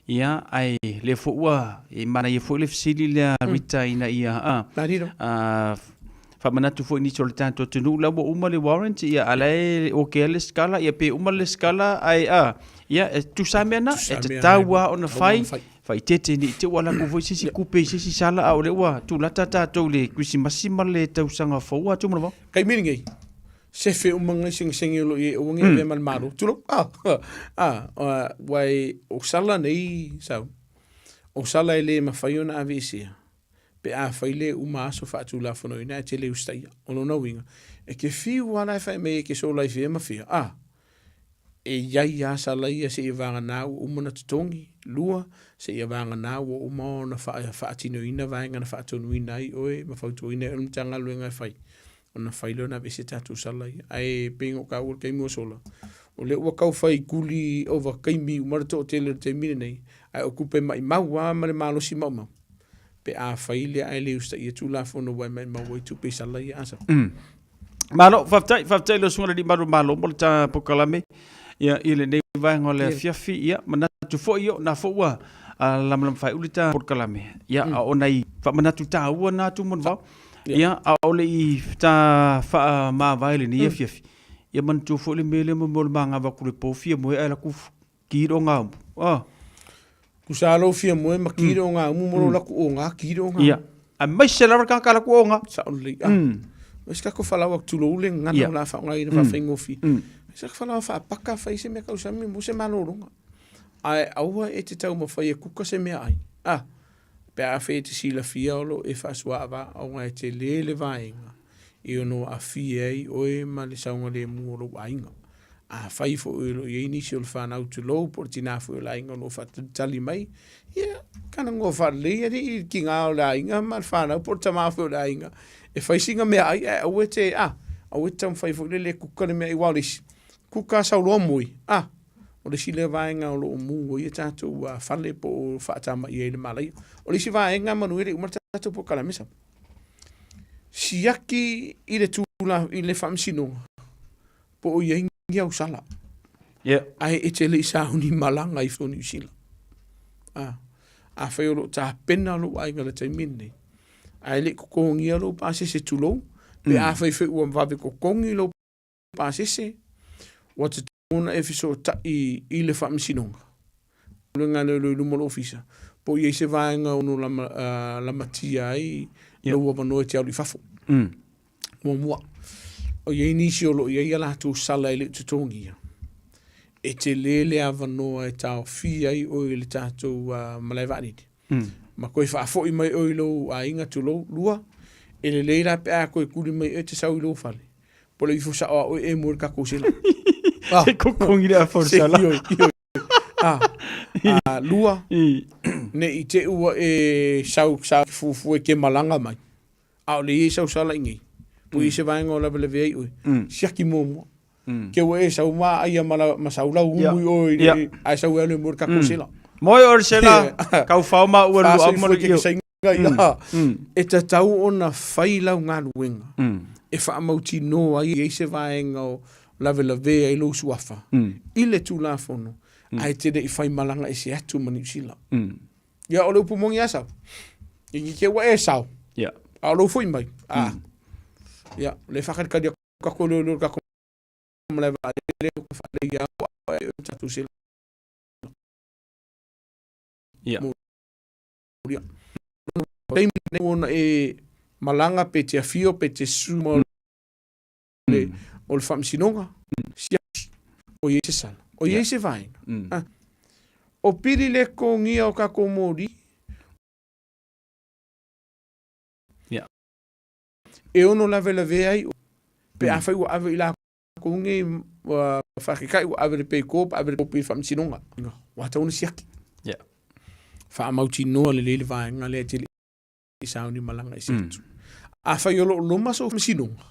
ia, ae lea foi ua e manaia foi le fesili lea Rita ina ia, a, a, Faamanatu foi nisi o le tatou atunuu la ua uma le warrant ia a la e okay le scala ia pe uma le scala ae a ia e tusa mea na e tatau lava ona fai faaeteete ne i te i ua alu atu foi se isi kupe i se isi sala a o lea ua tulata tatou i le Kerisimasi ma le tausaga fou a Tumulavao. Taimi lenei, sefe uma nei segisegi o lo o i ai aua ne i avea ma le Malo. Tulou. Ah, ah, aua o sala nei sau, o sala e le mafai ona aveesea. pe afai le uma aso faatulafonoina ae te le usitaia. O lona uiga, e te fiu lava la e fai mai e te sola i fea ma fea, a, e i ai lava sala ia seia vagana ua uma ona totogi, 2, seia vagana ua uma ona faatinoina vaega na faatonuina ai oe ma fautuaina ai oe le Matagaluega e fai, ona fai lea ona aveese tatou sala ia. Ae pei ona ou taua i le taimi ua sola, o lea ua tau fai kuli ova taimi uma le toatele o le taimi lenei, ae o tupe maimau lava ma le malosi maumau. pe afai lea ae le usitaia Tulafono ua e maimau ai tupe i sala ia asa. Malo, faafetai, faafetai lau susuga i le Alii Malu o Malo mo le ta polokalame ia i lenei vaega o le afiafi. Ia, manatu foi o na foi ua lamalama faaiu le ta polokalame. Ia, a o nai faamanatu taua na Tumanavao. Ia, a o le i ta faamavae i lenei afiafi. Ia manatua foi le mea lea mo le magava atu i le po fia moe ae alu atu Ki ro ngā umu. Ah. Kusa lou fia moe ma ki ro ngā umu mo lo laku o ngā ki ro ngā. Ia. A mai se lava ka ka laku o ngā. Sa o lei. Ah. Mai se kako whalawa tulo ule ngana yeah. o la whaonga ina mm. whaingofi. Mai se kako whalawa whaapaka whai se mea kausami mo se malōronga. Ai aua e te tau mawhai e kuka se mea ai. Ah. Pe a whai e te silafia o lo e whaasua awa o ngā e te lele vaenga. I ono awhia ai oe ma le saunga le mu o lou aiga. Afai foi o lo o i ai nisi o le fanau tulou po o le tinā foi o le aiga o lo o faatalitali mai, ia, kana goa faalelei alii i le kigā o le aiga ma le fanau po o le tamā foi o le aiga e fai sina meaai ae aua e te, a, aua e te taumafai foi lele e kuka le meaai aua o le isi, kuka sau loa moe, a, o le isi lea vaega o lo o mū ai a tatou fale po o faatamaia ai le malaia. O le isi vaega manu e le i uma le tatou polokalame sa. Siaki i le tula i le faamasinoga po o i ai ni au sala. Yeah. Ae e te le i sauni malaga i Niu Sila. Ah, afai o lo o tapena lou aiga i le taimi lenei, ae le i totogia lou pasese tulou, pe afai foi ua vave totogi lou pasese, ua tatau ona e fesootai i le faamasinoga, galuega lea o lo o i luma o le ofisa, po o i ai se vaega ono lama, lamatia ai lou avanoa e te alu i fafo. Muamua, o i ai nisi o lo o i ai a latou sala e le i totogia, e tele le avanoa e taofia ai oe i le tatou malae vaalele. Ma toe faafoi mai oe i lou aiga, tulou. 2, e lelei la pe a toe tuli mai oe e te sau i lou fale. Po le ifo sao a oe e mo le tatou sela. Ah. Se kokongi le afa o le sala. Ioi, ioi. Ah. Ah, 2, ne i te ua e sau sa fufu e ke malanga mai. A o le i sau sala i nei. Po i se vaenga o lawelawe ai oe. Siaki muamua. Ke ua e sau ma aia ma, la, ma sau lau umu i oe i le, ai sau e alu e mo le tatou sela. Moe o le sela, kau whao ma ua lua au ma le ia, e tatau ona fai lau galuega e faamautinoa ai e i ai se vaega o lavelavea ai lou suafa i le Tulafono, ae e te le i fai malaga ese atu ma Niu Sila. Ia, o le upu moni a sau. I te ua e sao. A o lou foi mai. A. Ia, le whakalikali a kako leo leo kako malae vaalele o ka whaalei a o e o tatou sela. Molia. Taimi nei ona e malaga pe te afio pe te su ma le o le faamasinoga siaki o i ai se sala o i ai se vaega. O pili le totogia o tatou moli e ono lavelavea ai pe afai ua ave i lakou nei faafetai ua ave i le peiko pe ave i le kopi i le faamasinoga ua tatau ona siaki. Faamautinoa lelei le vaega lea e te le i sauni malaga ese atu. Afai o lo o loma sou faamasinoga,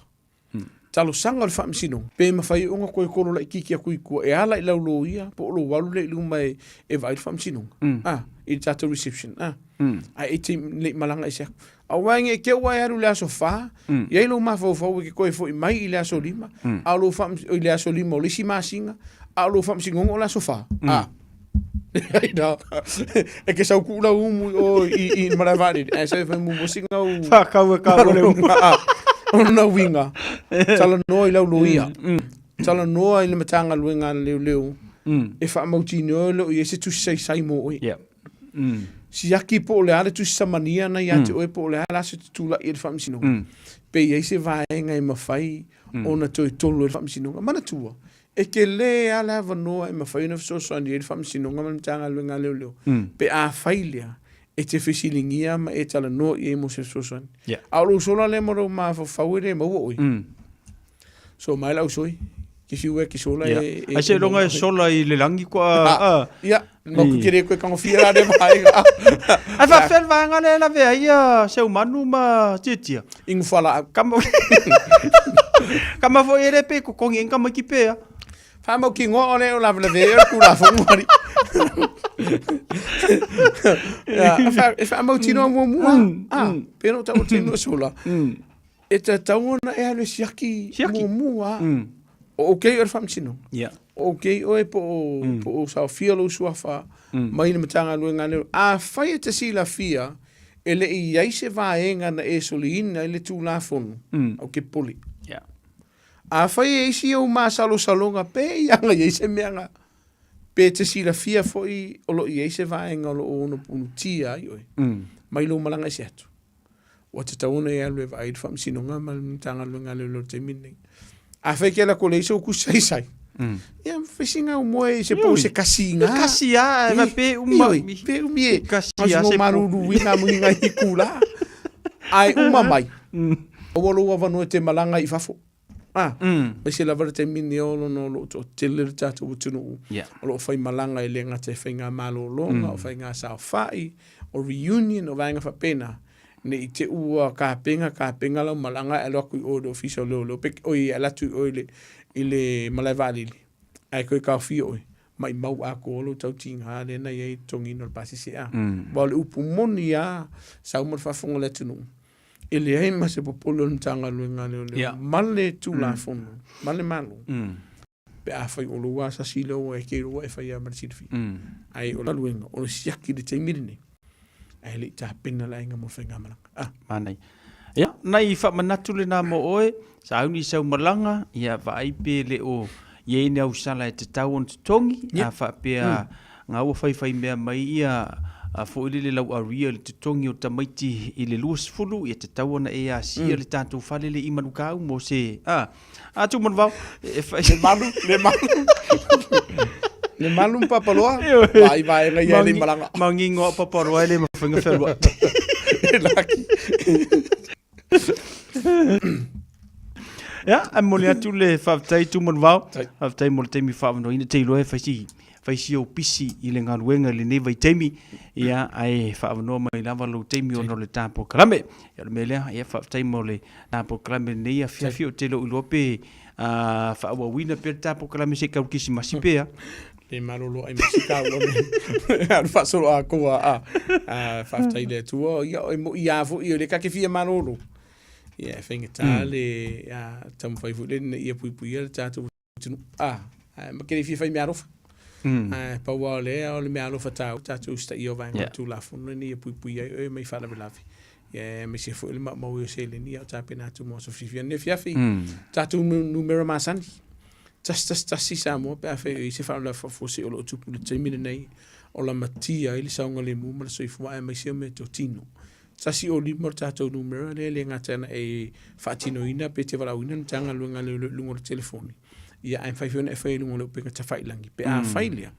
talosaga o le faamasinoga, pe mafai ona toe kolo laitiiti atu i tua e ala i lau loia po o lou alu lea i luma e vaai le faamasinoga, i le tatou reception, ae e te le i malaga ese atu. Aua ne i te i ua e alu i le aso 4, i ai lou mafaufau e te toe foi mai i le aso 5, a o lou i le aso 5 o le isi masina, a o lou faamasinoga o le aso 4. Leai na. E ke sau kuu lau umu i o i, i malae vaalele. Ae sau e fai mumu singa u. Whakau e ka ole umu. Ona uiga. Talanoa i lau loia. Talanoa i le Matagaluega a le Leoleo. E faamautinoa e loo i ai se tusi saisai mo oe. Siaki po o le a le tusi samania na ia te oe po o le a le aso e te tulai ai i le faamasinoga. Pe i ai se vaega e mafai ona toe tolo e le faamasinoga. Manatua, E tele lava le avanoa e mafai ona fesoasoani ai le Faamasinoga ma le Matagaluega a Leoleo pe afai lea e te fesiligia ma e talanoa i ai mo se fesoasoani. A o lou sola lea ma lou mafaufau e le maua oe. So mai lau soi, ke fiu e ke sola e... Ai se longa e sola i le langi kua... Ia, ma ku kere koe kangofia la le vaega. Ai faafefea le vaega lea e lavea ai ia Seumanu ma Tiatia? Inu fualaau. Kama Kama foi e le pe kokongi e kama ki pea. Whamau ki ngoa o le o lavelave e o Tulafono ari. Ia, e whamau tino muamua. Ah, pēnā o tau o tino sola. E tatau ona e alu e siaki, siaki. muamua. O okay o le faamasinoga. O okay oe po o, po o saofia lou suafa mai le Matagaluega a Leoleo. Afai e te silafia e le i ai se vaega na e soliina ai le Tulafono, au ke pole. Afai e isi ou masalosaloga pe i aga i ai se mea na, pe te silafia foi o lo o i ai se vaega o lo o ono punutia ai oe, mai lou malaga ese atu. Ua tatau ona e alu e vaai i le faamasinoga ma le Matagaluega a Leoleo i le taimi lenei. Afai ke ala ko le iso ku saisai. Ia fai singa u moe i se po se kasi nga. Kasi a, e va pe uma. Pe umi e. Kasi a se maruru i ngā muhi ngai hiku la. Ai uma mai. Ua lou avanoa e te malanga i fafo. Ah, aemaise lava le taimi lenei o lona o lo o toatele le tatou atunuu o lo o fai malaga e le gata i faiga malologa, o faiga saofai, o reunion, o vaega faapena, ne i te i ua kapena kapena lau malaga ae alu atu i o i le ofisa o leoleo pe oi e alu atu i o i le i le malae vaalele ae toe taofia oe, maimau atoa lou tautiga lea na i ai le totogiina o le pasese. Aua o le upu moni lava, sau ma le faafofoga a le atunuu, E leai ma se popole o le Matagaluega a Leoleo ma le Tulafono ma le Malo pe afai o lou asasi lea ua e te iloa e fai lava ma le silafia. Ae o le galuega o le siaki i le taimi lenei ae le i tapena le aiga mo le faigamalaga. Ah. Manaia. Ia, nai faamanatu lena mo oe, sauni i sau malaga, ia vaai pe le o i ai ni au sala e tatau ona totogi, a faapea Nga ua faifai mea mai ia a foi lele lau aria i le totogi o tamaiti i le 20 ia tatau ona e asia le tatou fale le i Manukau mo se a a tu manuvao e fai Le malu, le malu. Le malu ma Papaloa. Vaai vaega ia e le i malaga. Mangingo a Papaloa e le mafai ona fealuai. E laki. Ia, ae momoli atu le faafetai Tumanuvao. Faafetai mo le taimi faaavanoaina. Te iloa e fai si, fai si ou pisi i le galuega i lenei vaitaimi. Ia, ae faaavanoa mai lava lou taimi ona o le ta polokalame. Ia, o le mea lea, ia faafetai mo le ta polokalame i lenei afiafi. Ou te le o iloa pe faaauauina pea le ta polokalame se i tau le Kerisimasi pea. Le malolo ai ma si taua me. Alu faasolo atoa a. A faafetai i le Atua, ia e mo'i lava foi o lea ta te fia malolo. Ia e faigata le taumafai foi lea ina ia puipuia le tatou atunuu. A, ae ma te le fia fai meaalofa. Ae pau lava o lea o le meaalofa taua tatou usitaia o vaega o le Tulafono ina ia puipuia ai oe mai faalavelave. Ia aemaise foi o le maumau ai o seleni a o tapena atu mo aso fiafia. Nei afiafi, tatou numera masani. 111 Samoa pe afai o i ai se faalavelave faafuasei o lo o tupu i le taimi lenei o lamatia ai le saogalemu ma le soifua aemaise o meatotino. 105 le tatou numera lea e le gata ina e faatinoina pe te valaauina le Matagaluega a Leoleo i luga o le telefoni, ia ae mafai foi ona e faia i luga o le upega tafailagi pe afai lea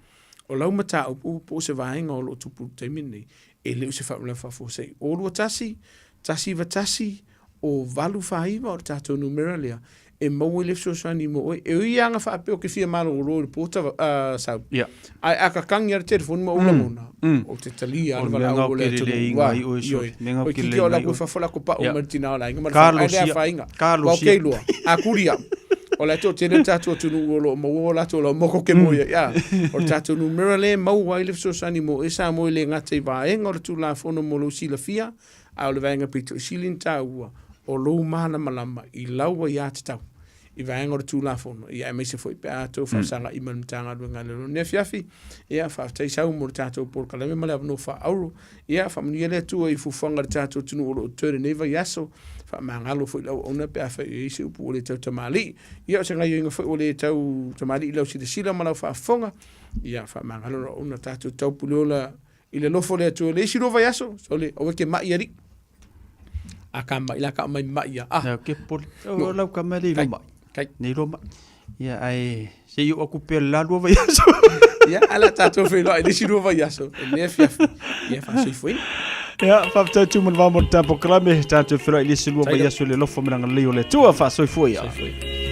o lau mataupu po o se vaega o lo o tupu i le taimi lenei e le o se faalavelave faafuasei. O 21 191 o 849 o le tatou numera lea e maua ai le fesoasoani mo oe. E ui lava ina faapea ou te fia malolo i le po sau, ae a kakagi lava le telefoni ma ou lagona, ou te talia lava le valaau o le atunuu. Ioe. Toeitiiti o lau fafo la ko pau mai le tina o le aiga ma le fanau, ae le afaina. Aua ou te iloa, a kuli au, o la e toatele le tatou atunuu o lo o maua o latou laumoko ke moe ai. A, o le tatou numera lea e maua ai le fesoasoani mo oe Samoa e le gata i vaega o le Tulafono mo lou silafia, A o le vaega pito i sili ona taua, o lou malamalama i lau aiatatau i vaega o le Tulafono, ia aemaise foi pe a tou faafesaga'i ma le Matagaluega a Leoleo. I lenei afiafi, ia faafetai sau mo le tatou polokalame ma le avanoa faaauro. Ia faamanuia le Atua i fuafuaga a le tatou atunuu o lo o totoe i lenei vaiaso. Faamagalo foi le auauna pe afai o i ai se upu ua le tau tamalii. Ia o se gaioiga foi ua le tau tamalii i lau silasila ma lau faafofoga. Ia faamagalo le auauna tatou taupuleola I le alofa o le Atua, le isi lua vaiaso, sole, aua e te mai alii. A ka mai la ka mai mai ia. Ah. Nau ke pole. O lau ka mai le mai. Kai. Nei lo mai. Ia ai se i o aku pe la lua vaiaso. Ia ala tatou feiloai le isi lua vaiaso. E le afiafi. Ia faasoifuaina. Ia, faafetai atu ma le va mo le tatou polokalame, tatou feiloai i le isi lua vaiaso i le alofa ma le agalelei o le Atua. Faasoifua ia. Soifua.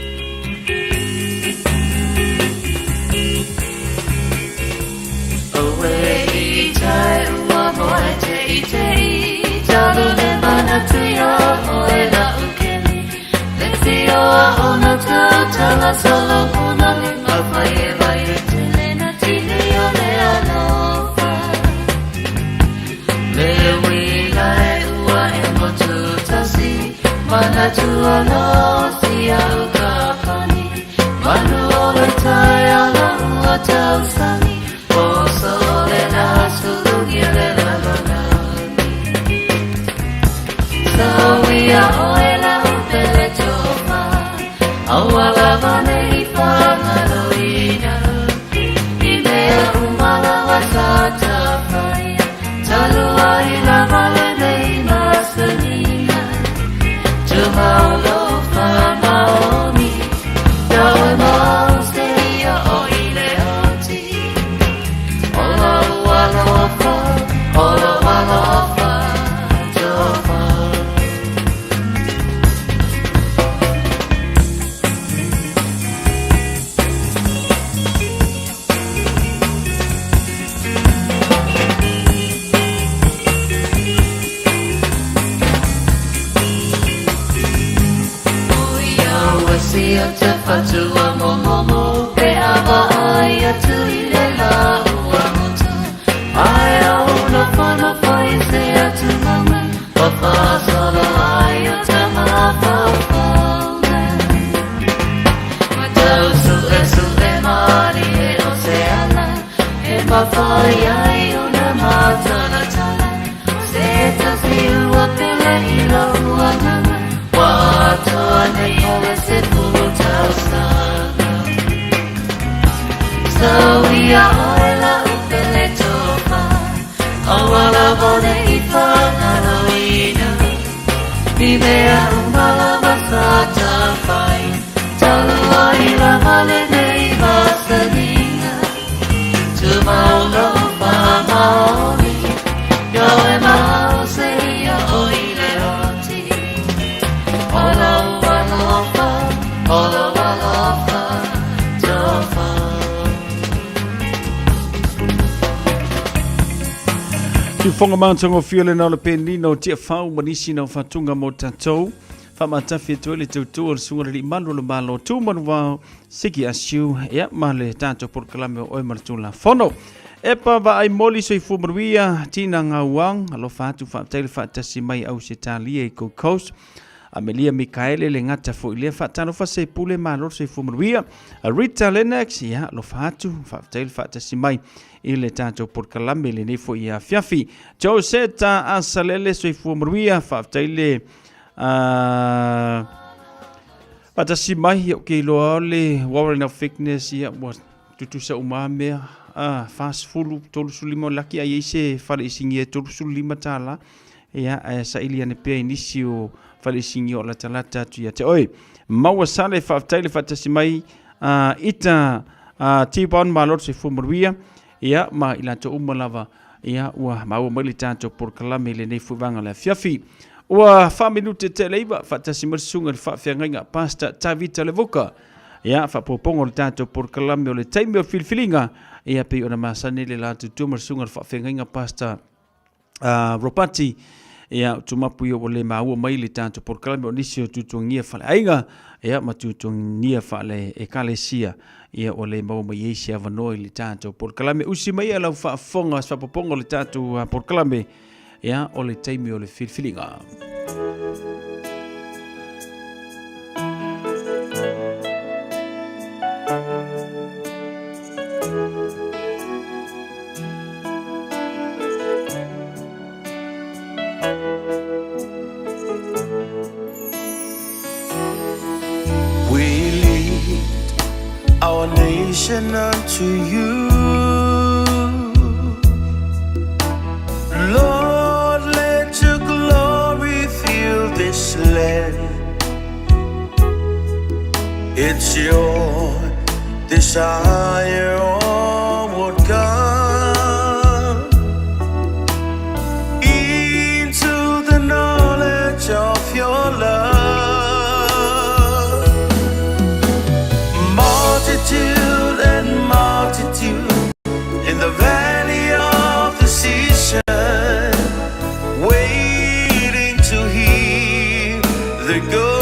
Siufoga matagofie lena o le penina o Tiafau ma nisi na o fatunga mo tatou. Faamatafi atu ai le tautua o le Susuga i le Alii Malu o le Malo Tumanuvao Siki Asiu, ia ma le tatou polokalame o Oe ma le Tulafono. Epa Vaai Moli Soifua Manuia, Tina Gauang, alofa atu faafetai le faatasi mai Ausetalia i Gold Coast. Amelia Mikaele le gata foi lea faatalofa se pule malo le soifua manuia. Rita Lennox, ia alofa atu faafetai le faatasi mai i le tatou polokalame i lenei foi afiafi. Joseta Asalele soifua manuia, faafetai le faatasi mai. Ou te iloa o le Warren of Fitness, ia ua tutusa uma mea, 40, 35 laki ai ai se fale isigia e $35 ia, ae saili ane pea i nisi o fale isigia o latalata atu ia te oe. Maua sale, faafetai le faatasi mai ita T-Bone, malo le soifua manuia, ia ma i latou uma lava ia ua maua mai le tatou polokalame i lenei foi vaega o le afiafi. Ua 4 minute tele 9, faatasi mai le susuga i le faafeagaiga Pastor Tavita Levuka. Ia, faapopoga o le tatou polokalame o le taimi o filifiliga, ia pei ona masani le la tutua ma le susuga i le faafeagaiga Pastor Ropati. Ia, tumapu ia ua le maua mai le tatou polokalame o nisi o tutuagia faleaiga, ia ma tutuagia fale ekalesia, ia ua le maua mai ai se avanoa i le tatou polokalame. Usi mai ia lau faafofoga se faapopoga o le tatou polokalame, ia o le taimi o le filifiliga. We lead our nation unto you. Lord, let your glory fill this land. It's your desire, onward come into the knowledge of your love. Multitude and multitude in the valley of decision, waiting to hear the go.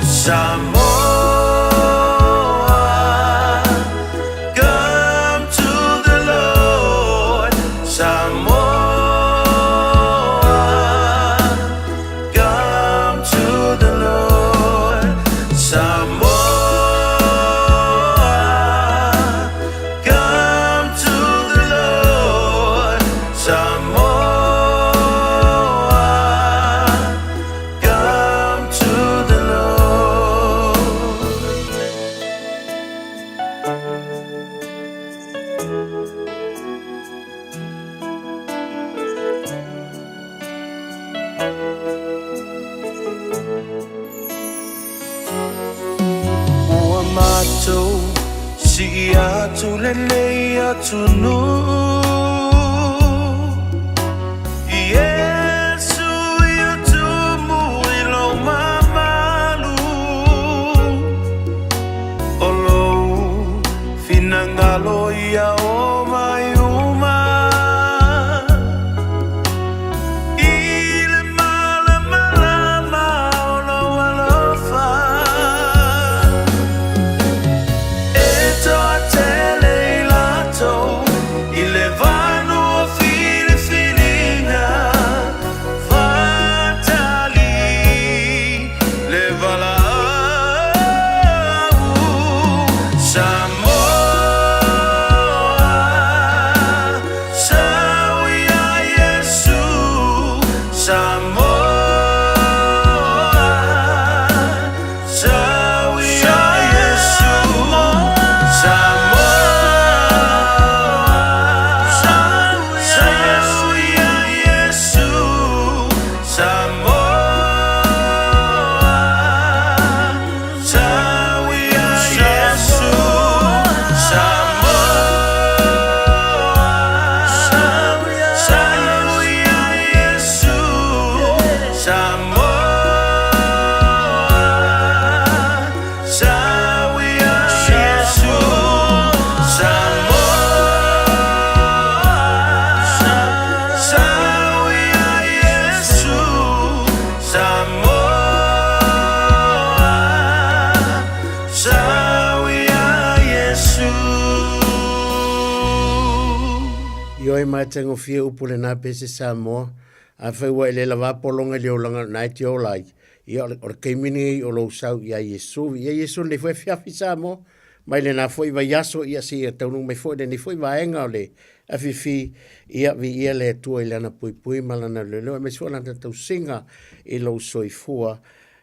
Samoa, come to the Lord. Samoa, come to the Lord. Samoa, come to the Lord. Samoa, come to the Lord. Ua matou si'i atu lenei atunuu Iesu ia tumu i lou mamalu O lou finagalo ia o mai uma I le malamalama o lou alofa E toatele i latou i le Oi matagofie upu lena pese Samoa. Afai ua e le lava pologa i le olaga o lena e te ola ai, ia o le, o le taimi lenei o lou sau ia Iesu. Ia Iesu lenei foi afiafi Samoa. Mai lena foi vaiaso ia seia taunuu mai foi lenei foi vaega o le afiafi, ia viia le Atua i Lana puipui ma Lana leoleo aemaise foi o Lana tausiga i lou soifua.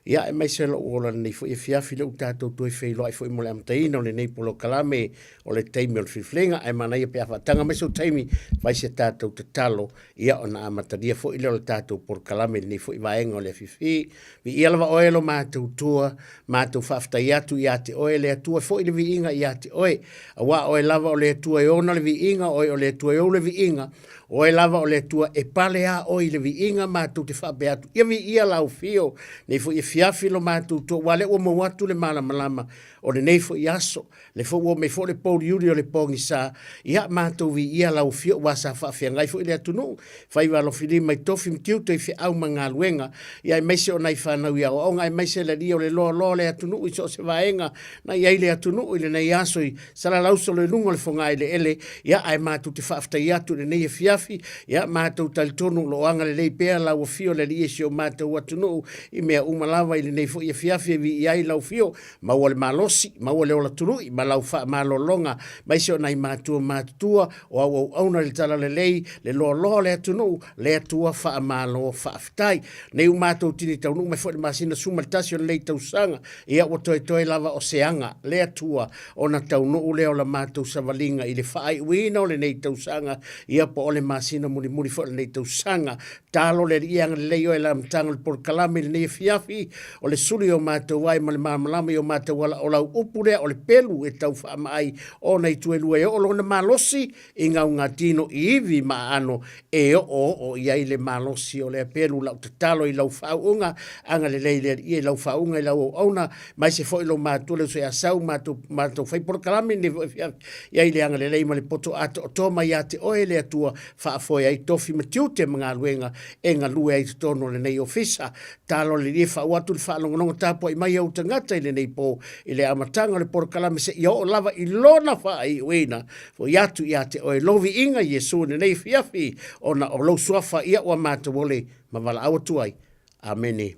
Ia, aemaise lou ola lenei foi afiafi lea ua tatou toe feiloai foi mo le amataina o lenei polokalame o le taimi o le filifiliga. Ae manaia pe a faataga mai sou taimi, fai se tatou tatalo, ia ona amatalia foi lea o le tatou polokalame i lenei foi vaega o le afiafi. Viia lava oe lo matou Tua, matou faafetai atu ia te oe le Atua foi le viiga ia te oe. Auā oe lava o le Atua e ona le viiga, oe o le Atua e ou le viiga, oe lava o le Atua e pale a oe i le viiga, matou te faapea atu, ia viia lau afio, nei foi afiafi lo matou Tua, aua lea ua maua atu le malamalama o lenei foi aso, le foi ua omai foi le pouliuli o le pogisa, ia matou viia lau afio, aua sa faafeagai foi le atunuu, faiva alofilima i tofi ma tiute i feau ma galuega, ia aemaise o nai fanau i aoaoga, aemaise le alii o le loaloa o le atunuu i so o se vaega na i ai le atunuu i lenei aso i Salalauso i luga o le fogaeleele, ia ae matou te faafetai atu i lenei afiafi, ia matou talitonu o lo o agalelei pea lau afio le alii e si o matou atunuu i mea uma lava i lenei foi afiafi e viia ai lau afio, maua le malosi, maua le ola tului ma lau faamalologa, aemaise o nai matua matutua o au auauna i le talalelei, le loaloa o le atunuu, le Atua faamalo faafetai. Nei ua matou tini taunuu mai foi i le masina 11 o lenei tausaga, ia ua toetoe lava o se aga, le Atua, ona taunuu lea o la matou savaliga i le faaiuina o lenei tausaga, ia po o le masina mulimuli foi o lenei tausaga. Talo le Alii e agalelei oe i le amataga o le polokalame i lenei afiafi, o le sulu i o matou ai ma le malamalama i o matou ala, o lau upu lea o le pelu e tau faamaai ona itu e lua e oo lona malosi i gaugatino i ivi ma aano e oooo i ai le malosi o lea pelu. Lau tatalo i lau faauuga, agalelei le Alii i lau faauuga i lau auauna, maise foi lou matua le uso ia Sau, matou, matou fai polokalame nei foi afiafi, i ai le agalelei ma le poto atoatoa mai ia te oe le Atua, faafoe ai tofi ma tiute ma galuega e galue ai i totonu o lenei ofisa. Talo le Alii e faauu atu le faalogologo tapuai mai a ou tagata i lenei po i le amataga o le polokalame seia oo lava i lona faaiuina. Foi atu ia te oe lou viiga, Iesu, i lenei afiafi, ona o lou suafa ia ua matou ole ma valaau atu ai. Amene.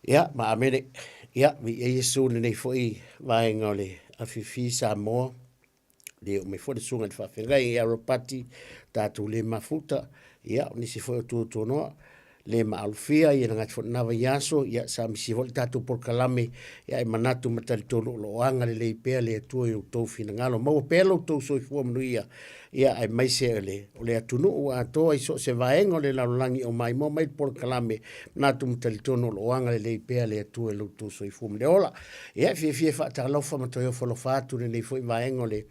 Ia, ma amene. Ia, viia Iesu i lenei foi vaega o le afiafi Samoa. Le oo mai foi le susuga i le faafeagai ia Ropati, tatou le mafuta, ia, o nisi foi o tuatuanoa, le maalofia, ia na gata foi lena vaiaso, ia, sa misi foi le tatou polokalame, ia, e manatu ma talitonu o lo o agalelei pea le Atua i outou finagalo. Maua pea lo outou soifua manuia, ia, aemaise o le, o le atunuu atoa i so o se vaega o le lalolagi o maimoa mai le polokalame, manatu ma talitonu o lo o agalelei pea le Atua i lo outou soifua ma le ola. Ia, e fiafia e faatalofa ma toe ofo alofa atu lenei foi vaega o le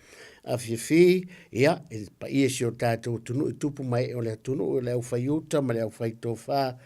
afiafi, ia, i le paia i si o tatou atunuu i tupu ma ee o le atunuu, le aufaiuta ma le aufaitofa,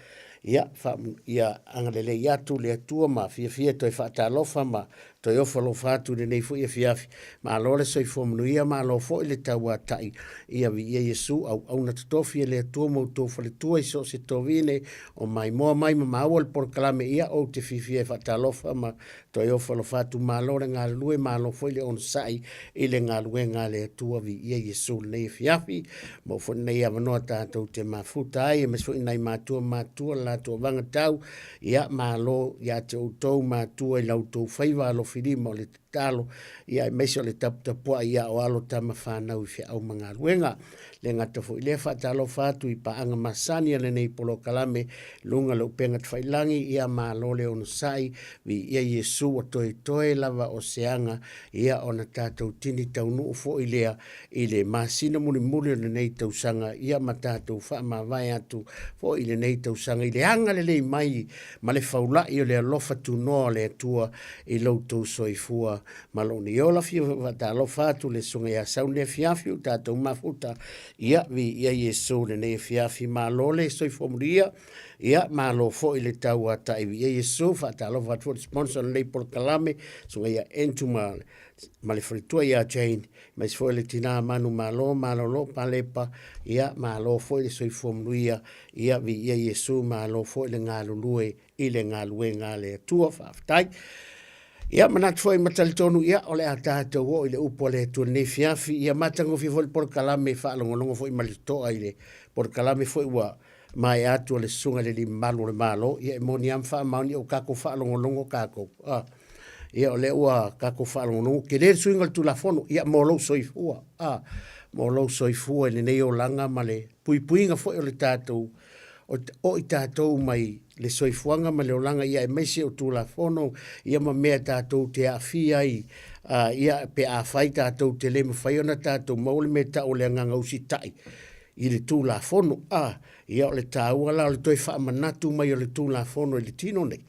ia, faa, ia agalelei atu le Atua ma fiafia e toe faatalofa ma toe ofo alofa atu i lenei foi afiafi. Malo le soifua manuia, malo foi le tauatai. Ia viia Iesu, auauna totofi e le Atua ma outou faletua i so o se tovine o maimoa mai ma maua le polokalame, ia ou te fiafia e faatalofa ma toe ofo alofa atu. Malo le galulue, malo foi le onosai i le galuega a le Atua. Viia Iesu lenei afiafi. Maua foi lenei avanoa tatou te mafuta ai, aemaise foi nai matua matutua le latou avaga tau. Ia, malo ia te outou matua i la outou faiva alofilima o le tatalo, ia aemaise o le taputapuai ia o alo tama fanau i feau ma galuega. Le gata foi lea, faatalofa atu i paaga masani a lenei polokalame, luga le upega tafailangi, ia malo le onosai, viia Iesu ua toetoe lava o se aga, ia ona tatou tini taunuu foi lea i le masina mulimuli o lenei tausaga, ia ma tatou faamavae atu foi i lenei tausaga i le agalelei mai ma le faulai o le alofa tunoa o le Atua i lo outou soifua ma lou nei ola. Fia faatalofa atu le susuga ia Sau lenei afiafi ua tatou mafuta, ia viia Iesu lenei afiafi, malo le soifua manuia, ia malo foi le tauatai, viia Iesu. Faatalofa atu foi le sponsor o lenei polokalame, susuga ia Andrew ma le faletua ia Jane, aemaise foi le tina manumalo malolo Palepa, ia malo foi le soifua manuia, ia viia Iesu, malo foi le galulue i le galuega a le Atua. Faafetai. Ia, manatu foi ma talitonu, ia, o le a tatou oo i le upu a le Atua i lenei afiafi. Ia matagofie foi le polokalame, faalogologo foi ma le totoa i le polokalame foi ua maea atu a le Susuga i le Alii Mamalu o le Malo. Ia, e moni lava ma faamaoni ua tatou faalogologo tatou. A, ia, o lea ua tatou faalogologo, tele le suiga o le Tulafono, ia, mo lou soifua, a, mo lou soifua i lenei olaga ma le puipuiga foi o le tatou o i tatou mai le soifuaga ma le olaga, ia aemaise o Tulafono ia ma mea tatou te aafia ai, ia pe afai tatou te le mafai ona tatou maua le mea e tau o le agaga usitai i le Tulafono. A, ia o le taua la o le toe faamanatu mai o le Tulafono i le tino nei,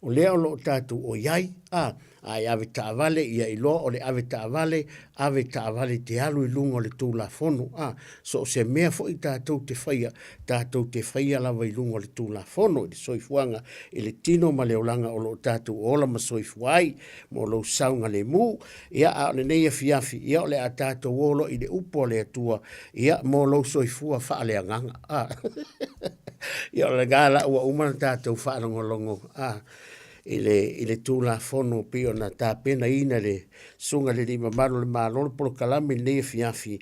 o lea o lo o tatou o i ai, a, a e ave taavale, ia iloa o le ave taavale, ave taavale e te alu i luga o le Tulafono. A, so o se mea foi tatou te faia, tatou te faia lava i luga o le Tulafono i le soifuaga, i le tino ma le olaga o lo o tatou ola ma soifua ai mo lou saogalemu. Ia, a o lenei afiafi, ia o le a tatou o loa i le upu a le Atua, ia, mo lou soifua faaleagaga. A, ia o lena la ua uma ona tatou faalogologo, a, i le, i le Tulafono pei ona tapenaina e le Susuga i le Alii Mamalu o le Malo le polokalame i lenei afiafi,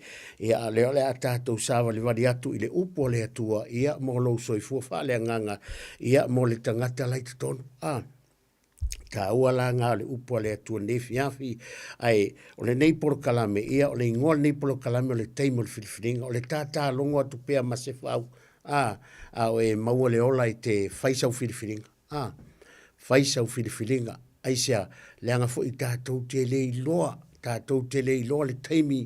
ia, a o lea o le a tatou savalivali atu i le upu a le Atua, ia, mo lou soifua faaleagaga, ia, mo le tagata la i totonu. A, taua la na o le upu a le Atua i lenei afiafi, ae o lenei polokalame, ia, o le igoa o lenei polokalame o le taimi o le filifiliga, o le tatalogo atu pea ma se fau, a, a o e maua le ola e te fai sau filifiliga. A, fai sau filifiliga. Aisea? Leaga foi tatou te le iloa, tatou te le iloa le taimi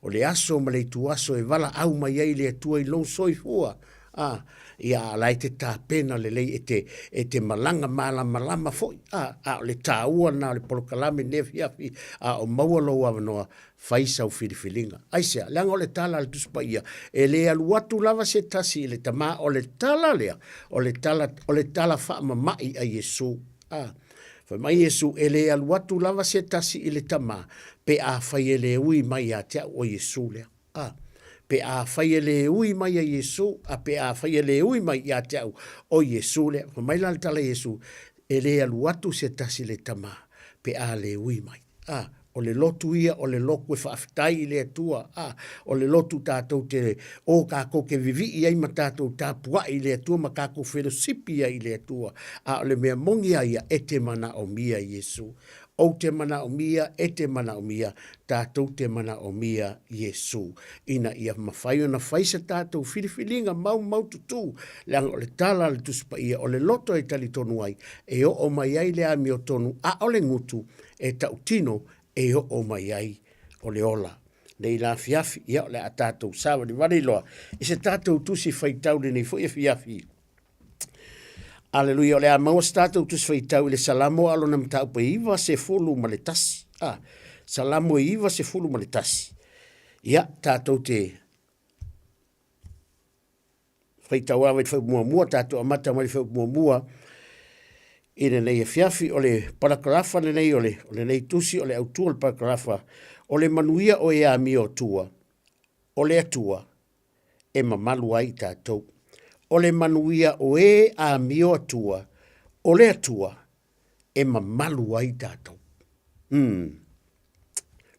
o le aso ma le ituaso e valaau mai ai le Atua i lou soifua. A, ia, a o la e te tapena lelei e te, e te malaga malamalama foi. A, a o le taua lena o le polokalame i lenei afiafi, a o maua lou avanoa, fai sau filifiliga. Aisea? Leaga o le tala a le Tusi Paia, e le alu atu lava se tasi i le Tama, o le tala lea, o le tala, o le tala faamama'i a Iesu. A, fai mai Iesu, e le alu atu lava se tasi i le Tama, pe afai e le ui mai ia te au o Iesu lea. A, pe afai e le ui mai a Iesu, a pe afai e le ui mai ia te au o Iesu lea. Fai mai la le tala a Iesu, e le alu atu se tasi i le Tama, pe a le ui mai. A, o le lotu ia, o le lotu e faafetai i le Atua. A, o le lotu tatou te, o kakou ke vivii ai ma tatou tapuai i le Atua ma kakou felosipi ai i le Atua. A o le mea moni a ia, e te manaomia Iesu. Ou te manaomia, e te manaomia, tatou te manaomia Iesu. Ina ia mafai ona fai se tatou filifiliga maumaututu, leaga o le tala a le Tusi Paia, o le loto e talitonu ai, e oo mai ai le amiotonu, a o le gutu, e tautino e oo mai ai o le ola. Nei la afiafi, ia o le a tatou savalivali loa i se tatou tusi faitau lenei foi afiafi. Aleluia, o le a maua se tatou tusi faitau i le Salamo a lona mataupu e 91. Ah, Salamo e 91. Ia, tatou te faitau ava i le fuaiupu muamua, tatou amata mai le fuaiupu muamua i lenei afiafi. O le parakarafa lenei o, le, o lenei tusi, o le autu o le parakarafa, o le manuia o e amio atua, o le Atua e mamalu ai i tatou. O le manuia o e amio atua, o le Atua e mamalu ai tatou. Mm.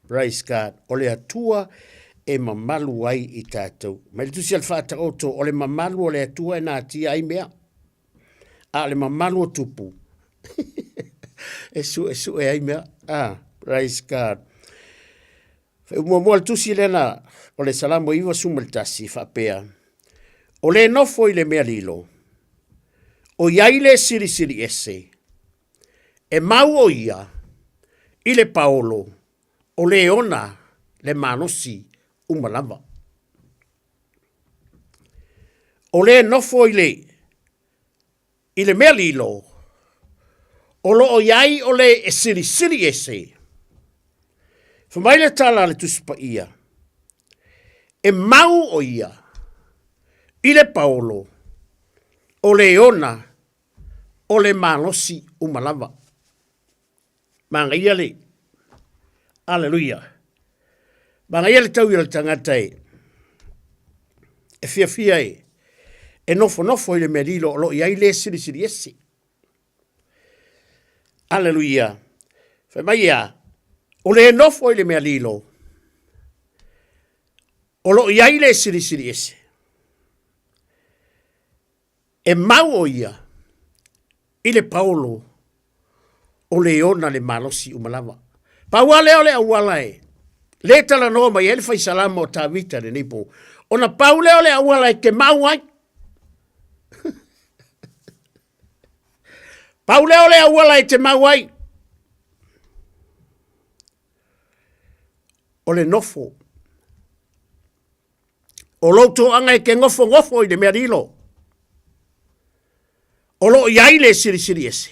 Praise God. O le Atua e mamalu ai i tatou. Mai le tusi a le Faataoto, o le mamalu o le Atua e natia ai mea. A o le mamalu o tupu, e suesue ai mea. Ah, praise God. Muamua le tusi lea na o le Salamo 91 faapea, O le nofo i le mea lilo, o i ai le silisili ese, e mau o ia i le paolo, o le ona le malosi uma lava. O le nofo i le I le mea lilo, o lo o i ai o le e silisili ese. Fai mai le tala a le Tusi Paia, e mau o ia i le paolo o le ona o le malosi uma lava. Manaia le Aleluia. Manaia le taui o le tagata e e fiafia e e nofonofo i le mea lilo o lo o i ai le silisili ese. Aleluia. Fai mai ia, o le nofo i le mea lilo, o loo i ai le Silisili Ese. E mau o ia i le paolo o le ona le malosi uma lava. Pau lava lea o le auala e le talanoa mai ai le faisalama o Tavita i lenei po, ona pau lea o le auala e te mau ai. Pau lea o le auala e te mau ai. O le nofo. O lou toaga e te nofonofo i le mea lilo. O loo i ai le Silisili Ese.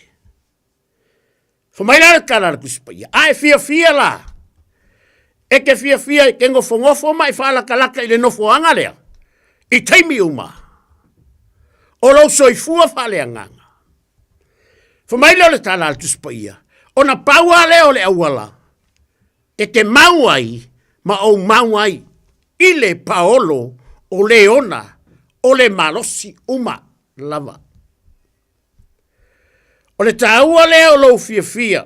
Fai mai la le tala a le Tusi Paia, a e fiafia la, e te fiafia e te nofonofo ma e faalatalata i le nofoaga lea, i taimi uma, o lou soifua faaleagaga. Fai mai lea o le tala a le Tusi Paia, ona pau lava lea o le auala, e te mau ai ma ou mau ai i le paolo o le ona o le malosi uma lava. O le taua lea o lou fiafia,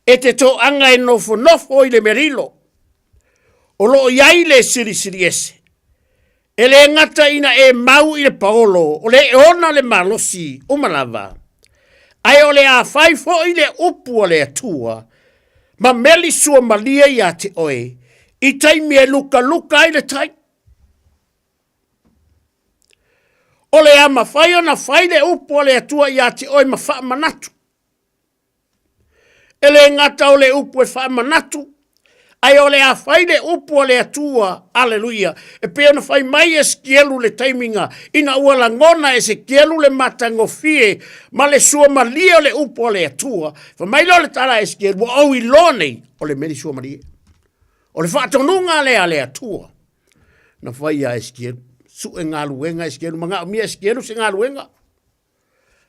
e te toaga e nofonofo i le mea lilo, o loo i ai le Silisili Ese. E le gata ina e mau i le paolo o le ona le malosi uma lava, ae o le a fai foi le upu a le Atua ma meli suamalie ia te oe i taimi e lukaluka ai le tai. O le a mafai ona fai le upu a le Atua ia te oe ma faamanatu. E le gata o le upu e faamanatu, ae o le a fai le upu a le Atua, aleluia, e pei ona fai mai Esekielu le taimiga, ina ua lagona Esekielu le matagofie ma le suamalie o le upu a le Atua. Fai mai lea o le tala a Esekielu, ua ou iloa nei, o le meli suamalie. O le faatonuga lea a le Atua, na fai ia Esekielu, sue galuega Esekielu, manaomia Esekielu se galuega.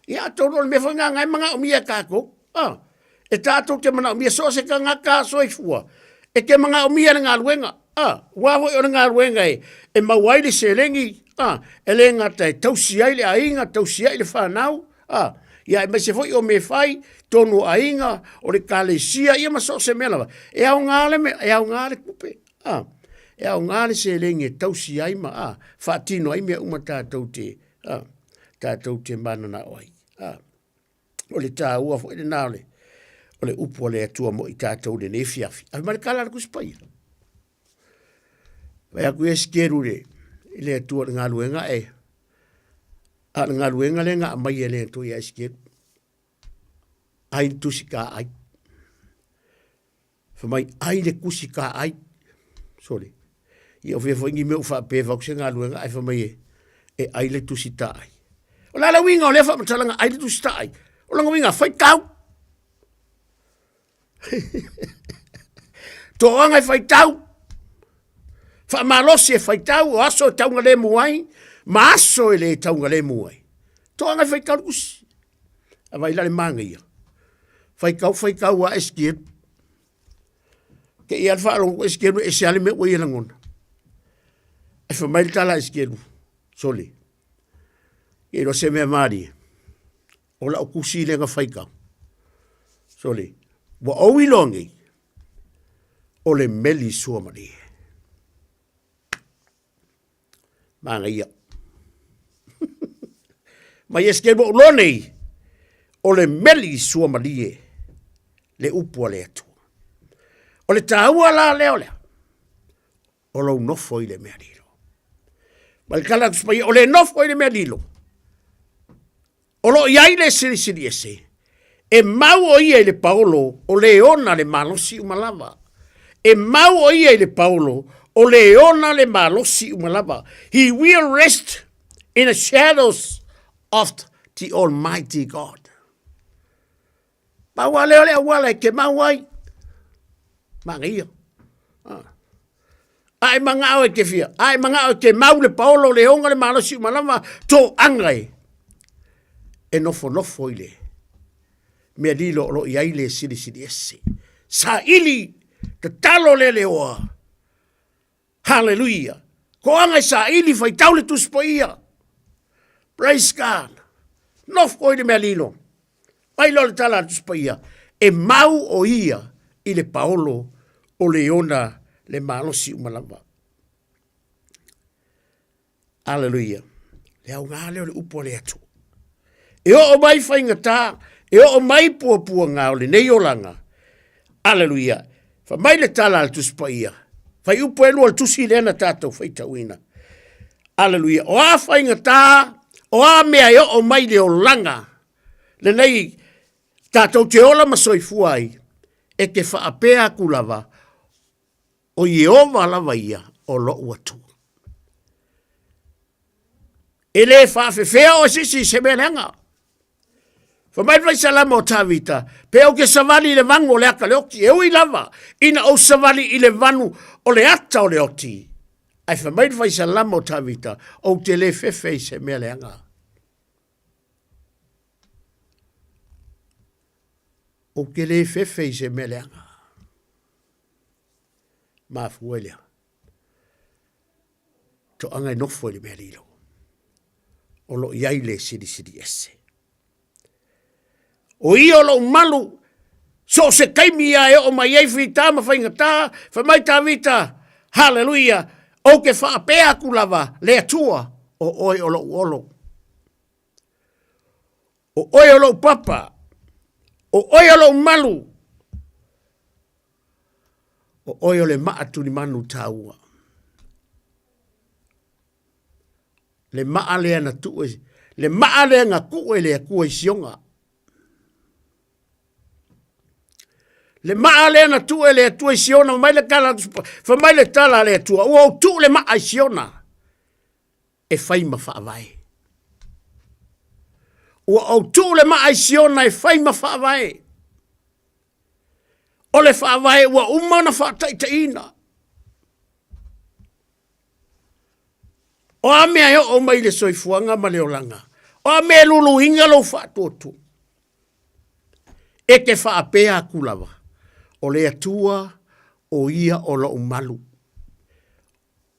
Ia atonu o le mea foi lena e manaomia e tatou. Ah, e tatou te manaomia so o se tagata soifua e te manaomia le galuega. Ah, aua foi o le galuega e, e maua ai le seleni, ah, e le gata e tausi ai le aiga, tausi ai le fanau, ah, ia aemaise foi o mea fai, tonu o aiga, o le kalesia, ia ma so o se mea lava. E aoga le mea, e aoga le tupe. Ah, e aoga le seleni e tausi ai ma ah, faatino ai mea uma tatou te ah, tatou te mananao ai. Ah, o le tāua foi lena o le, o le upu a le Atua mo i tātou lenei afiafi. Ave mai le kala a le Tusi Paia. Fai atu ia Esekielu i le, i le Atua o le galuega e, a o le galuega lea na aumai e le Atua ia Esekielu. Ai le tusi ka ai. Fai mai, ai le kusi ka ai. Sole. Ia o fea foi ni mea u faapea fau se galuega ae fai mai e, e ai le tusi ta ai. O le a le uiga o lea faamatalaga ai le tusi ta ai? O lona uiga, faitau. Toaga e faitau. Faamalosi e faitau, o aso e taugalemu ai, ma aso e le taugalemu ai. Toaga e faitau le tusi. A vai la le manaia. Faitau, faitau a Esekielu. Te i a le faalogo Esekielu e ese a le mea ua ia lagona. Ae fai mai le tala a Esekielu, sole, ke iloa se mea malie, o lau tusi lea na faitau. Sole, ua ou iloa nei, o le meli suamalie. Manaia. Mai Esekielu ua ou iloa nei, o le meli suamalie le upu a le Atua. O le taua la lea o lea, o lou nofo i le mea lilo. Ma le tala atu o le nofo i le mea lilo, O lo o i ai le Silisili Ese, e mau o ia i le paolo o le ona le malosi uma lava. E mau o ia i le paolo o le ona le malosi uma lava. He will rest in the shadows of the Almighty God. Pau lava lea o le auala e te mau ai. Manaia. Ah. A e manao e te fia, a e manao e te mau le paolo, le onga, le malosi uma lava, toaga e, e nofonofo i le mea lilo o lo o i ai le Silisili Ese. Saili, tatalo le leoa. Haleluia! Toaga e saili, faitau le Tusi Paia. Praise God! Nofo i le mea lilo. Mai loa le tala a le Tusi Paia, e E mau o ia i le paolo o le ona le malosi uma lava. Aleluia. Le aoga lea o le upu a le Atua. E oo mai faigata, e oo mai puapuaga o lenei olaga. Aleluia. Fai mai le tala a le Tusi Paia. Fuaiupu e 2 o le tusi lea na tatou faitauina. Aleluia. O a faigata, o a mea e oo mai le olaga lenei tatou te ola ma soifua ai, e te faapea atu lava, o Ieova lava ia o lou Atua. E le faafefea oe sisi i se mea leaga. Fai mai le faisalama o Tavita, pe ou te savali i le vanu o le ata o le oti, e ui lava ina ou savali i le vanu o le ata o le oti. Ae fai mai le faisalama o Tavita, ou te le fefe i se mea leaga. Ou te le fefe i se mea leaga. Mafua i lea. Toaga e nofo i le mea lilo. O lo o i ai le silisili ese. O ia o lou malu, so o se taimi ia e oo mai ai fita ma faigata, fai mai Tavita, haleluia, ou te faapea atu lava, le Atua, o oe o lou olo. O oe o lou papa, o oe o lou malu, o oe o le maa tulimanu taua. Le maa lea na tuu e, le maa lea na tuu e le Atua i Sioga. Le maa lea na tuu e le Atua i Siona, fai mai le tala, fai mai le tala a le Atua, ua ou tuu le maa i Siona e fai ma faavae. Ua ou tuu le maa i Siona e fai ma faavae. O le faavae ua uma ona faataitaiina. O a mea e oo mai i le soifuaga ma le olaga? O a mea e luluina lou faatuatua? E te faapea atu lava, o le Atua o ia o lou malu.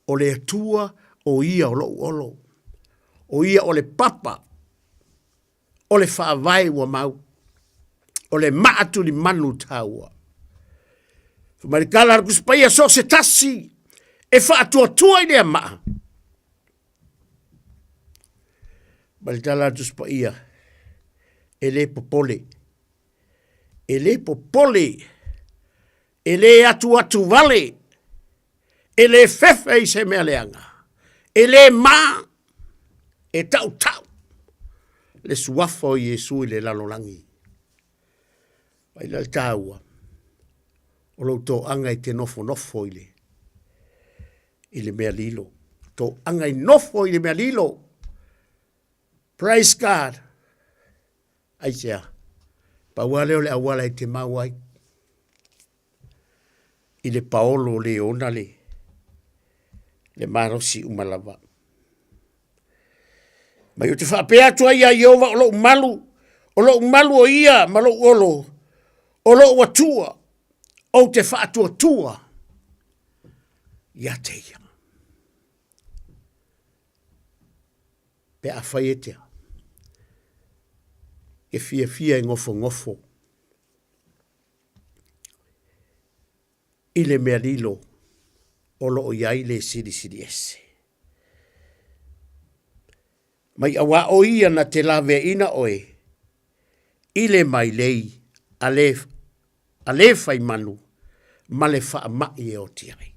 O le Atua o ia o lou olo. O ia o le papa o le faavae ua mau, o le maa tulimanu taua. Fai mai le tala a le Tusi Paia, so o se tasi e faatuatua i lea maa. Mai le tala a le Tusi Paia, e le popole, e le popole, e le atuatu vale, e le fefe i se mea leaga, e le mā, e tautau le suafa o Iesu i le lalolagi. Vai la le tāua, o lou toaga i te nofonofo i le, i le mea lilo. Toaga i nofo i le mea lilo. Praise God. Aisea? Pau lava lea o le auala e te mau ai i le paolo o le ona le, le malosi uma lava. Mai ou te faapea atu ai ia Ieova o lou malu, o lou malu o ia ma lou olo, o lou Atua, ou te faatuatua ia te ia. Pe afai e te e fiafia e nofonofo i le mea lilo o lo o i ai le silisili ese. Mai auā o ia na te laveaiina oe i le mailei a le, a le fai manu ma le faamai e oti ai.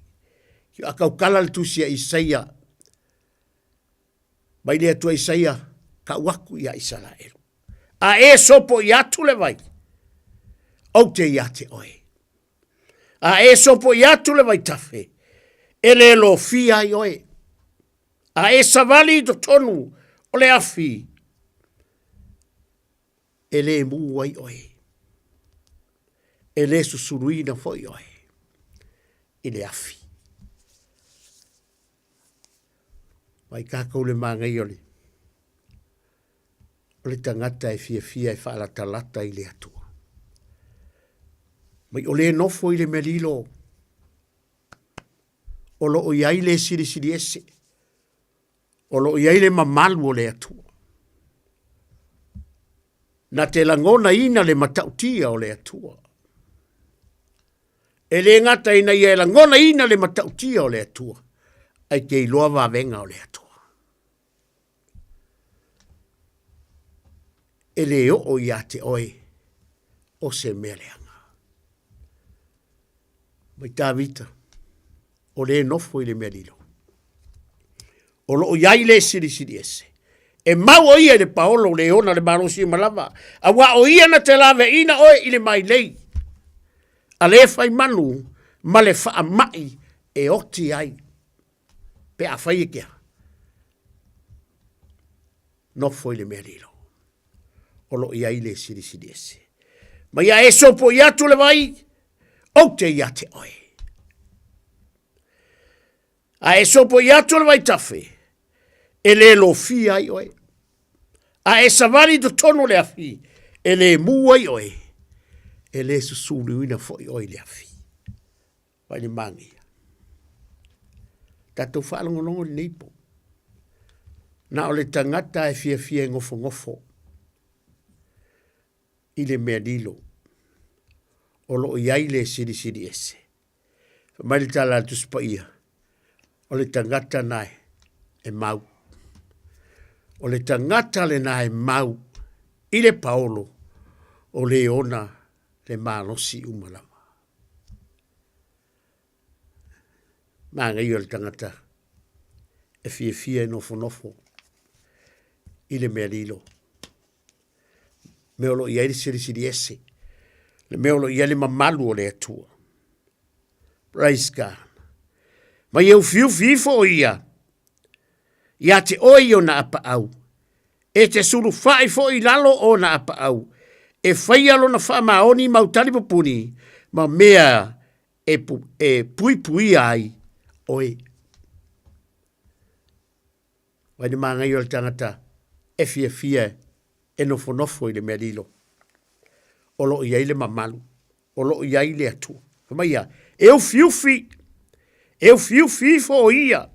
A tautala le tusi a Isaia Mai le Atua Isaia, kau aku iā Isaraelu. A e sopo i atu le vai, ou te ia te oe. A e sopo i atu le vaitafe, e le lofia ai oe. A e savali i totonu o le afi, e le mū ai oe. E le susuluina foi oe i le afi. Mai tatou le manaia o le, o le tagata e fiafia e faalatalata i le Atua. Mai o le nofo i le mea lilo, o lo o i ai le silisili ese, o lo o i ai le mamalu o le Atua. Na te lagonaina le matautia o le Atua. E le gata ina ia e lagonaina le matautia o le Atua, ae te iloa vavega o le Atua. E le oo ia te oe o se mea leaga. Mai Tavita, o le nofo i le mea lilo. O loo iai le silisili ese. E mau o ia i le paolo le ona le malosi ma lava. Auā o ia na te laveaiina oe i le mailei. A le fai manu ma le faamai e oti ai. Pe a fai e ke aha? Nofo i le mea lilo. O loo iai le silisili ese. Ma ia e sopo i atu le vai, ou te ia te oe. A e sopoia atu le vaitafe, e le lofia ai oe. A e savali i totonu o le afi, e le mū ai oe, e le susuliuina foi oe i le afi. Vai le māgia. Tatou faalogologo i lenei po. Na o le tagata e fiafia e gofogofo i le mea lilo o lo o i ai le silisili ese. Fai mai le tala a le Tusi Paia, o le tagata na e mau. O le tagata lena e mau i le paolo o le ona le malosi uma lava. Manaia o le tagata e fiafia e nofonofo i le mea lilo. Mea o lo o i ai le silisili ese, le mea o lo o i ai le mamalu o le Atua. Praise God. Ma ia ufiufi ifo o ia, ia te oe i ona apaau, e te sulufai foi i lalo o ona apaau, e faia lona faamaoni mau talipupuni, ma mea e, pu, e puipuia ai oe. Vai le māngai o le tagata e fiafia e nofonofo i le mea lilo. O lo o i ai le mamalu, o lo o i ai le Atua. Fai mai ia, e ufiufi, e ufiufi ifo o ia,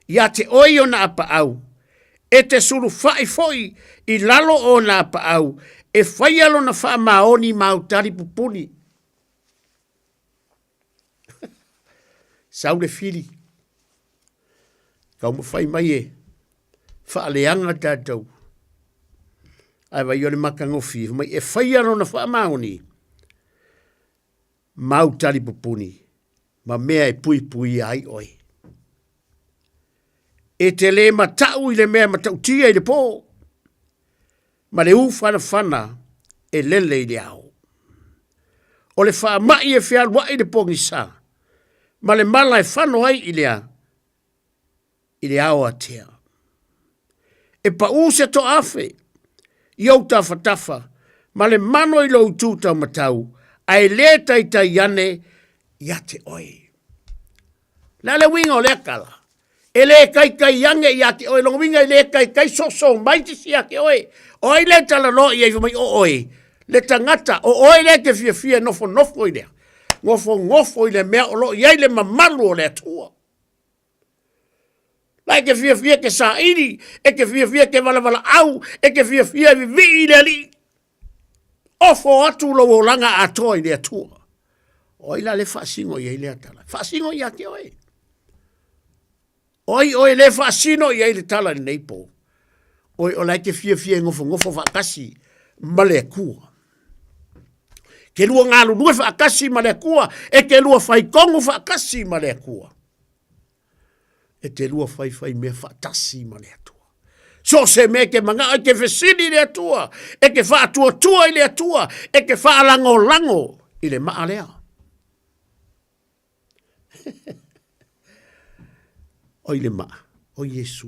ia te oe i ona apaau, e te sulufai foi i lalo o ona apaau, e faia lona faamaoni ma au tali pupuni. Sau le fili, taumafai mai e faaleaga tatou. Ae vai o le matagofie, fai mai e faia lona faamaoni ma au talipupuni ma mea e puipuia ai oe. E te le matau i le mea matautia i le pō, ma le ufanafana e lele i le ao. O le faamai e fealuai i le pogisa, ma le mala e fano ai i le, i le ao atea. E paʻū se toaafe i ou tafatafa ma le mano i lou itu taumatau, ae le taitai ane ia te oe. Le a le uiga o lea tala? E le kaikai ane ia te oe, lona uiga e le kaikai soso mai se isi ia te oe. O ai lea e talanoa i ai fai mai o oe, le tagata, o oe lea e te fiafia e nofonofo i lea, nofonofo i le mea o lo o i ai le mamalu o le Atua. La e te fiafia e te saili, e te fiafia e te valavalaau, e te fiafia e vivii i le Alii. Ofo atu lou olaga atoa i le Atua. O ai la le faasino i ai lea tala? Faasino ia te oe. O ai oe le faasino i ai le tala i lenei pō? Oe o la e te fiafia e nofonofo faatasi ma le Atua. Ke lua galulue faatasi ma le Atua, e te lua faitonu faatasi ma le Atua. E te lua faifai mea faatasi ma le Atua. So se mea e te manao, e te fesili i le Atua, e te faatuatua i le Atua, e te faalagolago i le maa lea. Oi le maa, o Iesu.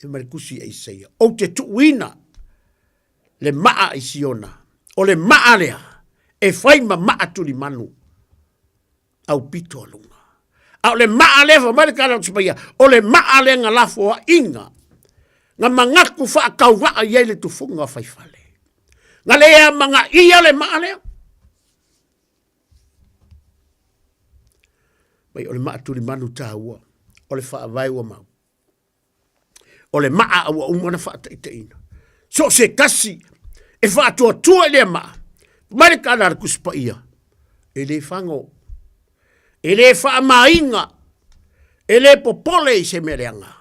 E mai le tusi a Isaia, ou te tuuina le maa i Siona, o le maa lea e fai ma maa tulimanu au pito a luga. A o le maa lea, fai mai le tala o Tusi o le maa lea na lafoaiga, na manatu faatauvaa i ai le tufuga faifale. Na le amanaia le maa lea. Mai o le maa tulimanu taua, o le faavae ua mau. O le maa a ua uma ona faataitaiina. So o se tasi e faatuatua i lea maa, mai le tala a le Tusi Paia, e le fago, e le faamaina, e le popole i se mea leaga.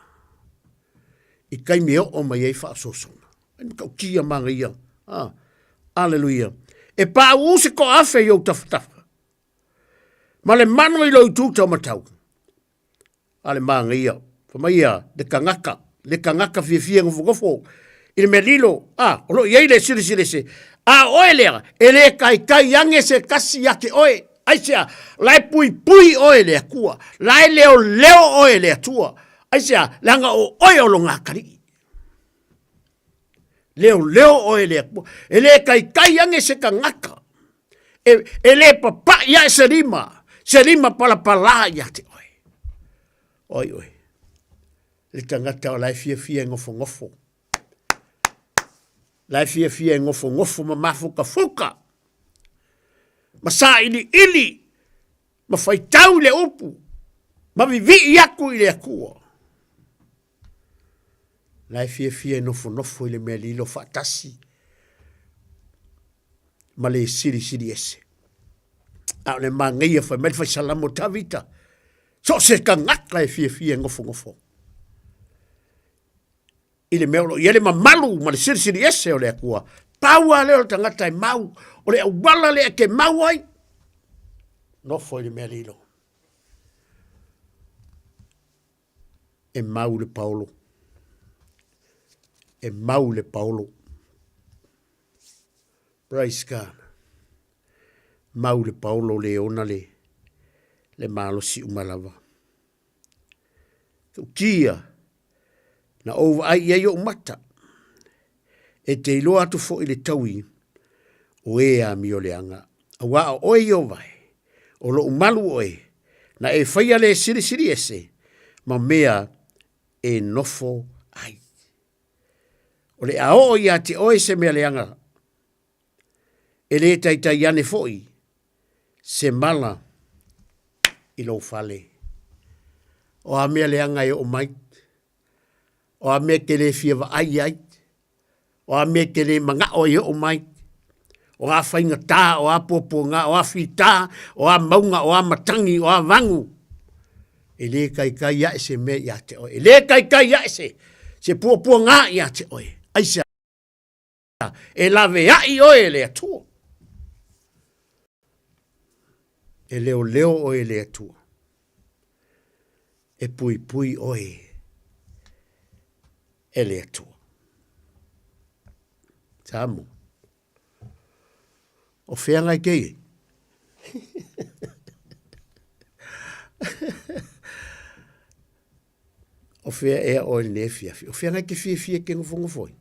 I taimi e oo mai ai faaosoosoga. Ai matautia manaia. Ah, aleluia. E pauu se toaafe i ou tafatafa, ma le manu i lou itu taumatau. A le manaia, fai mai ia le tagata, le tagata fiafia nofonofo i le mea lilo, a, o lo o i ai le silesilese, a o oe lea, e le taitai ane se tasi ia te oe. Aisea? La e puipui oe e le Atua, la e leoleo oe e le Atua. Aisea? Leaga o oe o lona atalii. Leoleo oe e le Atua. E le taitai ane se tagata e, e le papai ae se lima, se lima palapalā ia te oe. Oi oe, le tagata o la e fiafia e nofonofo. La e fiafia e nofonofo ma mafukafuka, ma sailiili, ma faitau i le upu, ma vivii atu i le Atua. La e fiafia e nofonofo i le mea lilo faatasi ma le silisili ese. A o le manaia fai mai le faisalamo o Tavita, so o se tagata e fiafia e nofonofo i le mea o lo o i ai le mamalu ma le silisili ese o le Atua. Pau lava lea o le tagata e mau, o le auala lea e te mau ai, nofo i le mea lilo. E mau le paolo. E mau le paolo. Praise God. Mau le paolo le ona le, le malosi uma lava. Tuutia, na ou vaai i ai ou mata, e te iloa atu foi le taui o e amioleaga. Auā o oe Ieova e, o loʻu malu oe, na e faia le silisili ese ma mea e nofo ai. O le a oo ia te oe se mea leaga, e le taitai ane foi se mala i lou fale. O a mea leaga e oo mai, o a mea e te le fia vaai ai, o a mea e te le manao ai e oo mai, o a faigata, o a puapuaga, o a fita, o a mauga, o a matagi, o a vagu, e le taitai ae se mea ia te oe. E le taitai ae se, se puapuaga ia te oe. Aisea? E laveai oe e le Atua. E leoleo oe e le Atua. E puipui oe e le Atua. Samoa. O fea ngai kei e? O fea ea oe lenei afiafi? O fea ngai te fiafia ke nofonofo ai?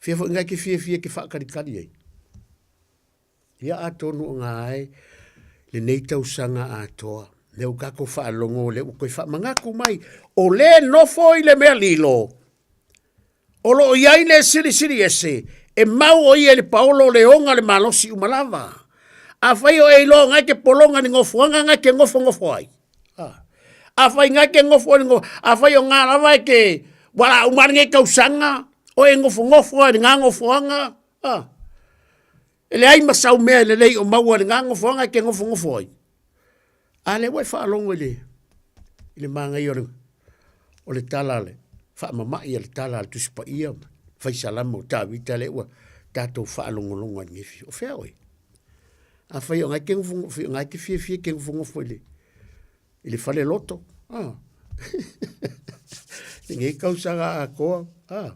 Fea foi ngai te fiafia ke whaakalikali ai? Ia atonu o ngā ai lenei tausaga atoa, lea ua tatou faalogo, lea ua toe faamanatu mai, o le nofo i le mea lilo, o lo o i ai le Silisili Ese, e mau o ia i le paolo o le oga le malosi uma lava. Afai o e iloa ngai ke pologa ni gofoaga ngai ke gofogofoai. Ah. Afai ngai ke gofo ai afai o ngā lava e ke wala uma lenei tausaga, o e gofogofo ai le ngā gofoaga. Ah. E leai ma sau mea e lelei o maua i le gagofoaga e ke gofogofo ai. A lea ua e faalogo i le, i le manaia o le, o le tala a le faamama'i a le tala a le Tusi Paia ma Faisalama o Tavita lea ua tatou faalogologo ai i lenei afiafi. O fea oe? Afai o ngai ke gofogofo, ngai ke fiafia ke gofogofo i le, i le fale loto. Ah. Lenei tausaga atoa. Ah.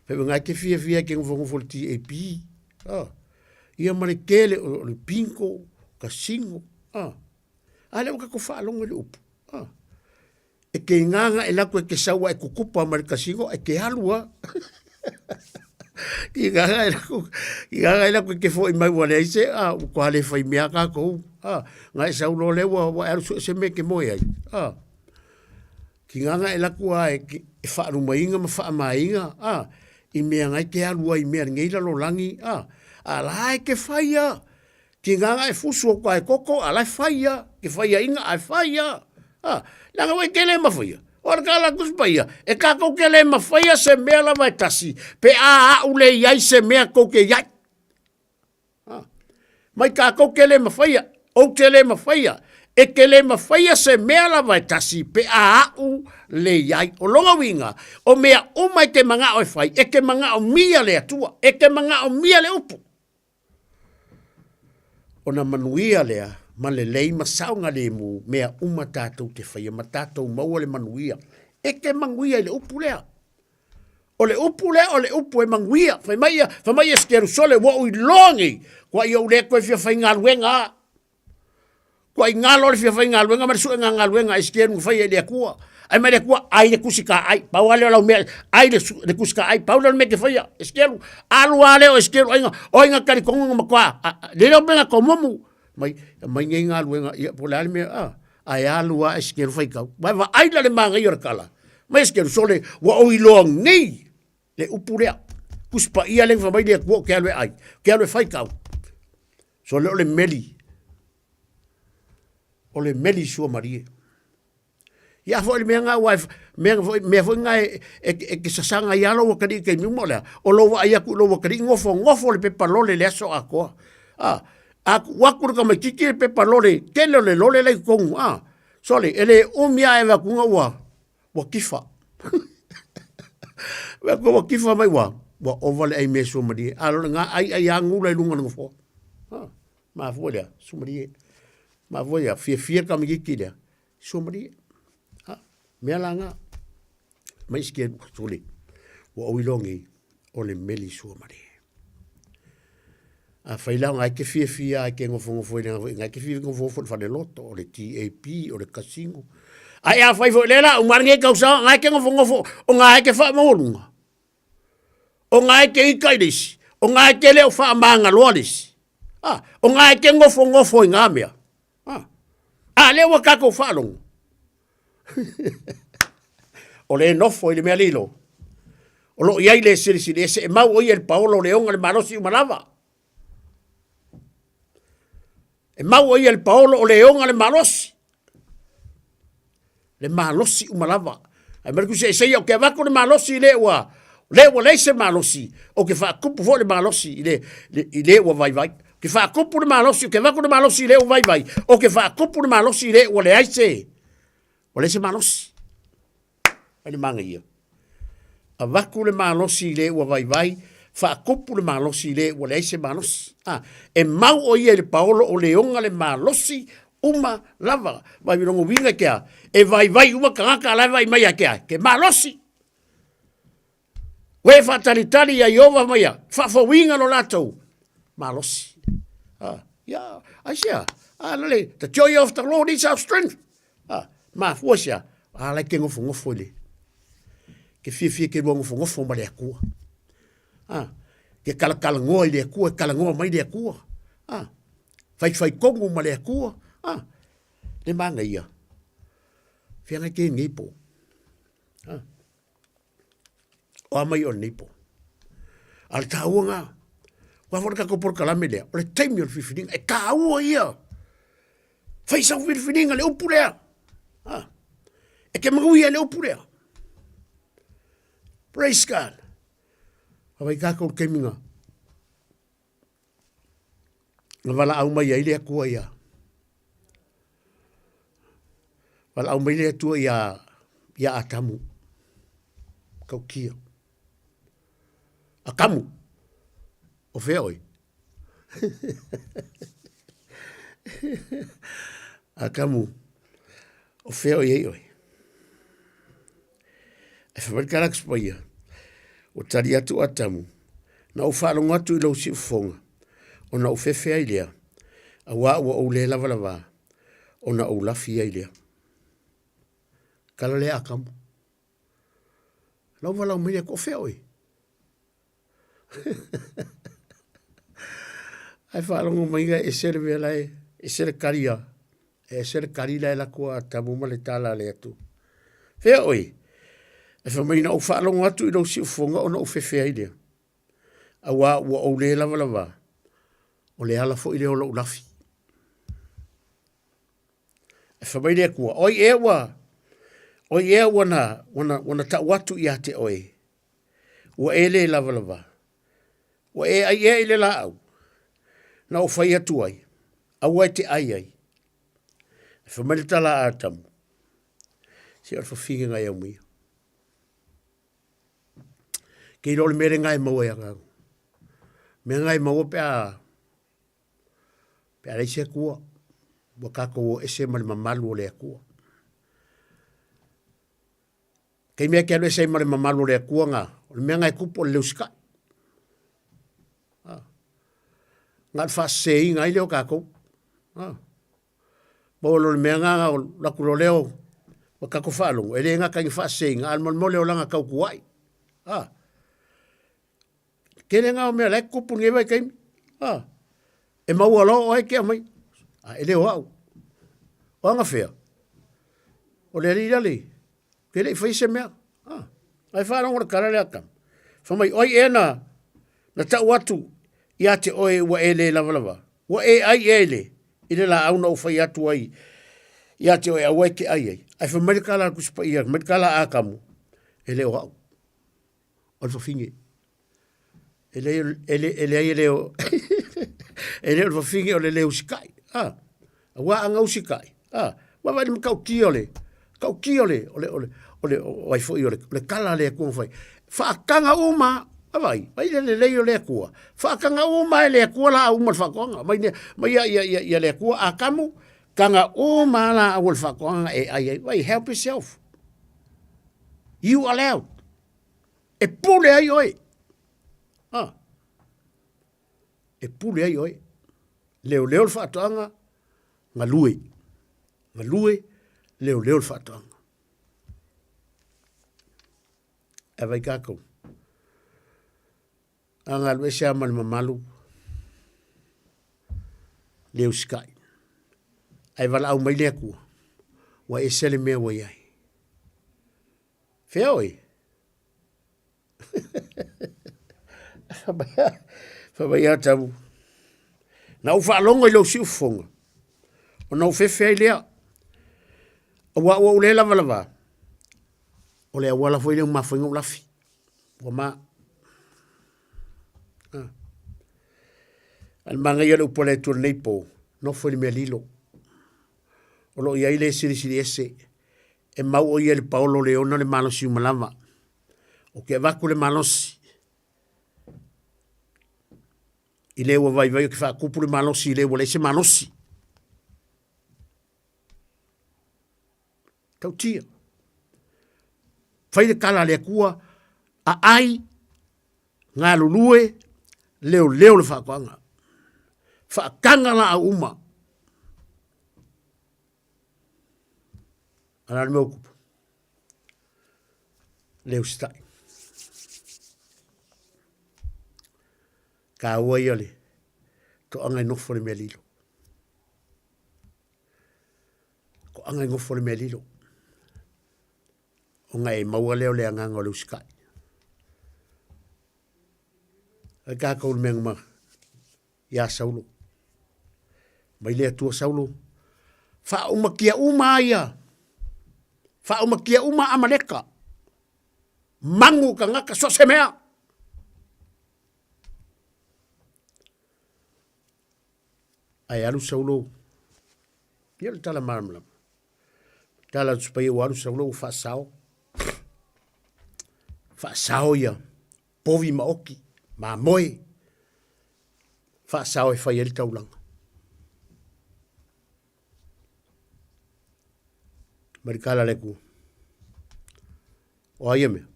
Fai mai ke fiafia ke nofonofo le TAP. Ah. Ia ma le tele o le bingo, kasino. Ah. A lea ua tatou faalogo i le upu. Ah. E ke nganga e laku e ke saua e kukupa ma le kasino e ke alu a. Ki nganga e laku, ki nganga e laku e ke foi mai ua leai se, ah, ua koa le fai mea kākou. Ah, ngai sau loa lea ua, ua e alu sue se mea ke moe ai. Ah. Ki nganga e laku a e, e whaarumainga ma whaamainga, ah, i mea ngai ke alu ai mea ngei lalolangi, ah, a la e ke whai a. Ki nganga e fusu o koa e koko, a la e whai a, ke whai a inga, a e whai a. Ah, leaga ua e ke le mawhai a. O le kala Tusi Paia, e kākou ke le mafaia se mea lava e tasi, pe a a'u le i ai se mea tou te i ai. Ha. Mai kākou ke le mafaia, ou te le mafaia, e te le mafaia se mea lava e tasi pe a a'u le i ai. O lona uiga, o mea uma e te manaʻo e fai, e te manaʻomia le Atua, e te manaʻomia le upu. Ona manuia lea, ma lelei ma saogalemu mea uma tatou te faia ma tatou maua le manuia. E te manuia i le upu lea. O le upu lea o le upu e manuia. Fai mai ia, fai mai ia Skerusole, ua ou iloa nei, kua ia ou le toe fia faigaluega a. Kua i ngalo le fia faigaluega ma le suega galuega e Skeru na faia i le Atua. Ai mai le Atua, ai le kusi ka ai. Pau lea o lau mea, ai le, le kusi ka ai. Pau lea o le mea ke faia, e Skeru. Alu a lea o Skeru, aiga, o aiga talitonga nga matua. Le leo penga tomumu. Mai, mai nei galuega, ia, po o le a le mea, a, ae alu a e Skeru faitau. Vai vaai la le manaia o le tala. Mai e Skeru, sole, ua ou iloa nei le upu lea. Tusi Paia lea na fai mai le Atua ou te alu e ai, ou te alu e faitau. Sole o le meli, o le meli suamalie. Ia foi le mea nga ua mea foi mea foi nga e e, e ke sasaga ia lou atalii i taimi uma o lea. O lou vaai atu i lou atalii gofogofo le pepa lole i le aso atoa. A, a tuu atu le tamaititi le pepa lole, tele o le lole la i totonu, a. Sole, e le umi lava e avatuga ua ua kifa. Vaai atu ua kifa mai ua ua ova le ai mea suamalie. A lole nga ai ai a gula i luga o le nofoa. Ha, mafua lea, suamalie. Mafua ia, fiafia le tamaititi lea, suamalie. Ha, mea la nga. Mai si ke sole, ua ou iloa nei, o le meli suamalie. Afai la o nga e te fiafia ai ke nofonofo i le nga e te fia nofonofo i le faleloto, o le TAP, o le casino. Ae afai foi le la uma lenei tausaga, nga e te nofonofo, o nga e te faamaualuga. O nga e te ika i le isi, o nga e te le o faamagaloa le isi. Ah, o nga e te nofonofo i ngā mea. Ah, a lea ua tatou faalogo. o le nofo i le mea lilo. O loo i ai le silisili e see mau o ia i le paolo o le oga le malosi uma lava. E mau o ia i le paolo o le oga le malosi. Le malosi uma lava. Ai mai le Tusi a Isaia, ou te avatu le malosi i le ua, le ua leai se malosi, ou te faatupu foi le malosi i le, le, i le ua vaivai. Ou te faatupu le malosi, ou te avatu le malosi i le ua vaivai, ou te faatupu le malosi i le ua leai se, ua leai se malosi. Ai le manaia. Avatu le malosi i le ua vaivai, faatupu le malosi i le ua leai se malosi. Ah, e mau o ia i le paolo o le oga le malosi uma lava. Vai lona uiga i ke a? E vaivai uma tagata a la e vaai mai ia ke a? Ke malosi. Ua e faatalitali ia Ieova ma ia faafouina lo latou malosi. Ah, ia, aisea? Ah, lale, the joy of the Lord is our strength. Ah, mafua sea, a lai ke nofonofo i le, ke fiafia ke lua nofonofo ma le Atua. Ah, ke kalakalanoa i le Atua, e kalanoa mai le Atua. Ah, faifai tonu ma le Atua. Ah, le manaia. Feagai tēnei pō. Ah. O a mai o lenei pō. A le tāua ngā, kua whana kākou polokalame lea, o le taimi o le whiwhiringa, e tāua ia. Whai sau whiwhiringa le upu lea. Ah. E ke manuia le upu lea. Praise God. Awai kākou le taimi ngā. Na valaau mai ai le Atua ia valaau mai le Atua ia ia Atamu kaukia. Atamu, o fea oe? Atamu, o fea oe ai oe? E fai mai le tala atu paia, ua tali atu o Atamu, na ou faalogo atu i lou siufofoga, ona ou fefe ai lea, auā ua ou le lavalava, ona ou lafi ai lea. Tala lea Atamu. Lau valaau mai lea, ko fea oe? Ae faalogo mai e ese le mea la e, ese le kali a, e ese le kali la e alu atu a Atamu ma le tala a le Atua. Fea oe? E fai mai na ou faalogo atu i lou siufofoga ona ou fefe ai lea. Auā ua ou le lavalava, o le ala foi lea o lou lafi. E fai mai le Atua, oi ea ua, O ea ua na, ua na, ua na ta'u atu ia te oe, ua e lē lavalava, ua e ai ea i le laau, na ou fai atu ai, aua e te ai ai. E fai mai le tala a Atamu, se o le fafine e aumaia. Ke iloa o le mea lena e maua ia tatou. Mea lena e maua pe a pe a leai se Atua, ua tatou o ese ma le mamalu o le Atua. Taimi e te alu ese ai ma le mamalu o le Atua na, o le mea na e tupu o le le usitai. Ah. Na o le faaseseina ai lea o tatou. Ah. Maua loa le mea na, o latu loa lea o tatou faalogo, e le gata ina faaseseina, a o le molemole o le olaga tautuai. Ah. Tele na o mea la e tutupu i lenei vaitaimi. Ah. E maua loa oe te aumai. A e le o au. O anafea? O le alii lale, ke le i faia se mea. Ah. Ae faalogo le tala lea tama. Fai mai, oi ea na, na tau atu ia te oe ua e le lavalava. Ua e ai ea i le, i le laau na ou fai atu ai ia te oe aua e te ai ai. Ae fai mai le tala a le Tusi Paia, fai mai le tala a Atamu, e le o au. O le fafine. E leai, e le, e leai e le o, e le o le fafine o le le usitai. Ah, aua a na usitai, ah, ua vaai le matautia o le, tautia o le, o le, o le, o le, o ai foi o le, o le tala a le Atua na fai. Faataga uma, vaai, vaai le lelei o le Atua. Faataga uma e le Atua laau uma o le faatoaga. Mai, mai ia, ia, ia, ia le Atua Atamu, taga uma laau o le faatoaga e ai ai. Vai, help yourself. You allowed. E pule ai oe. Ah. E pule ai oe. Leoleo le faatoaga, galue. Galue, leoleo le faatoaga. E vai kākou. A galu ese a ma le mamalu, le usikai. Ae valaau mai le Atua, ua ese le mea ua i ai. Fea oe? Fai mai ia Tamu, na ou faalogo i lou siufofoga, ona ou fefe ai lea. Aua ua ou le lavalava, o le auala foi lea ua mafua ai ona ou lafi. Ua ma. Ah. A le manaia o le upu a le Atua i lenei po, nofo i le mea lilo. O lo o i ai le Silisili Ese e mau o ia i le paolo le ona le malosi uma lava. Ou te avatu le malosi i le ua vaivai ou te faatupu le malosi i le ua leai se malosi. Tautia. Fai le tala a le Atua, aai, galulue, leoleo le faatoaga. Faataga laau uma. A le a le mea ua tupu? Le usitai. Taua ia le toaga e nofo le mea lilo. Toaga e nofo le mea lilo. Ona e maua lea o le agaga o le usitai. Ai tākou le mea ma iā Saulo. Mai le Atua Saulo, faaumakia uma ia, faaumakia uma Amaleka, magu tagata so o se mea. Ae alu Saulo, ia le tala malamalama. Tala atu paia ua alu Saulo ua faasao. Faasao ia povi ma oki, mamoe, faasao e fai ai le taulaga. Mai le tala a le Atua. O ai ia mea?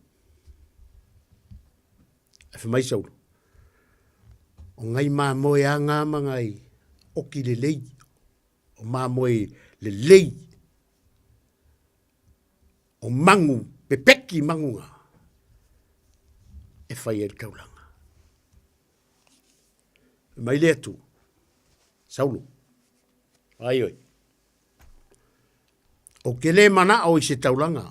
Ae fai mai Saulo, o ngai mamoe a ngā ma ngai oki lelei, o mamoe lelei, o magu, pepeki magu ngā, e fai ai le taulaga. Fai mai le Atua, Saulo, ai oe, ou te le manao i se taulaga,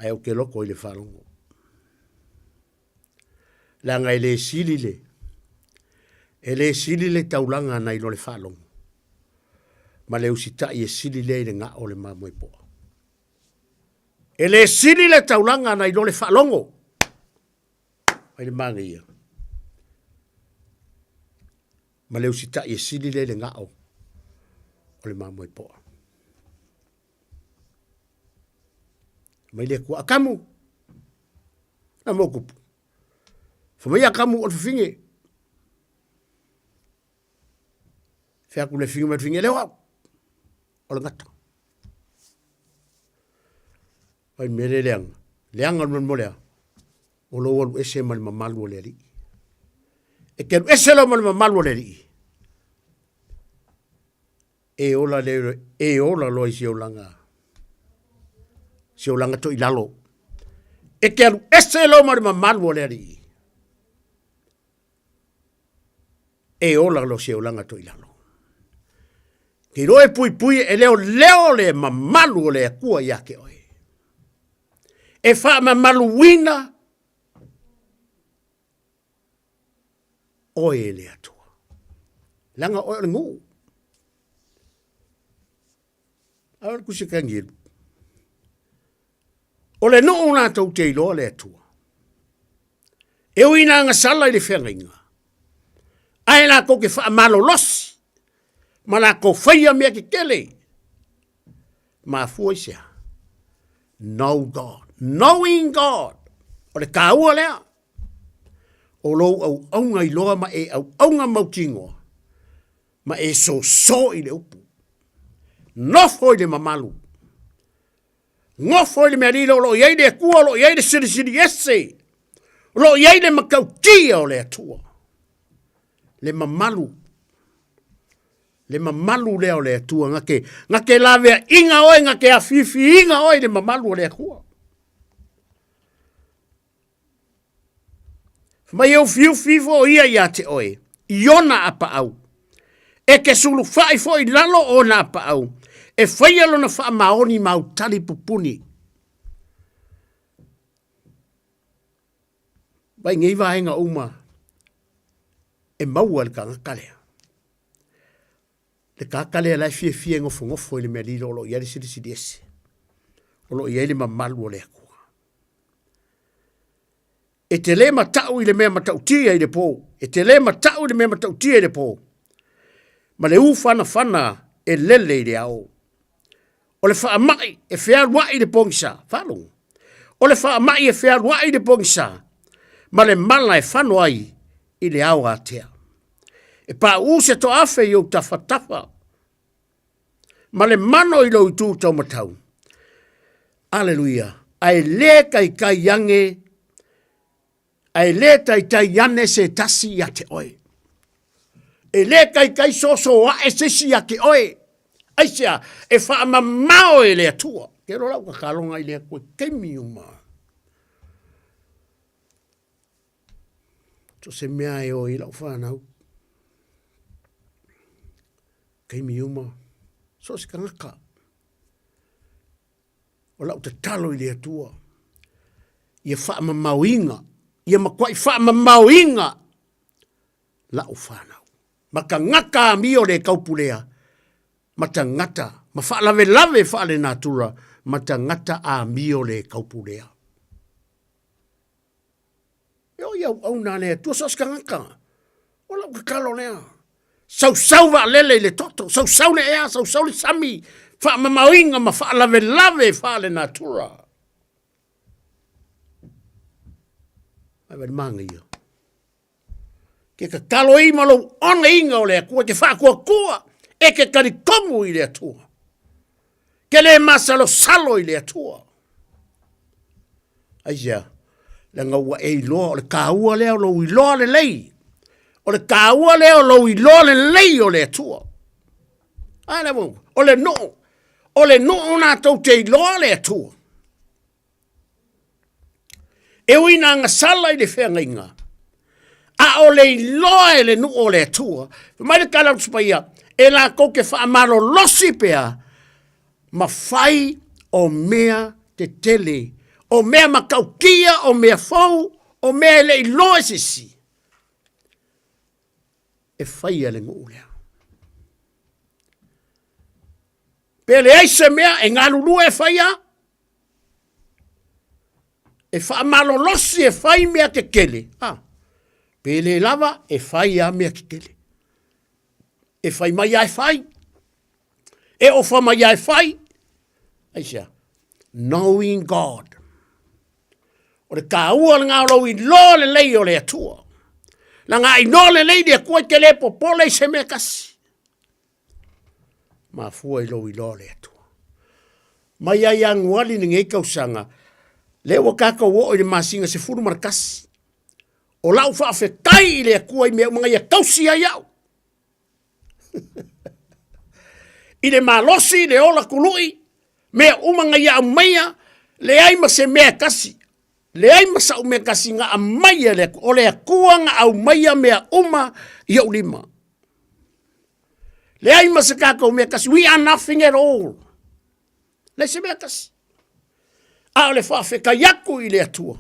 ae ou te loko i le faalogo. Leaga e le sili le, e le sili le taulaga nai lo le faalogo. Ma le usitai e sili lea i le gao o le mamoe poa. E le sili le taulaga nai lo le faalogo. Mai le manaia. Ma le usitai e sili lea i le gao o le mamoe poa. Mai le Atua, Akamu! Na mo kupu. Fa mai Akamu o le fafine. Fea aku le fafine mai le fafine, leo au. O le gata. Mai mea le leaga. Leaga le mo lea. O lou alu ese ma le mamalu o le alii. E te alu ese loa ma le mamalu o le alii. E ola le, e ola loa i si olaga, si olaga toilalo. E te alu ese loa ma le mamalu o le alii. E ola loa si olaga toilalo. Te iloa e puipui e leo leo le mamalu o le Atua ia te oe. E faamamaluina oe e le Atua. Leaga oe o le nuu. A o le kusi kangilu. O le nuu latou te iloa le Atua. E ui ina agasala i le feagaiga, ae latou te faamalolosi ma latou faia mea tetele. Mafua i se a? Know God. Knowing God. O le taua lea. O lou auauna iloa ma e auauna mautinoa, ma e soso i le upu. Nofo i le mamalu. Nofo i le mea lilo o lo o i ai le Atua, o lo o i ai le Silisili Ese, o lo o i ai le matautia o le Atua. Le mamalu, le mamalu lea o le Atua, na te, na te laveaiga oe, na te afiafiina oe i le mamalu o le Atua. Mai e ufiufi ifo o ia ia te oe, i ona apaau. E te sulufai foi i lalo o ona apaau, e faia lona faamaoni ma au tali pupuni. Vai nei vaega uma e maua le tagata lea. Le tagata lea la e fiafia e nofonofo i le mea lilo o lo o i ai le Silisili Ese, o lo o i ai le mamalu o le Atua. E te lē mata'u i le mea mata'utia i le pō, e te lē mata'u i le mea mata'utia i le pō, ma le ufanafana e lele i le ao. O le faama'i e fealua'i i le pogisa, faalogo. O le faama'i e fealua'i i le pogisa, ma le mala e fano ai i le ao ātea. E paʻū se toaafe i ou tafatafa, ma le mano i lou itu taumatau. Aleluia. Ae le taitai ane, ae le taitai ane se tasi ia te oe. E le taitai soso ae se isi ia te oe. Aisea, e faamamao e le Atua. Ke lo lau kakaloga i le Atua i taimi uma. So se mea e o i lau whanau. Taimi uma. So se tagata. O lau tatalo i le Atua. Ia faamamaoina. Ia matuai faamamaoina lau whanau. Ma tagata amio le kaupulea. Ma tagata, ma faalavelave faale-natura, ma tagata amio le kaupulea. E oi auauna a le Atua, so o se tagata. O lau tatalo lea. Sausau vaalele i le toto, sausau le ea, sausau le sami, faamamaoina ma faalavelave faale-natura. Ai vai le manaia. Ke tatalo i ma lou onaiga o le Atua, ke faatuatua e ke talitonu i le Atua. Ke le masalosalo i le Atua. Aisea, leaga ua e iloa o le taua lea o lou iloa lelei. O le taua lea o lou iloa lelei o le Atua. A le o le nuu, o le nuu latou te iloa le Atua. E ui ina agasala i le feagaiga, a o le iloa e le nuu o le Atua, fai mai le tala o le Tusi Paia, e latou te faamalolosi pea ma fai o mea tetele, o mea matautia, o mea fou, o mea e le i iloa e se isi, e faia le nuu lea. Pe leai se mea e galulue e faia, e faamalolosi e fai mea tetele, a, pe le lava e fai a mea tetele. E fai mai a e fai, e ofa mai a e fai. Aisea? Knowing God. O le tāua le ngā o lou iloa lelei o le Atua. La ngā inoa lelei le Atua i te le popole i se mea kasi. Mafua i lou iloa o le Atua. Mai ai Ianuari lenei tausaga, lea ua tatou oo i le masina 11. O lau faafetai i le Atua i mea uma na ia tausi ai au. I le malosi, le ola tului, mea uma na ia aumaia, leai ma se mea e tasi. Leai ma sa'u mea tasi na aumaia e le Atua. O le Atua na aumaia mea uma i ou lima. Leai ma se tatou mea tasi. We are nothing at all. Leai se mea tasi. A o le faafetai atu i le Atua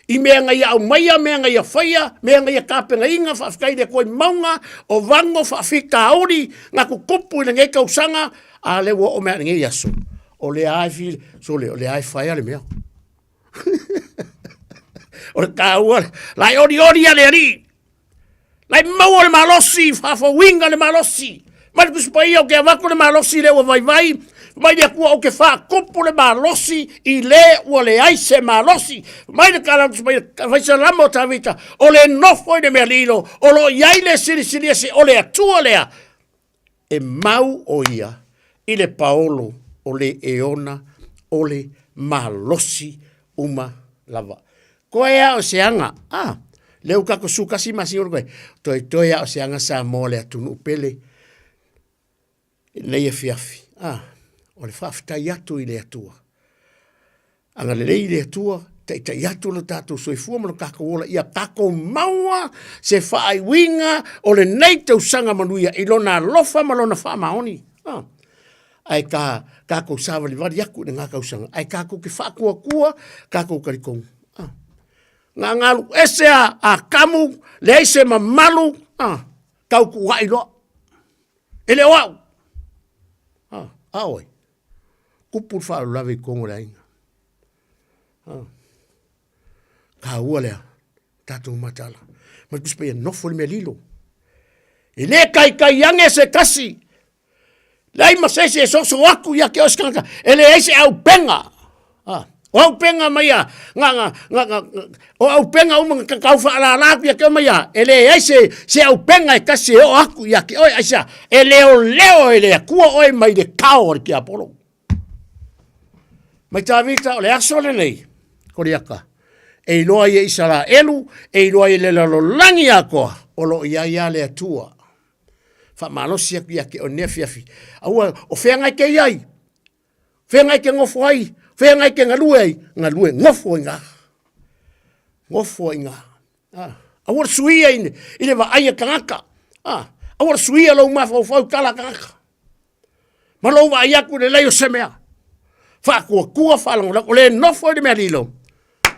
i mea na ia aumaia, mea na ia faia, mea na ia tapenaina, faafetai i le Atua i mauga o vago faafitauli na tutupu i lenei tausaga, a lea ua oo mai lava i lenei aso, o lea lava e fili, sole, o lea lava e faea le mea. O le taua, la e olioli a le Alii, la e maua le malosi, faafouina le malosi. Mai le Tusi Paia ou te avatu le malosi lea ua vaivai, mai le Atua ou te faatupu le malosi i le ua leai se malosi. Mai le tala o le Tusi Paia, fai Salamo o Tavita, o le nofo i le mea lilo, o lo o i ai le Silisili Ese, o le Atua lea, e mau o ia i le paolo o le eona o le malosi uma lava. Koe a o se aga, a, lea ua tatou su kasi masina ua koe, toetoe a o se aga Samoa le atunuu pele i lenei afiafi, a, o le faafetai atu i le Atua. Agalelei le Atua, taitai atu lo tatou soifua ma lo tatou ola, ia tatou maua se faaiuiga o lenei tausaga manuia i lona alofa ma lona faamaoni. Ah. Ae ka tatou savalivali atu i lena tausaga, ae tatou te faatuatua tatou talitonu. Ah. Gagalu ese a, a kamu, leai se mamalu, ah. tautuuai loa. E le o au. Ah, a oe. Kupu le faalavelave i totonu o le aiga. Ah. Taua lea, tatou mataala. Ma le Tusi Paia, nofo i le mea lilo. E le taitai ane se tasi. Leai ma se isi e soso atu ia te oe se tagata. E leai se auupega. Ah. O auupega mai a, nga, nga, nga, nga, o auupega uma nga tau faalala atu ia te oe mai a, e leai se, se auupega e tasi e oo atu ia te oe, aisea, e leoleo e le Atua oe mai le kao o le tiapolo. Mai Tavita, o le aso lenei, Koliata, e iloa ai e Isaraelu, e iloa ai e le lalolagi atoa, o lo o i ai lava le Atua. Faamalosi atu ia te oe i lenei afiafi. Aua, o feagai te i ai, Feagai te nofo ai, feagai te galue ai, galue nofo i ngā. Nofo i ngā. Ah. Aua le suia i, i le vaai a tagata. Ah. Aua le suia lou mafaufau tala tagata. Ma lou vaai atu i le lei o se mea. Faatuatua, faalagolago, o le nofo i le mea lilo.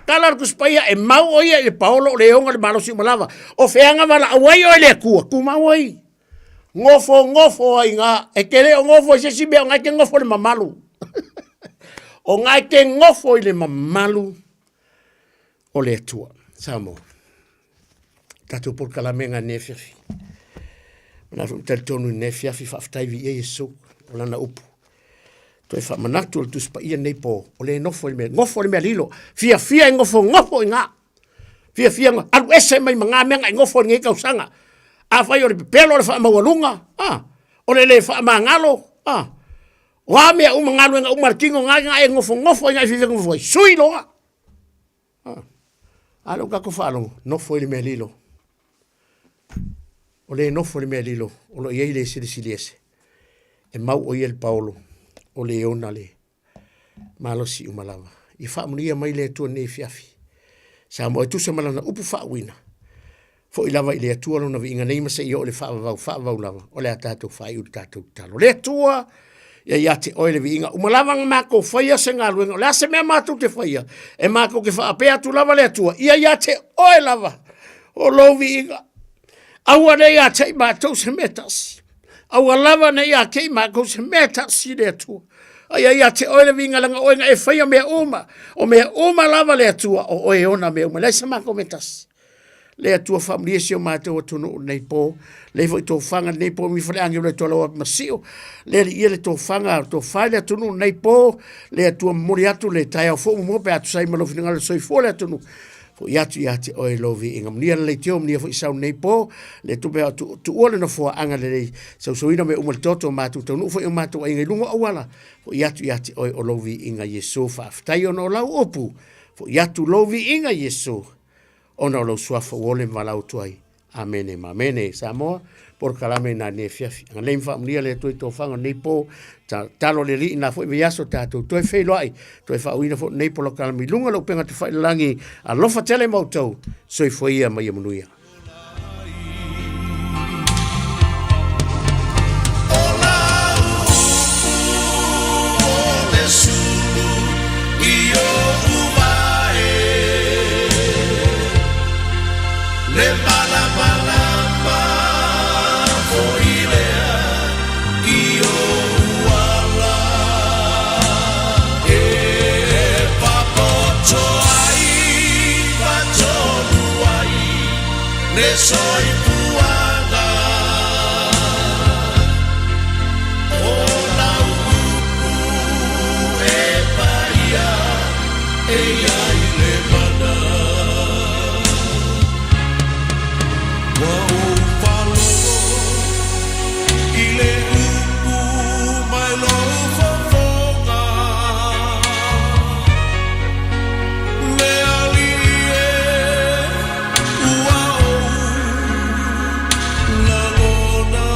Tala le Tusi Paia, e mau o ia i le paolo o le onga le malosi uma lava. O feaga valaau ai oe le Atua, tumau ai. Gofo, gofo ai ngā. E te le o gofo i se isi mea, o ngā e te gofo i le mamalu. o ngā e te gofo i le mamalu o le Atua. Samoa. Tatou polokalame ngā nei afiafi. Manatu i talitonu i nei afiafi, faafetai viia Iesu, o lana upu. Toe faamanatu o le Tusi Paia nei po, o le nofo i le mea, nofo i le mea lilo, fiafia e nofonofo i ngā. Fiafia, alu ese mai ma ngā mea nga i nofo i lenei tausaga. Afai o le pepelo o le faamaualuga, ah, o le le faamagalo, ah, o a mea uma, galuega uma a le tino, ngā ngā e nofonofo i ngā e fiafia nofo ai, sui loa. Ah. A lea ua tatou faalogo, nofo i le mea lilo. O le nofo i le mea lilo, o lo o i ai le Silisili Ese, e mau o ia le paolo, o le ona le malosi uma lava. Ia faamanuia mai le Atua nei afiafi. Samoa e tusa ma lana upu faauuina. Foi lava i le Atua lona viiga nei ma seia oo i le faavavau faavavau lava, o le a tatou faaiu le tatou tatalo. Le Atua, ia ia te oe le viiga. Uma lava na matou faia se galuega, o le a se mea matou te faia, e matou te faapea atu lava le Atua, ia ia te oe lava o lou viiga. Aua ne i ia te i matou se mea tasi. Aua lava ne i atei mākou se mea tasi le Atua. A ia ia te oe le viga leaga oe na e faia mea uma. O mea uma lava le Atua, o oe ona mea uma. Leai sa makou mea tasi. Le Atua faamanuia si o matou atunuu lenei po. Lei foi tofaga lenei po mi fale angelo e toalaua masio. Le alii ia le tofaga, tofa i le atunuu lenei po. Le Atua momoli atu le taeao fou muamua pe a tusa ai ma lou finagalo soifua le atunuu. Foi atu ia te oe lou viiga. Manuia le leitio, manuia foi sau lenei po. Le Atua pe a tuua le nofoaaga lelei. Sausauina mea uma i le toto o matou taunuu foi o matou aiga i luga o auala. Foi atu ia te oe o lou viiga Iesu. Faafetai ona o lau upu. Foi atu lou viiga Iesu ona o lou suafa ua ole ma valaau atu ai. Amene ma amene. Samoa, polokalame na nei afiafi. Agalelei ma faamanuia le Atua i tofaga o lenei po. Tatalo le Alii na foi vaiaso tatou toe feiloai, toe faauuina foi lenei polokalame i luga o le upega tafailagi. Alofa tele ma outou. Soifua ia ma ia manuia. Le malamalama foi lea i ou ala E papoto ai ma tonu ai le soifuaga O lau upu e paia e i ai le mana. Ua ou faalogo i le upu mai lou fofoga, Le Alii e, ua ou lagona.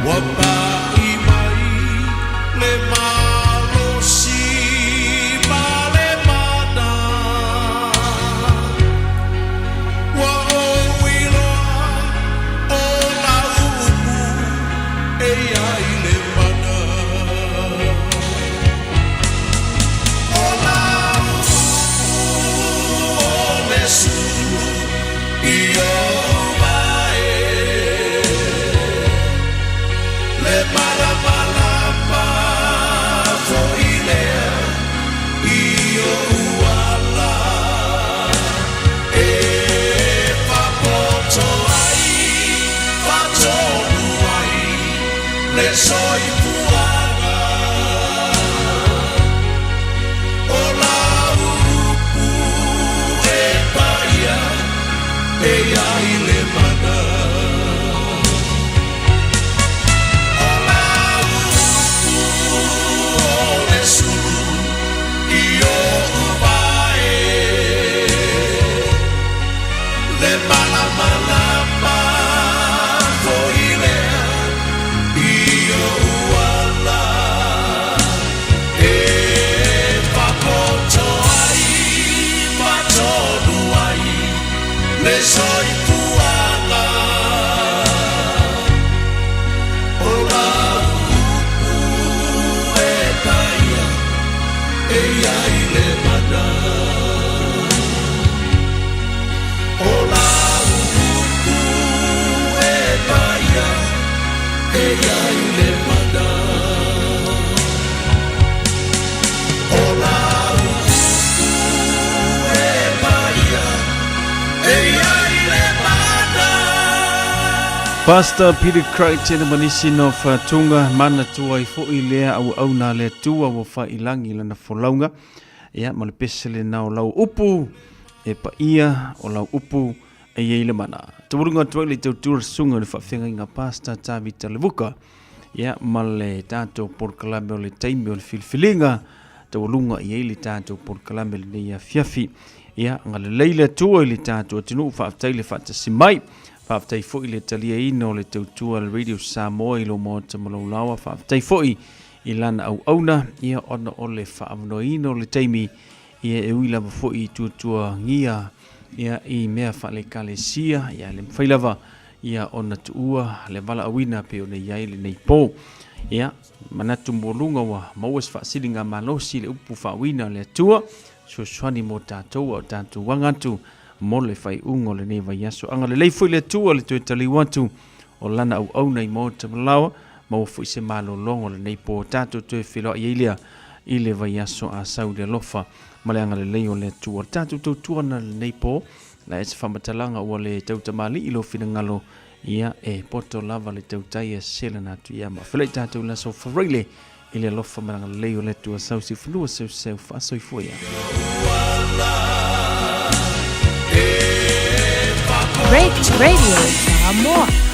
Ua paʻi mai le malosi ma le mana. Ua ou iloa o lau upu e i ai le mana. O lau upu o le sulu i ou mae. Le malamalama foi lea i ou ala e fapoto ai, faatonu ai le soifuaga. O lau upu e paia e i ai le mana. O lau upu o le sulu i oʻu vae, Le malamalama foi lea i ou ala E fapoto ai, faatonu ai le soifuaga. O lau upu e paia e i ai le mana. O lau upu e paia e i ai le mana. O lau upu e paia e i ai le mana. Pastor Peter Crichton ma nisi no whatunga mana tua i foi lea auauna a le Atua ua faiilagi lana folauga ia ma le pese lena o lau upu e paia o lau upu e i ai le mana. Taualuga atu ai le tautua le susuga i le faafeagaiga Pastor Tavita Levuka ia ma le tatou polokalame o le taimi o le filifiliga taualuga i ai le tatou polokalame lenei afiafi. Ia, agalelei le Atua i le tatou atunuu, faafetai le faatasi mai. Faafetai foi le taliaina o le tautua a le Radio Samoa i lou maota ma lou laoa. Faafetai foi i lana auauna, ia ona o le faaavanoaina o le taimi, ia e ui lava foi i tuatuagia ia i mea faale-ekalesia, ia le mafai lava ia ona tuua le valaauina pei ona i ai lenei po. Ia, manatu mualuga ua maua se faasiligamalosi i le upu faauuina a le Atua, fesoasoani mo tatou a o tatou aga atu. mo le faaiuga o lenei vaiaso. Agalelei foi le Atua i le toe taliu atu o Lana auauna i maota ma laoa, maua foi se malologa o lenei po tatou toe feiloai ai lea i le vaiaso a sau i le alofa ma le agalelei o le Atua. O le tatou tautua na lenei po, la e se faamatalaga ua le tautamalii lou finagalo, ia e poto lava le tautai e selana atu ia ma felai tatou i le aso Faraile i le alofa ma le agalelei o le Atua sau se fanua seuseu faasoifua ia. Radio Samoa.